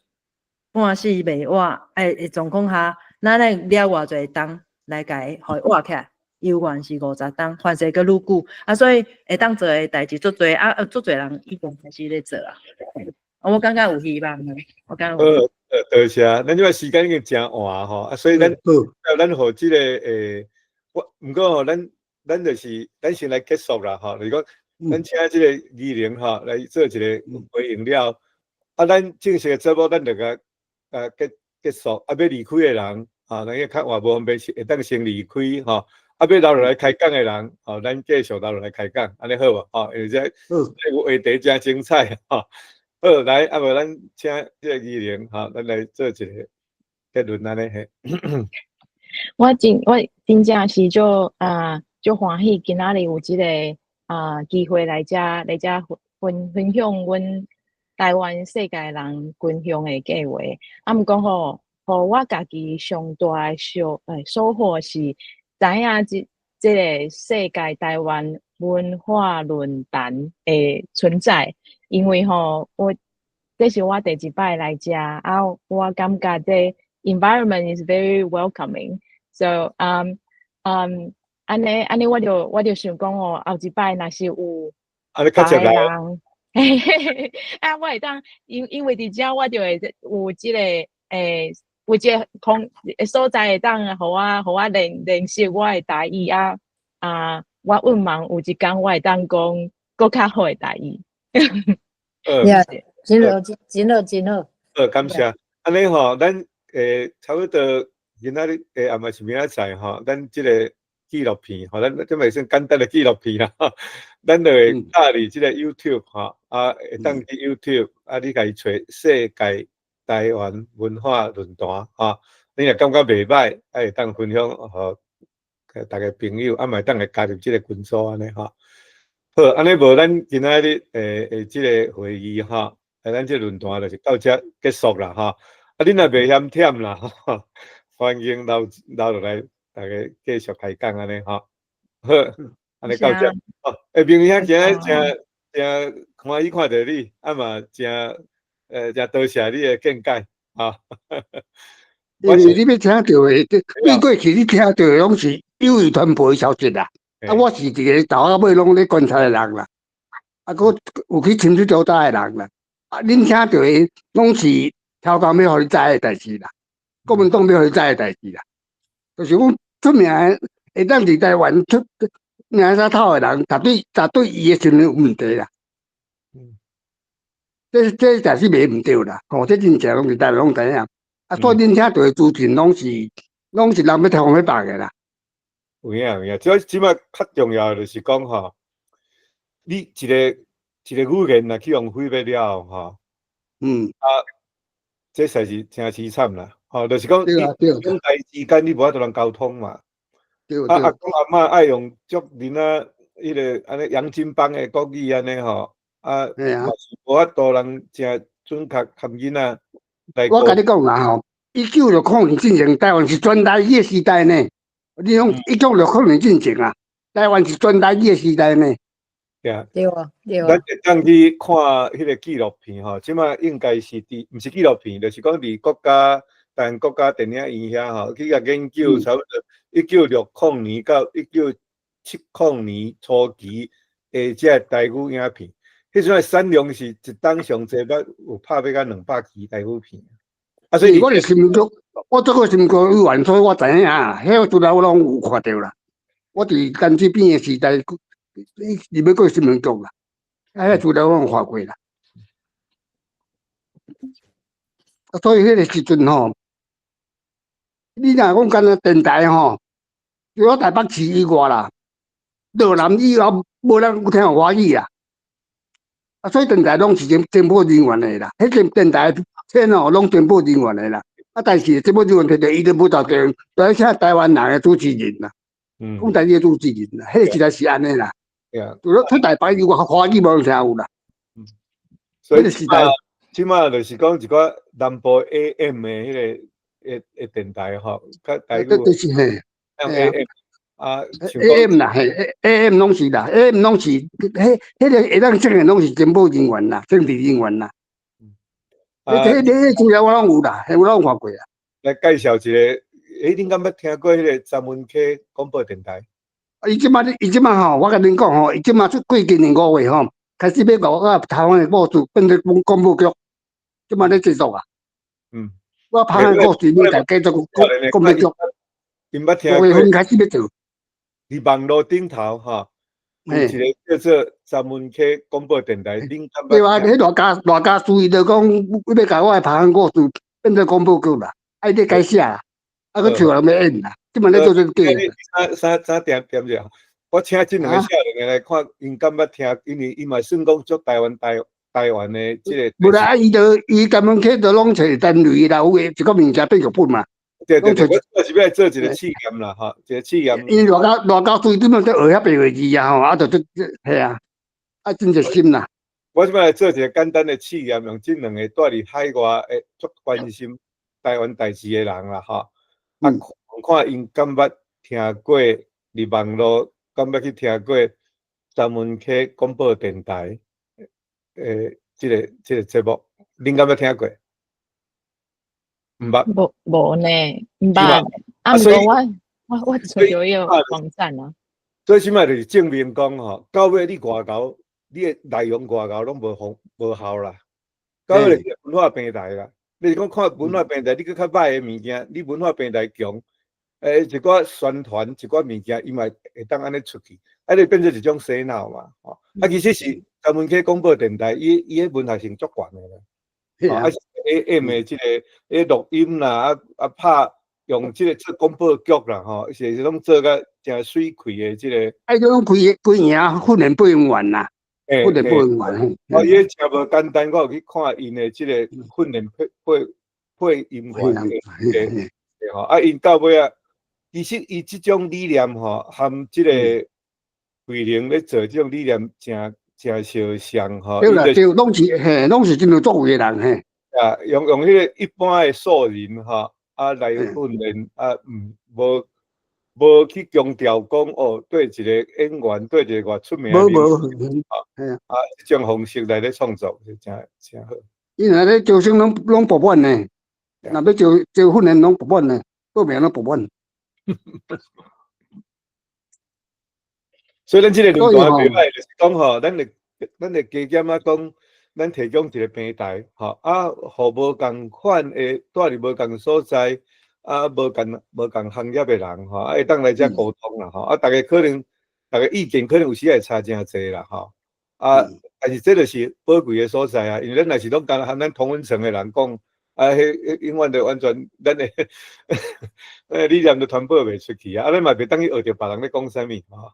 半死袂活，的狀況下，咱愛掠偌濟冬來共伊予伊活起來，猶原是50冬，凡勢閣愈久，啊，所以會當做的代誌足濟，啊，足濟人已經開始咧做啊。我感覺有希望的，我感覺有。好，多謝。咱這擺時間已經誠晚吼，啊，所以咱予這个我毋過吼，咱就是咱先來結束啦吼，就是講，咱請這个議員吼來做一个回應了，啊，咱正式的節目咱就共結束，啊，欲離開的人，吼，咱較晚無方便，會當先離開吼，啊，欲留落來開講的人，吼，咱繼續留落來開講，按呢好無？吼，因為這個話題誠精彩吼。好，來，啊無咱請這个議員吼，咱來做一个結論按呢嘿。我真正是足歡喜，今仔日有這个機會來遮分享阮台灣世界人分享的計劃。啊，毋過吼，予我家己上大的收穫是知影這个世界台灣文化論壇的存在，因為吼，這是我第一擺來遮，啊，我感覺這 environment is very welcoming. So, 按呢，我就想講哦，後一擺若是有啊，你較捷來人，嘿嘿嘿，啊，我會當因為佇遮我就會有這个有這个空所在會當予我練習我的台語啊啊，我願望有一工我會當講閣較好的台語。呀，真好，真好，真好。好，感謝。按呢吼，咱差不多今仔日下暗是明仔載吼，咱這個紀錄片吼，咱這嘛算簡單的紀錄片啦，咱就會搭佇這個 YouTube 吼，啊，會當去 YouTube，啊，你共伊揣世界台灣文化論壇吼，你若感覺袂䆀，啊，會當分享予逐个朋友，啊，嘛會當會加入這个群組按呢吼。好，按呢無咱今仔日這个會議吼，咱這論壇就是到這結束啦吼。啊，恁若袂嫌忝啦，歡迎留落來。逐家繼續開講按呢吼。好，按呢到遮。哦，明兄今日誠誠歡喜看著你，啊嘛誠多謝你的見解，吼。因為你欲聽著的，你過去你聽著的攏是有意傳播的消息啦。啊，我是一個頭到尾攏咧觀察的人啦。啊，閣有去親自調查的人啦。啊，恁聽著的攏是超工欲予你知的代誌啦，國民黨欲予你知的代誌啦。就是講出名的，會當佇台灣出名煞頭的人，絕對絕對伊的身份有問題啦。這代誌袂毋對啦，吼，這真正攏是大家攏知影。啊，所以恁聽著的資訊攏是人欲聽欲白的啦。有影有影，這這擺較重要的就是講吼，你一個一個語言若去予毀滅了吼，啊，這實在是誠淒慘啦，吼，就是講你兩代之間你無法度通溝通嘛。啊，阿公阿嬤愛用足囡仔彼个按呢洋涇浜的國語按呢吼，啊，嘛是無法度人誠準確含囡仔來。我共你講啦吼，1960年進前，台灣是全台語的時代呢。你講1960年進前啊，台灣是全台語的時代呢。對啊，對啊，對啊。咱會當去看彼个紀錄片吼，這擺應該是佇，毋是紀錄片，就是講佇國家台灣國家電影院遐吼，去共研究差不多1960年到1970年初期的這台語影片，彼陣的產量是一冬上濟捌有拍欲到200支台語片。啊，所以我是新聞局，我做過新聞局委員，所以我知影，彼个資料我攏有看著啦。我佇陳水扁的時代，入去過新聞局啦，啊，彼資料我攏看過啦。啊，所以彼个時陣吼，你若講干焦電台吼，除了台北市以外啦，羅南以後無人有聽過華語啦。啊，所以電台攏是政府人員的啦，彼個電台線吼攏政府人員的啦。啊，但是政府人員摕著伊都無頭家，都愛請台灣人的主持人啦，講台語的主持人啦，彼個時代是按呢啦。除了出台北以外，華語無人聽有啦。所以時代，這擺就是講一寡南部 AM 的彼个的電台吼，較台語。就是嘿，AM 啊，AM 啦，嘿，AM 攏是啦，AM 攏是，彼彼个會當整的攏是政府人員啦，政治人員啦。彼彼資料我攏有啦，彼我攏看過啊。來介紹一个，恁敢捌聽過彼个三文溪廣播電台？啊，伊這擺伊這擺吼，我共恁講吼，伊這擺出過今年5月吼，開始欲共我台灣的故事變做廣播劇，這擺咧製作啊。我拍的故事欲共繼續廣播劇。𪜶捌聽過？5月份開始欲做。佇網路頂頭吼，有一个叫做三文溪廣播電台，恁敢捌？對啊，彼賴家書伊就講欲共我的拍故事變做廣播劇啦，啊伊咧改寫啦，啊閣找人欲演啦，這擺咧做這個。啥啥啥點點者？我請這兩个少年的來看，𪜶敢捌聽？因為伊嘛算講足台灣的這个。無啦，啊伊就伊三文溪就攏揣單位啦，有的一個物件變劇本嘛。對對對，我是欲來做一個試驗啦，吼，一個試驗。因為賴家書點樣在學遐白話字啊，吼，啊就這嘿啊，啊真熱心啦。我這擺來做一個簡單的試驗，用這兩个蹛佇海外的足關心台灣代誌的人啦，吼，啊看𪜶敢捌聽過佇網路，敢捌去聽過三文溪廣播電台這个節目，恁敢捌聽過？毋捌。無無呢，毋捌。啊，毋過我揣著彼個網站啊。所以這擺就是證明講吼，到尾你外口，你的內容外口攏無效啦。到尾就是文化平台啦。你是講看文化平台，你閣較歹的物件，你文化平台強，一寡宣傳，一寡物件，伊嘛會當按呢出去，啊，你變做一種洗腦嘛，吼。啊，其實是三文溪廣播電台，伊彼文學性足懸的啦。啊，AM 的這個彼錄音啦，啊啊拍用這個做廣播劇啦，吼，是攏做甲誠媠氣的這個。啊，伊攏規規營訓練配音員啦，訓練配音員。哦，伊誠無簡單，我有去看𪜶的這個訓練配音員的，對吼。啊，𪜶到尾仔，其實伊這種理念吼，含這個惠能咧做這種理念，誠誠相像吼。對啦，對，攏是嘿，攏是真有作為的人嘿。啊，用彼個一般的素人吼，啊來訓練啊，毋無無去強調講哦，對一個演員，對一個偌出名的無明無，星啊，這種方式來咧創作是誠誠好。因為咧招生攏爆滿呢，若欲招招訓練攏爆滿呢，報名攏爆滿。所以咱這個論壇袂歹，就是講吼，咱會加減仔講，咱提供一個平台，吼啊，予無仝款的蹛佇無仝所在，啊，無仝行業的人，吼，啊，會當來遮溝通啦，吼，啊，逐家可能，逐家意見可能有時會差誠濟啦，吼，啊，但是這就是寶貴的所在啊，因為咱若是攏干焦含咱同溫層的人講，啊，彼永遠就完全咱的理念都傳播袂出去啊，啊，咱嘛袂當去學著別人咧講啥物，吼。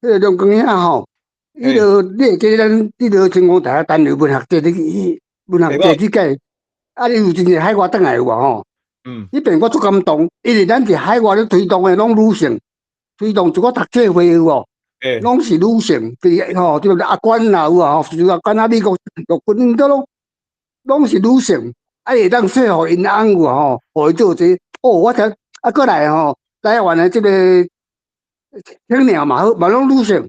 彼個梁光兄吼，彼個你會記咱彼個成功大學單位文學節，你文學節這屆，啊，你有真濟海外轉來有無吼？彼邊我足感動，因為咱佇海外咧推動的攏女性，推動一個讀冊會有無？攏是女性，比如吼，就阿關啦有啊吼，就阿關啊，美國陸軍𪜶都攏是女性，啊會當說服𪜶翁有吼，予伊做這個，哦，我聽啊，閣來吼，台灣的這個青年嘛好，嘛攏女性，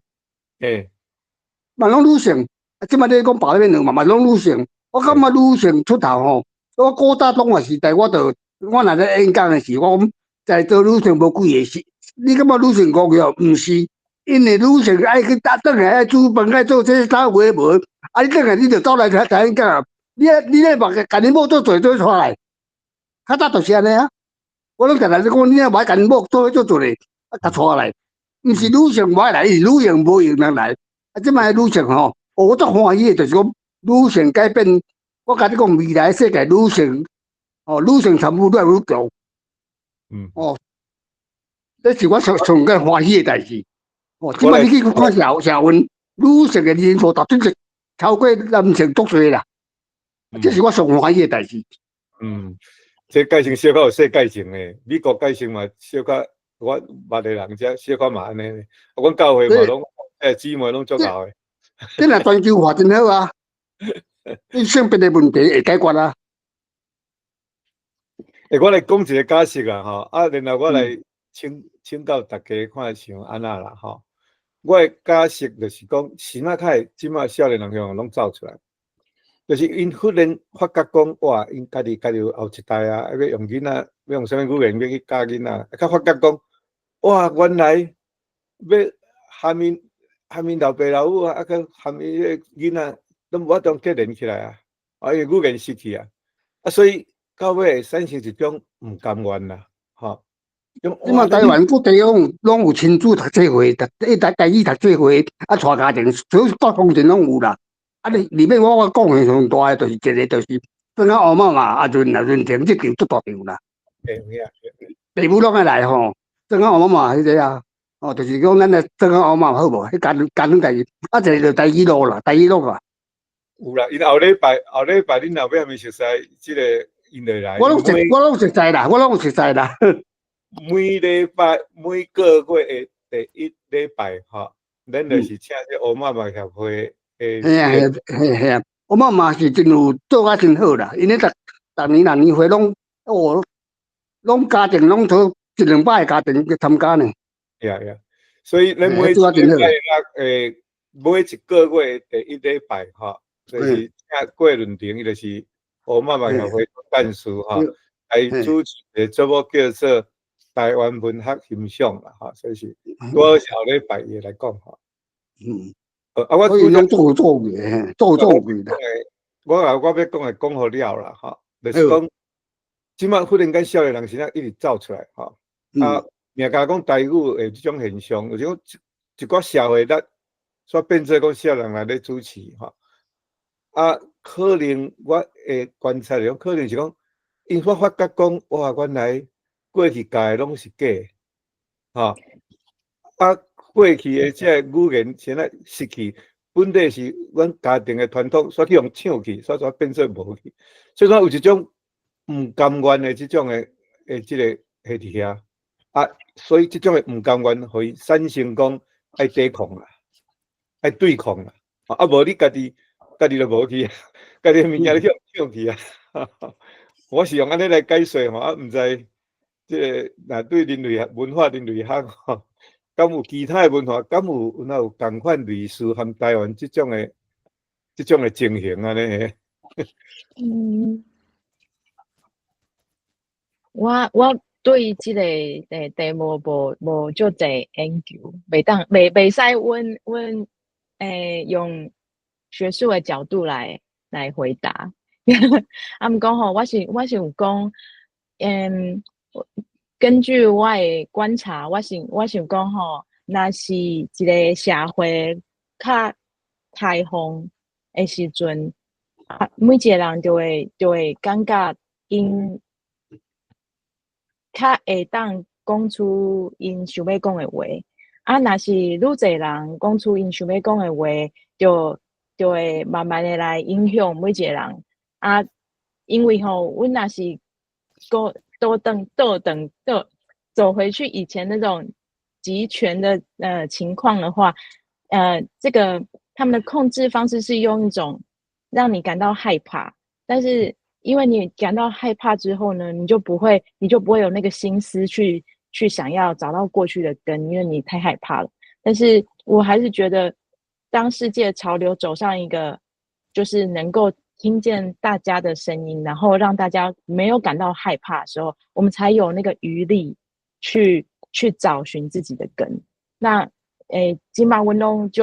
嘛攏女性，啊，這擺你講白面嘛嘛攏女性，我感覺女性出頭吼，我古早中學時代我就，我若咧演講的時，我講在座女性無幾個是，你感覺女性五個毋是？因為女性愛去搭轉來愛煮飯愛做這啥有的無，啊你轉來你就走來台演講啊，你咧嘛共恁某做做做出來，較早就是按呢啊，我攏定定咧講，你若無愛共恁某做做做咧，啊共帶來，毋是女性無愛來，是女性無閒通來。啊，這擺女性吼，我足歡喜的，就是講女性改變，我共你講未來世界女性，哦，女性參與愈來愈強。哦，這是我上上蓋歡喜的代誌。哦，這擺你去看社運，女性的人數絕對是超過男性足濟啦。這是我上歡喜的代誌。嗯，這改成小可有世界性的，美國改成嘛小可，我捌的人遮小可嘛按呢。啊，阮教會嘛攏，姊妹攏足𠢕的。這若全球化真好啊！你性別的問題會解決啊。欸，我來講一個假設啊，吼，啊，然後我來請教大家看想按怎啦，吼。我的假設就是講，是哪較會這擺少年人向攏走出來，就是𪜶忽然發覺講，哇，𪜶家己有後一代啊，欲用囡仔，欲用啥物語言欲去教囡仔，較發覺講，哇，原來欲含𪜶老爸老母啊，啊，閣含𪜶彼個囡仔，攏無法度結連起來啊，啊，伊語言失去啊，啊，所以到尾會產生一種毋甘願啦，吼。這擺台灣各地方攏有親子讀冊會，讀一台台語讀冊會，啊，帶家庭，所有各方面攏有啦。啊，裡裡面我講的上大的就是一個，就是算啊烏媽媽啊潤啊潤婷，這場足大場啦。爸母攏愛來吼，算啊烏媽媽彼個啊，哦，就是講咱的算啊烏媽好無？彼簡簡單代誌，啊，一個就台語路啦，台語路啊。有啦，𪜶後禮拜後禮拜，恁若欲啥物熟似，這個𪜶就來。我攏熟似啦，我攏有熟似啦。每禮拜每個月的第一禮拜，吼，咱就是請這烏媽媽協會的。嘿啊嘿嘿啊，烏媽媽是真有做甲真好啦，𪜶咧逐逐年若年會攏哦，攏家庭攏做一兩百個家庭去參加呢。對啊對啊，所以咱每一禮拜每一個月第一禮拜，吼，就是請郭潤婷，伊就是烏媽媽協會幹事，吼，來主持一個節目叫做台灣文學欣賞啦，吼，所以是我是後禮拜伊來講吼。啊，我所以攏做做嘅，做做嘅啦。我啊，我欲講的講予了啦，吼，就是講，這擺忽然間少年人是怎一直走出來，吼，啊，若敢講台語的這種現象，就是講一寡社會咱煞變做講少年人來咧主持，吼，啊，可能我會觀察著，可能是講，𪜶發覺講，哇，原來過去教的攏是假的，吼，啊，過去的這個語言現在失去，本底是阮家庭的傳統，煞去予搶去，煞煞變做無去，所以講有一種毋甘願的這種的這個喺佇遐，啊，所以這種的毋甘願，予伊產生講愛抵抗啦，愛對抗啦，啊，無你家己家己就無去，家己的物件你去予搶去啊，我是用按呢來解說吼，啊，毋知。這个若對人類學文化人類學吼，敢有其他的文化，敢有有哪有仝款類似含台灣這種的情形按呢？嗯，我對這个題目無足濟研究，袂當袂使阮用學術的角度來回答。啊，毋過吼，我是有講，根據我的觀察，我想講吼，若是一个社會較開放的時陣，啊，每一个人就會感覺𪜶較會當講出𪜶想欲講的話。啊，若是愈濟人講出𪜶想欲講的話，就會慢慢的來影響每一个人。啊，因為吼，阮若是閣倒轉倒轉倒走回去以前那種集權的情況的話，這個他們的控制方式是用一種讓你感到害怕，但是因為你感到害怕之後呢，你就不會有那個心思去想要找到過去的根，因為你太害怕了。但是我還是覺得，當世界潮流走上一個，就是能夠聽見大家的聲音，然後讓大家沒有感到害怕的時候，我們才有那個餘力去找尋自己的根。那，這馬阮攏就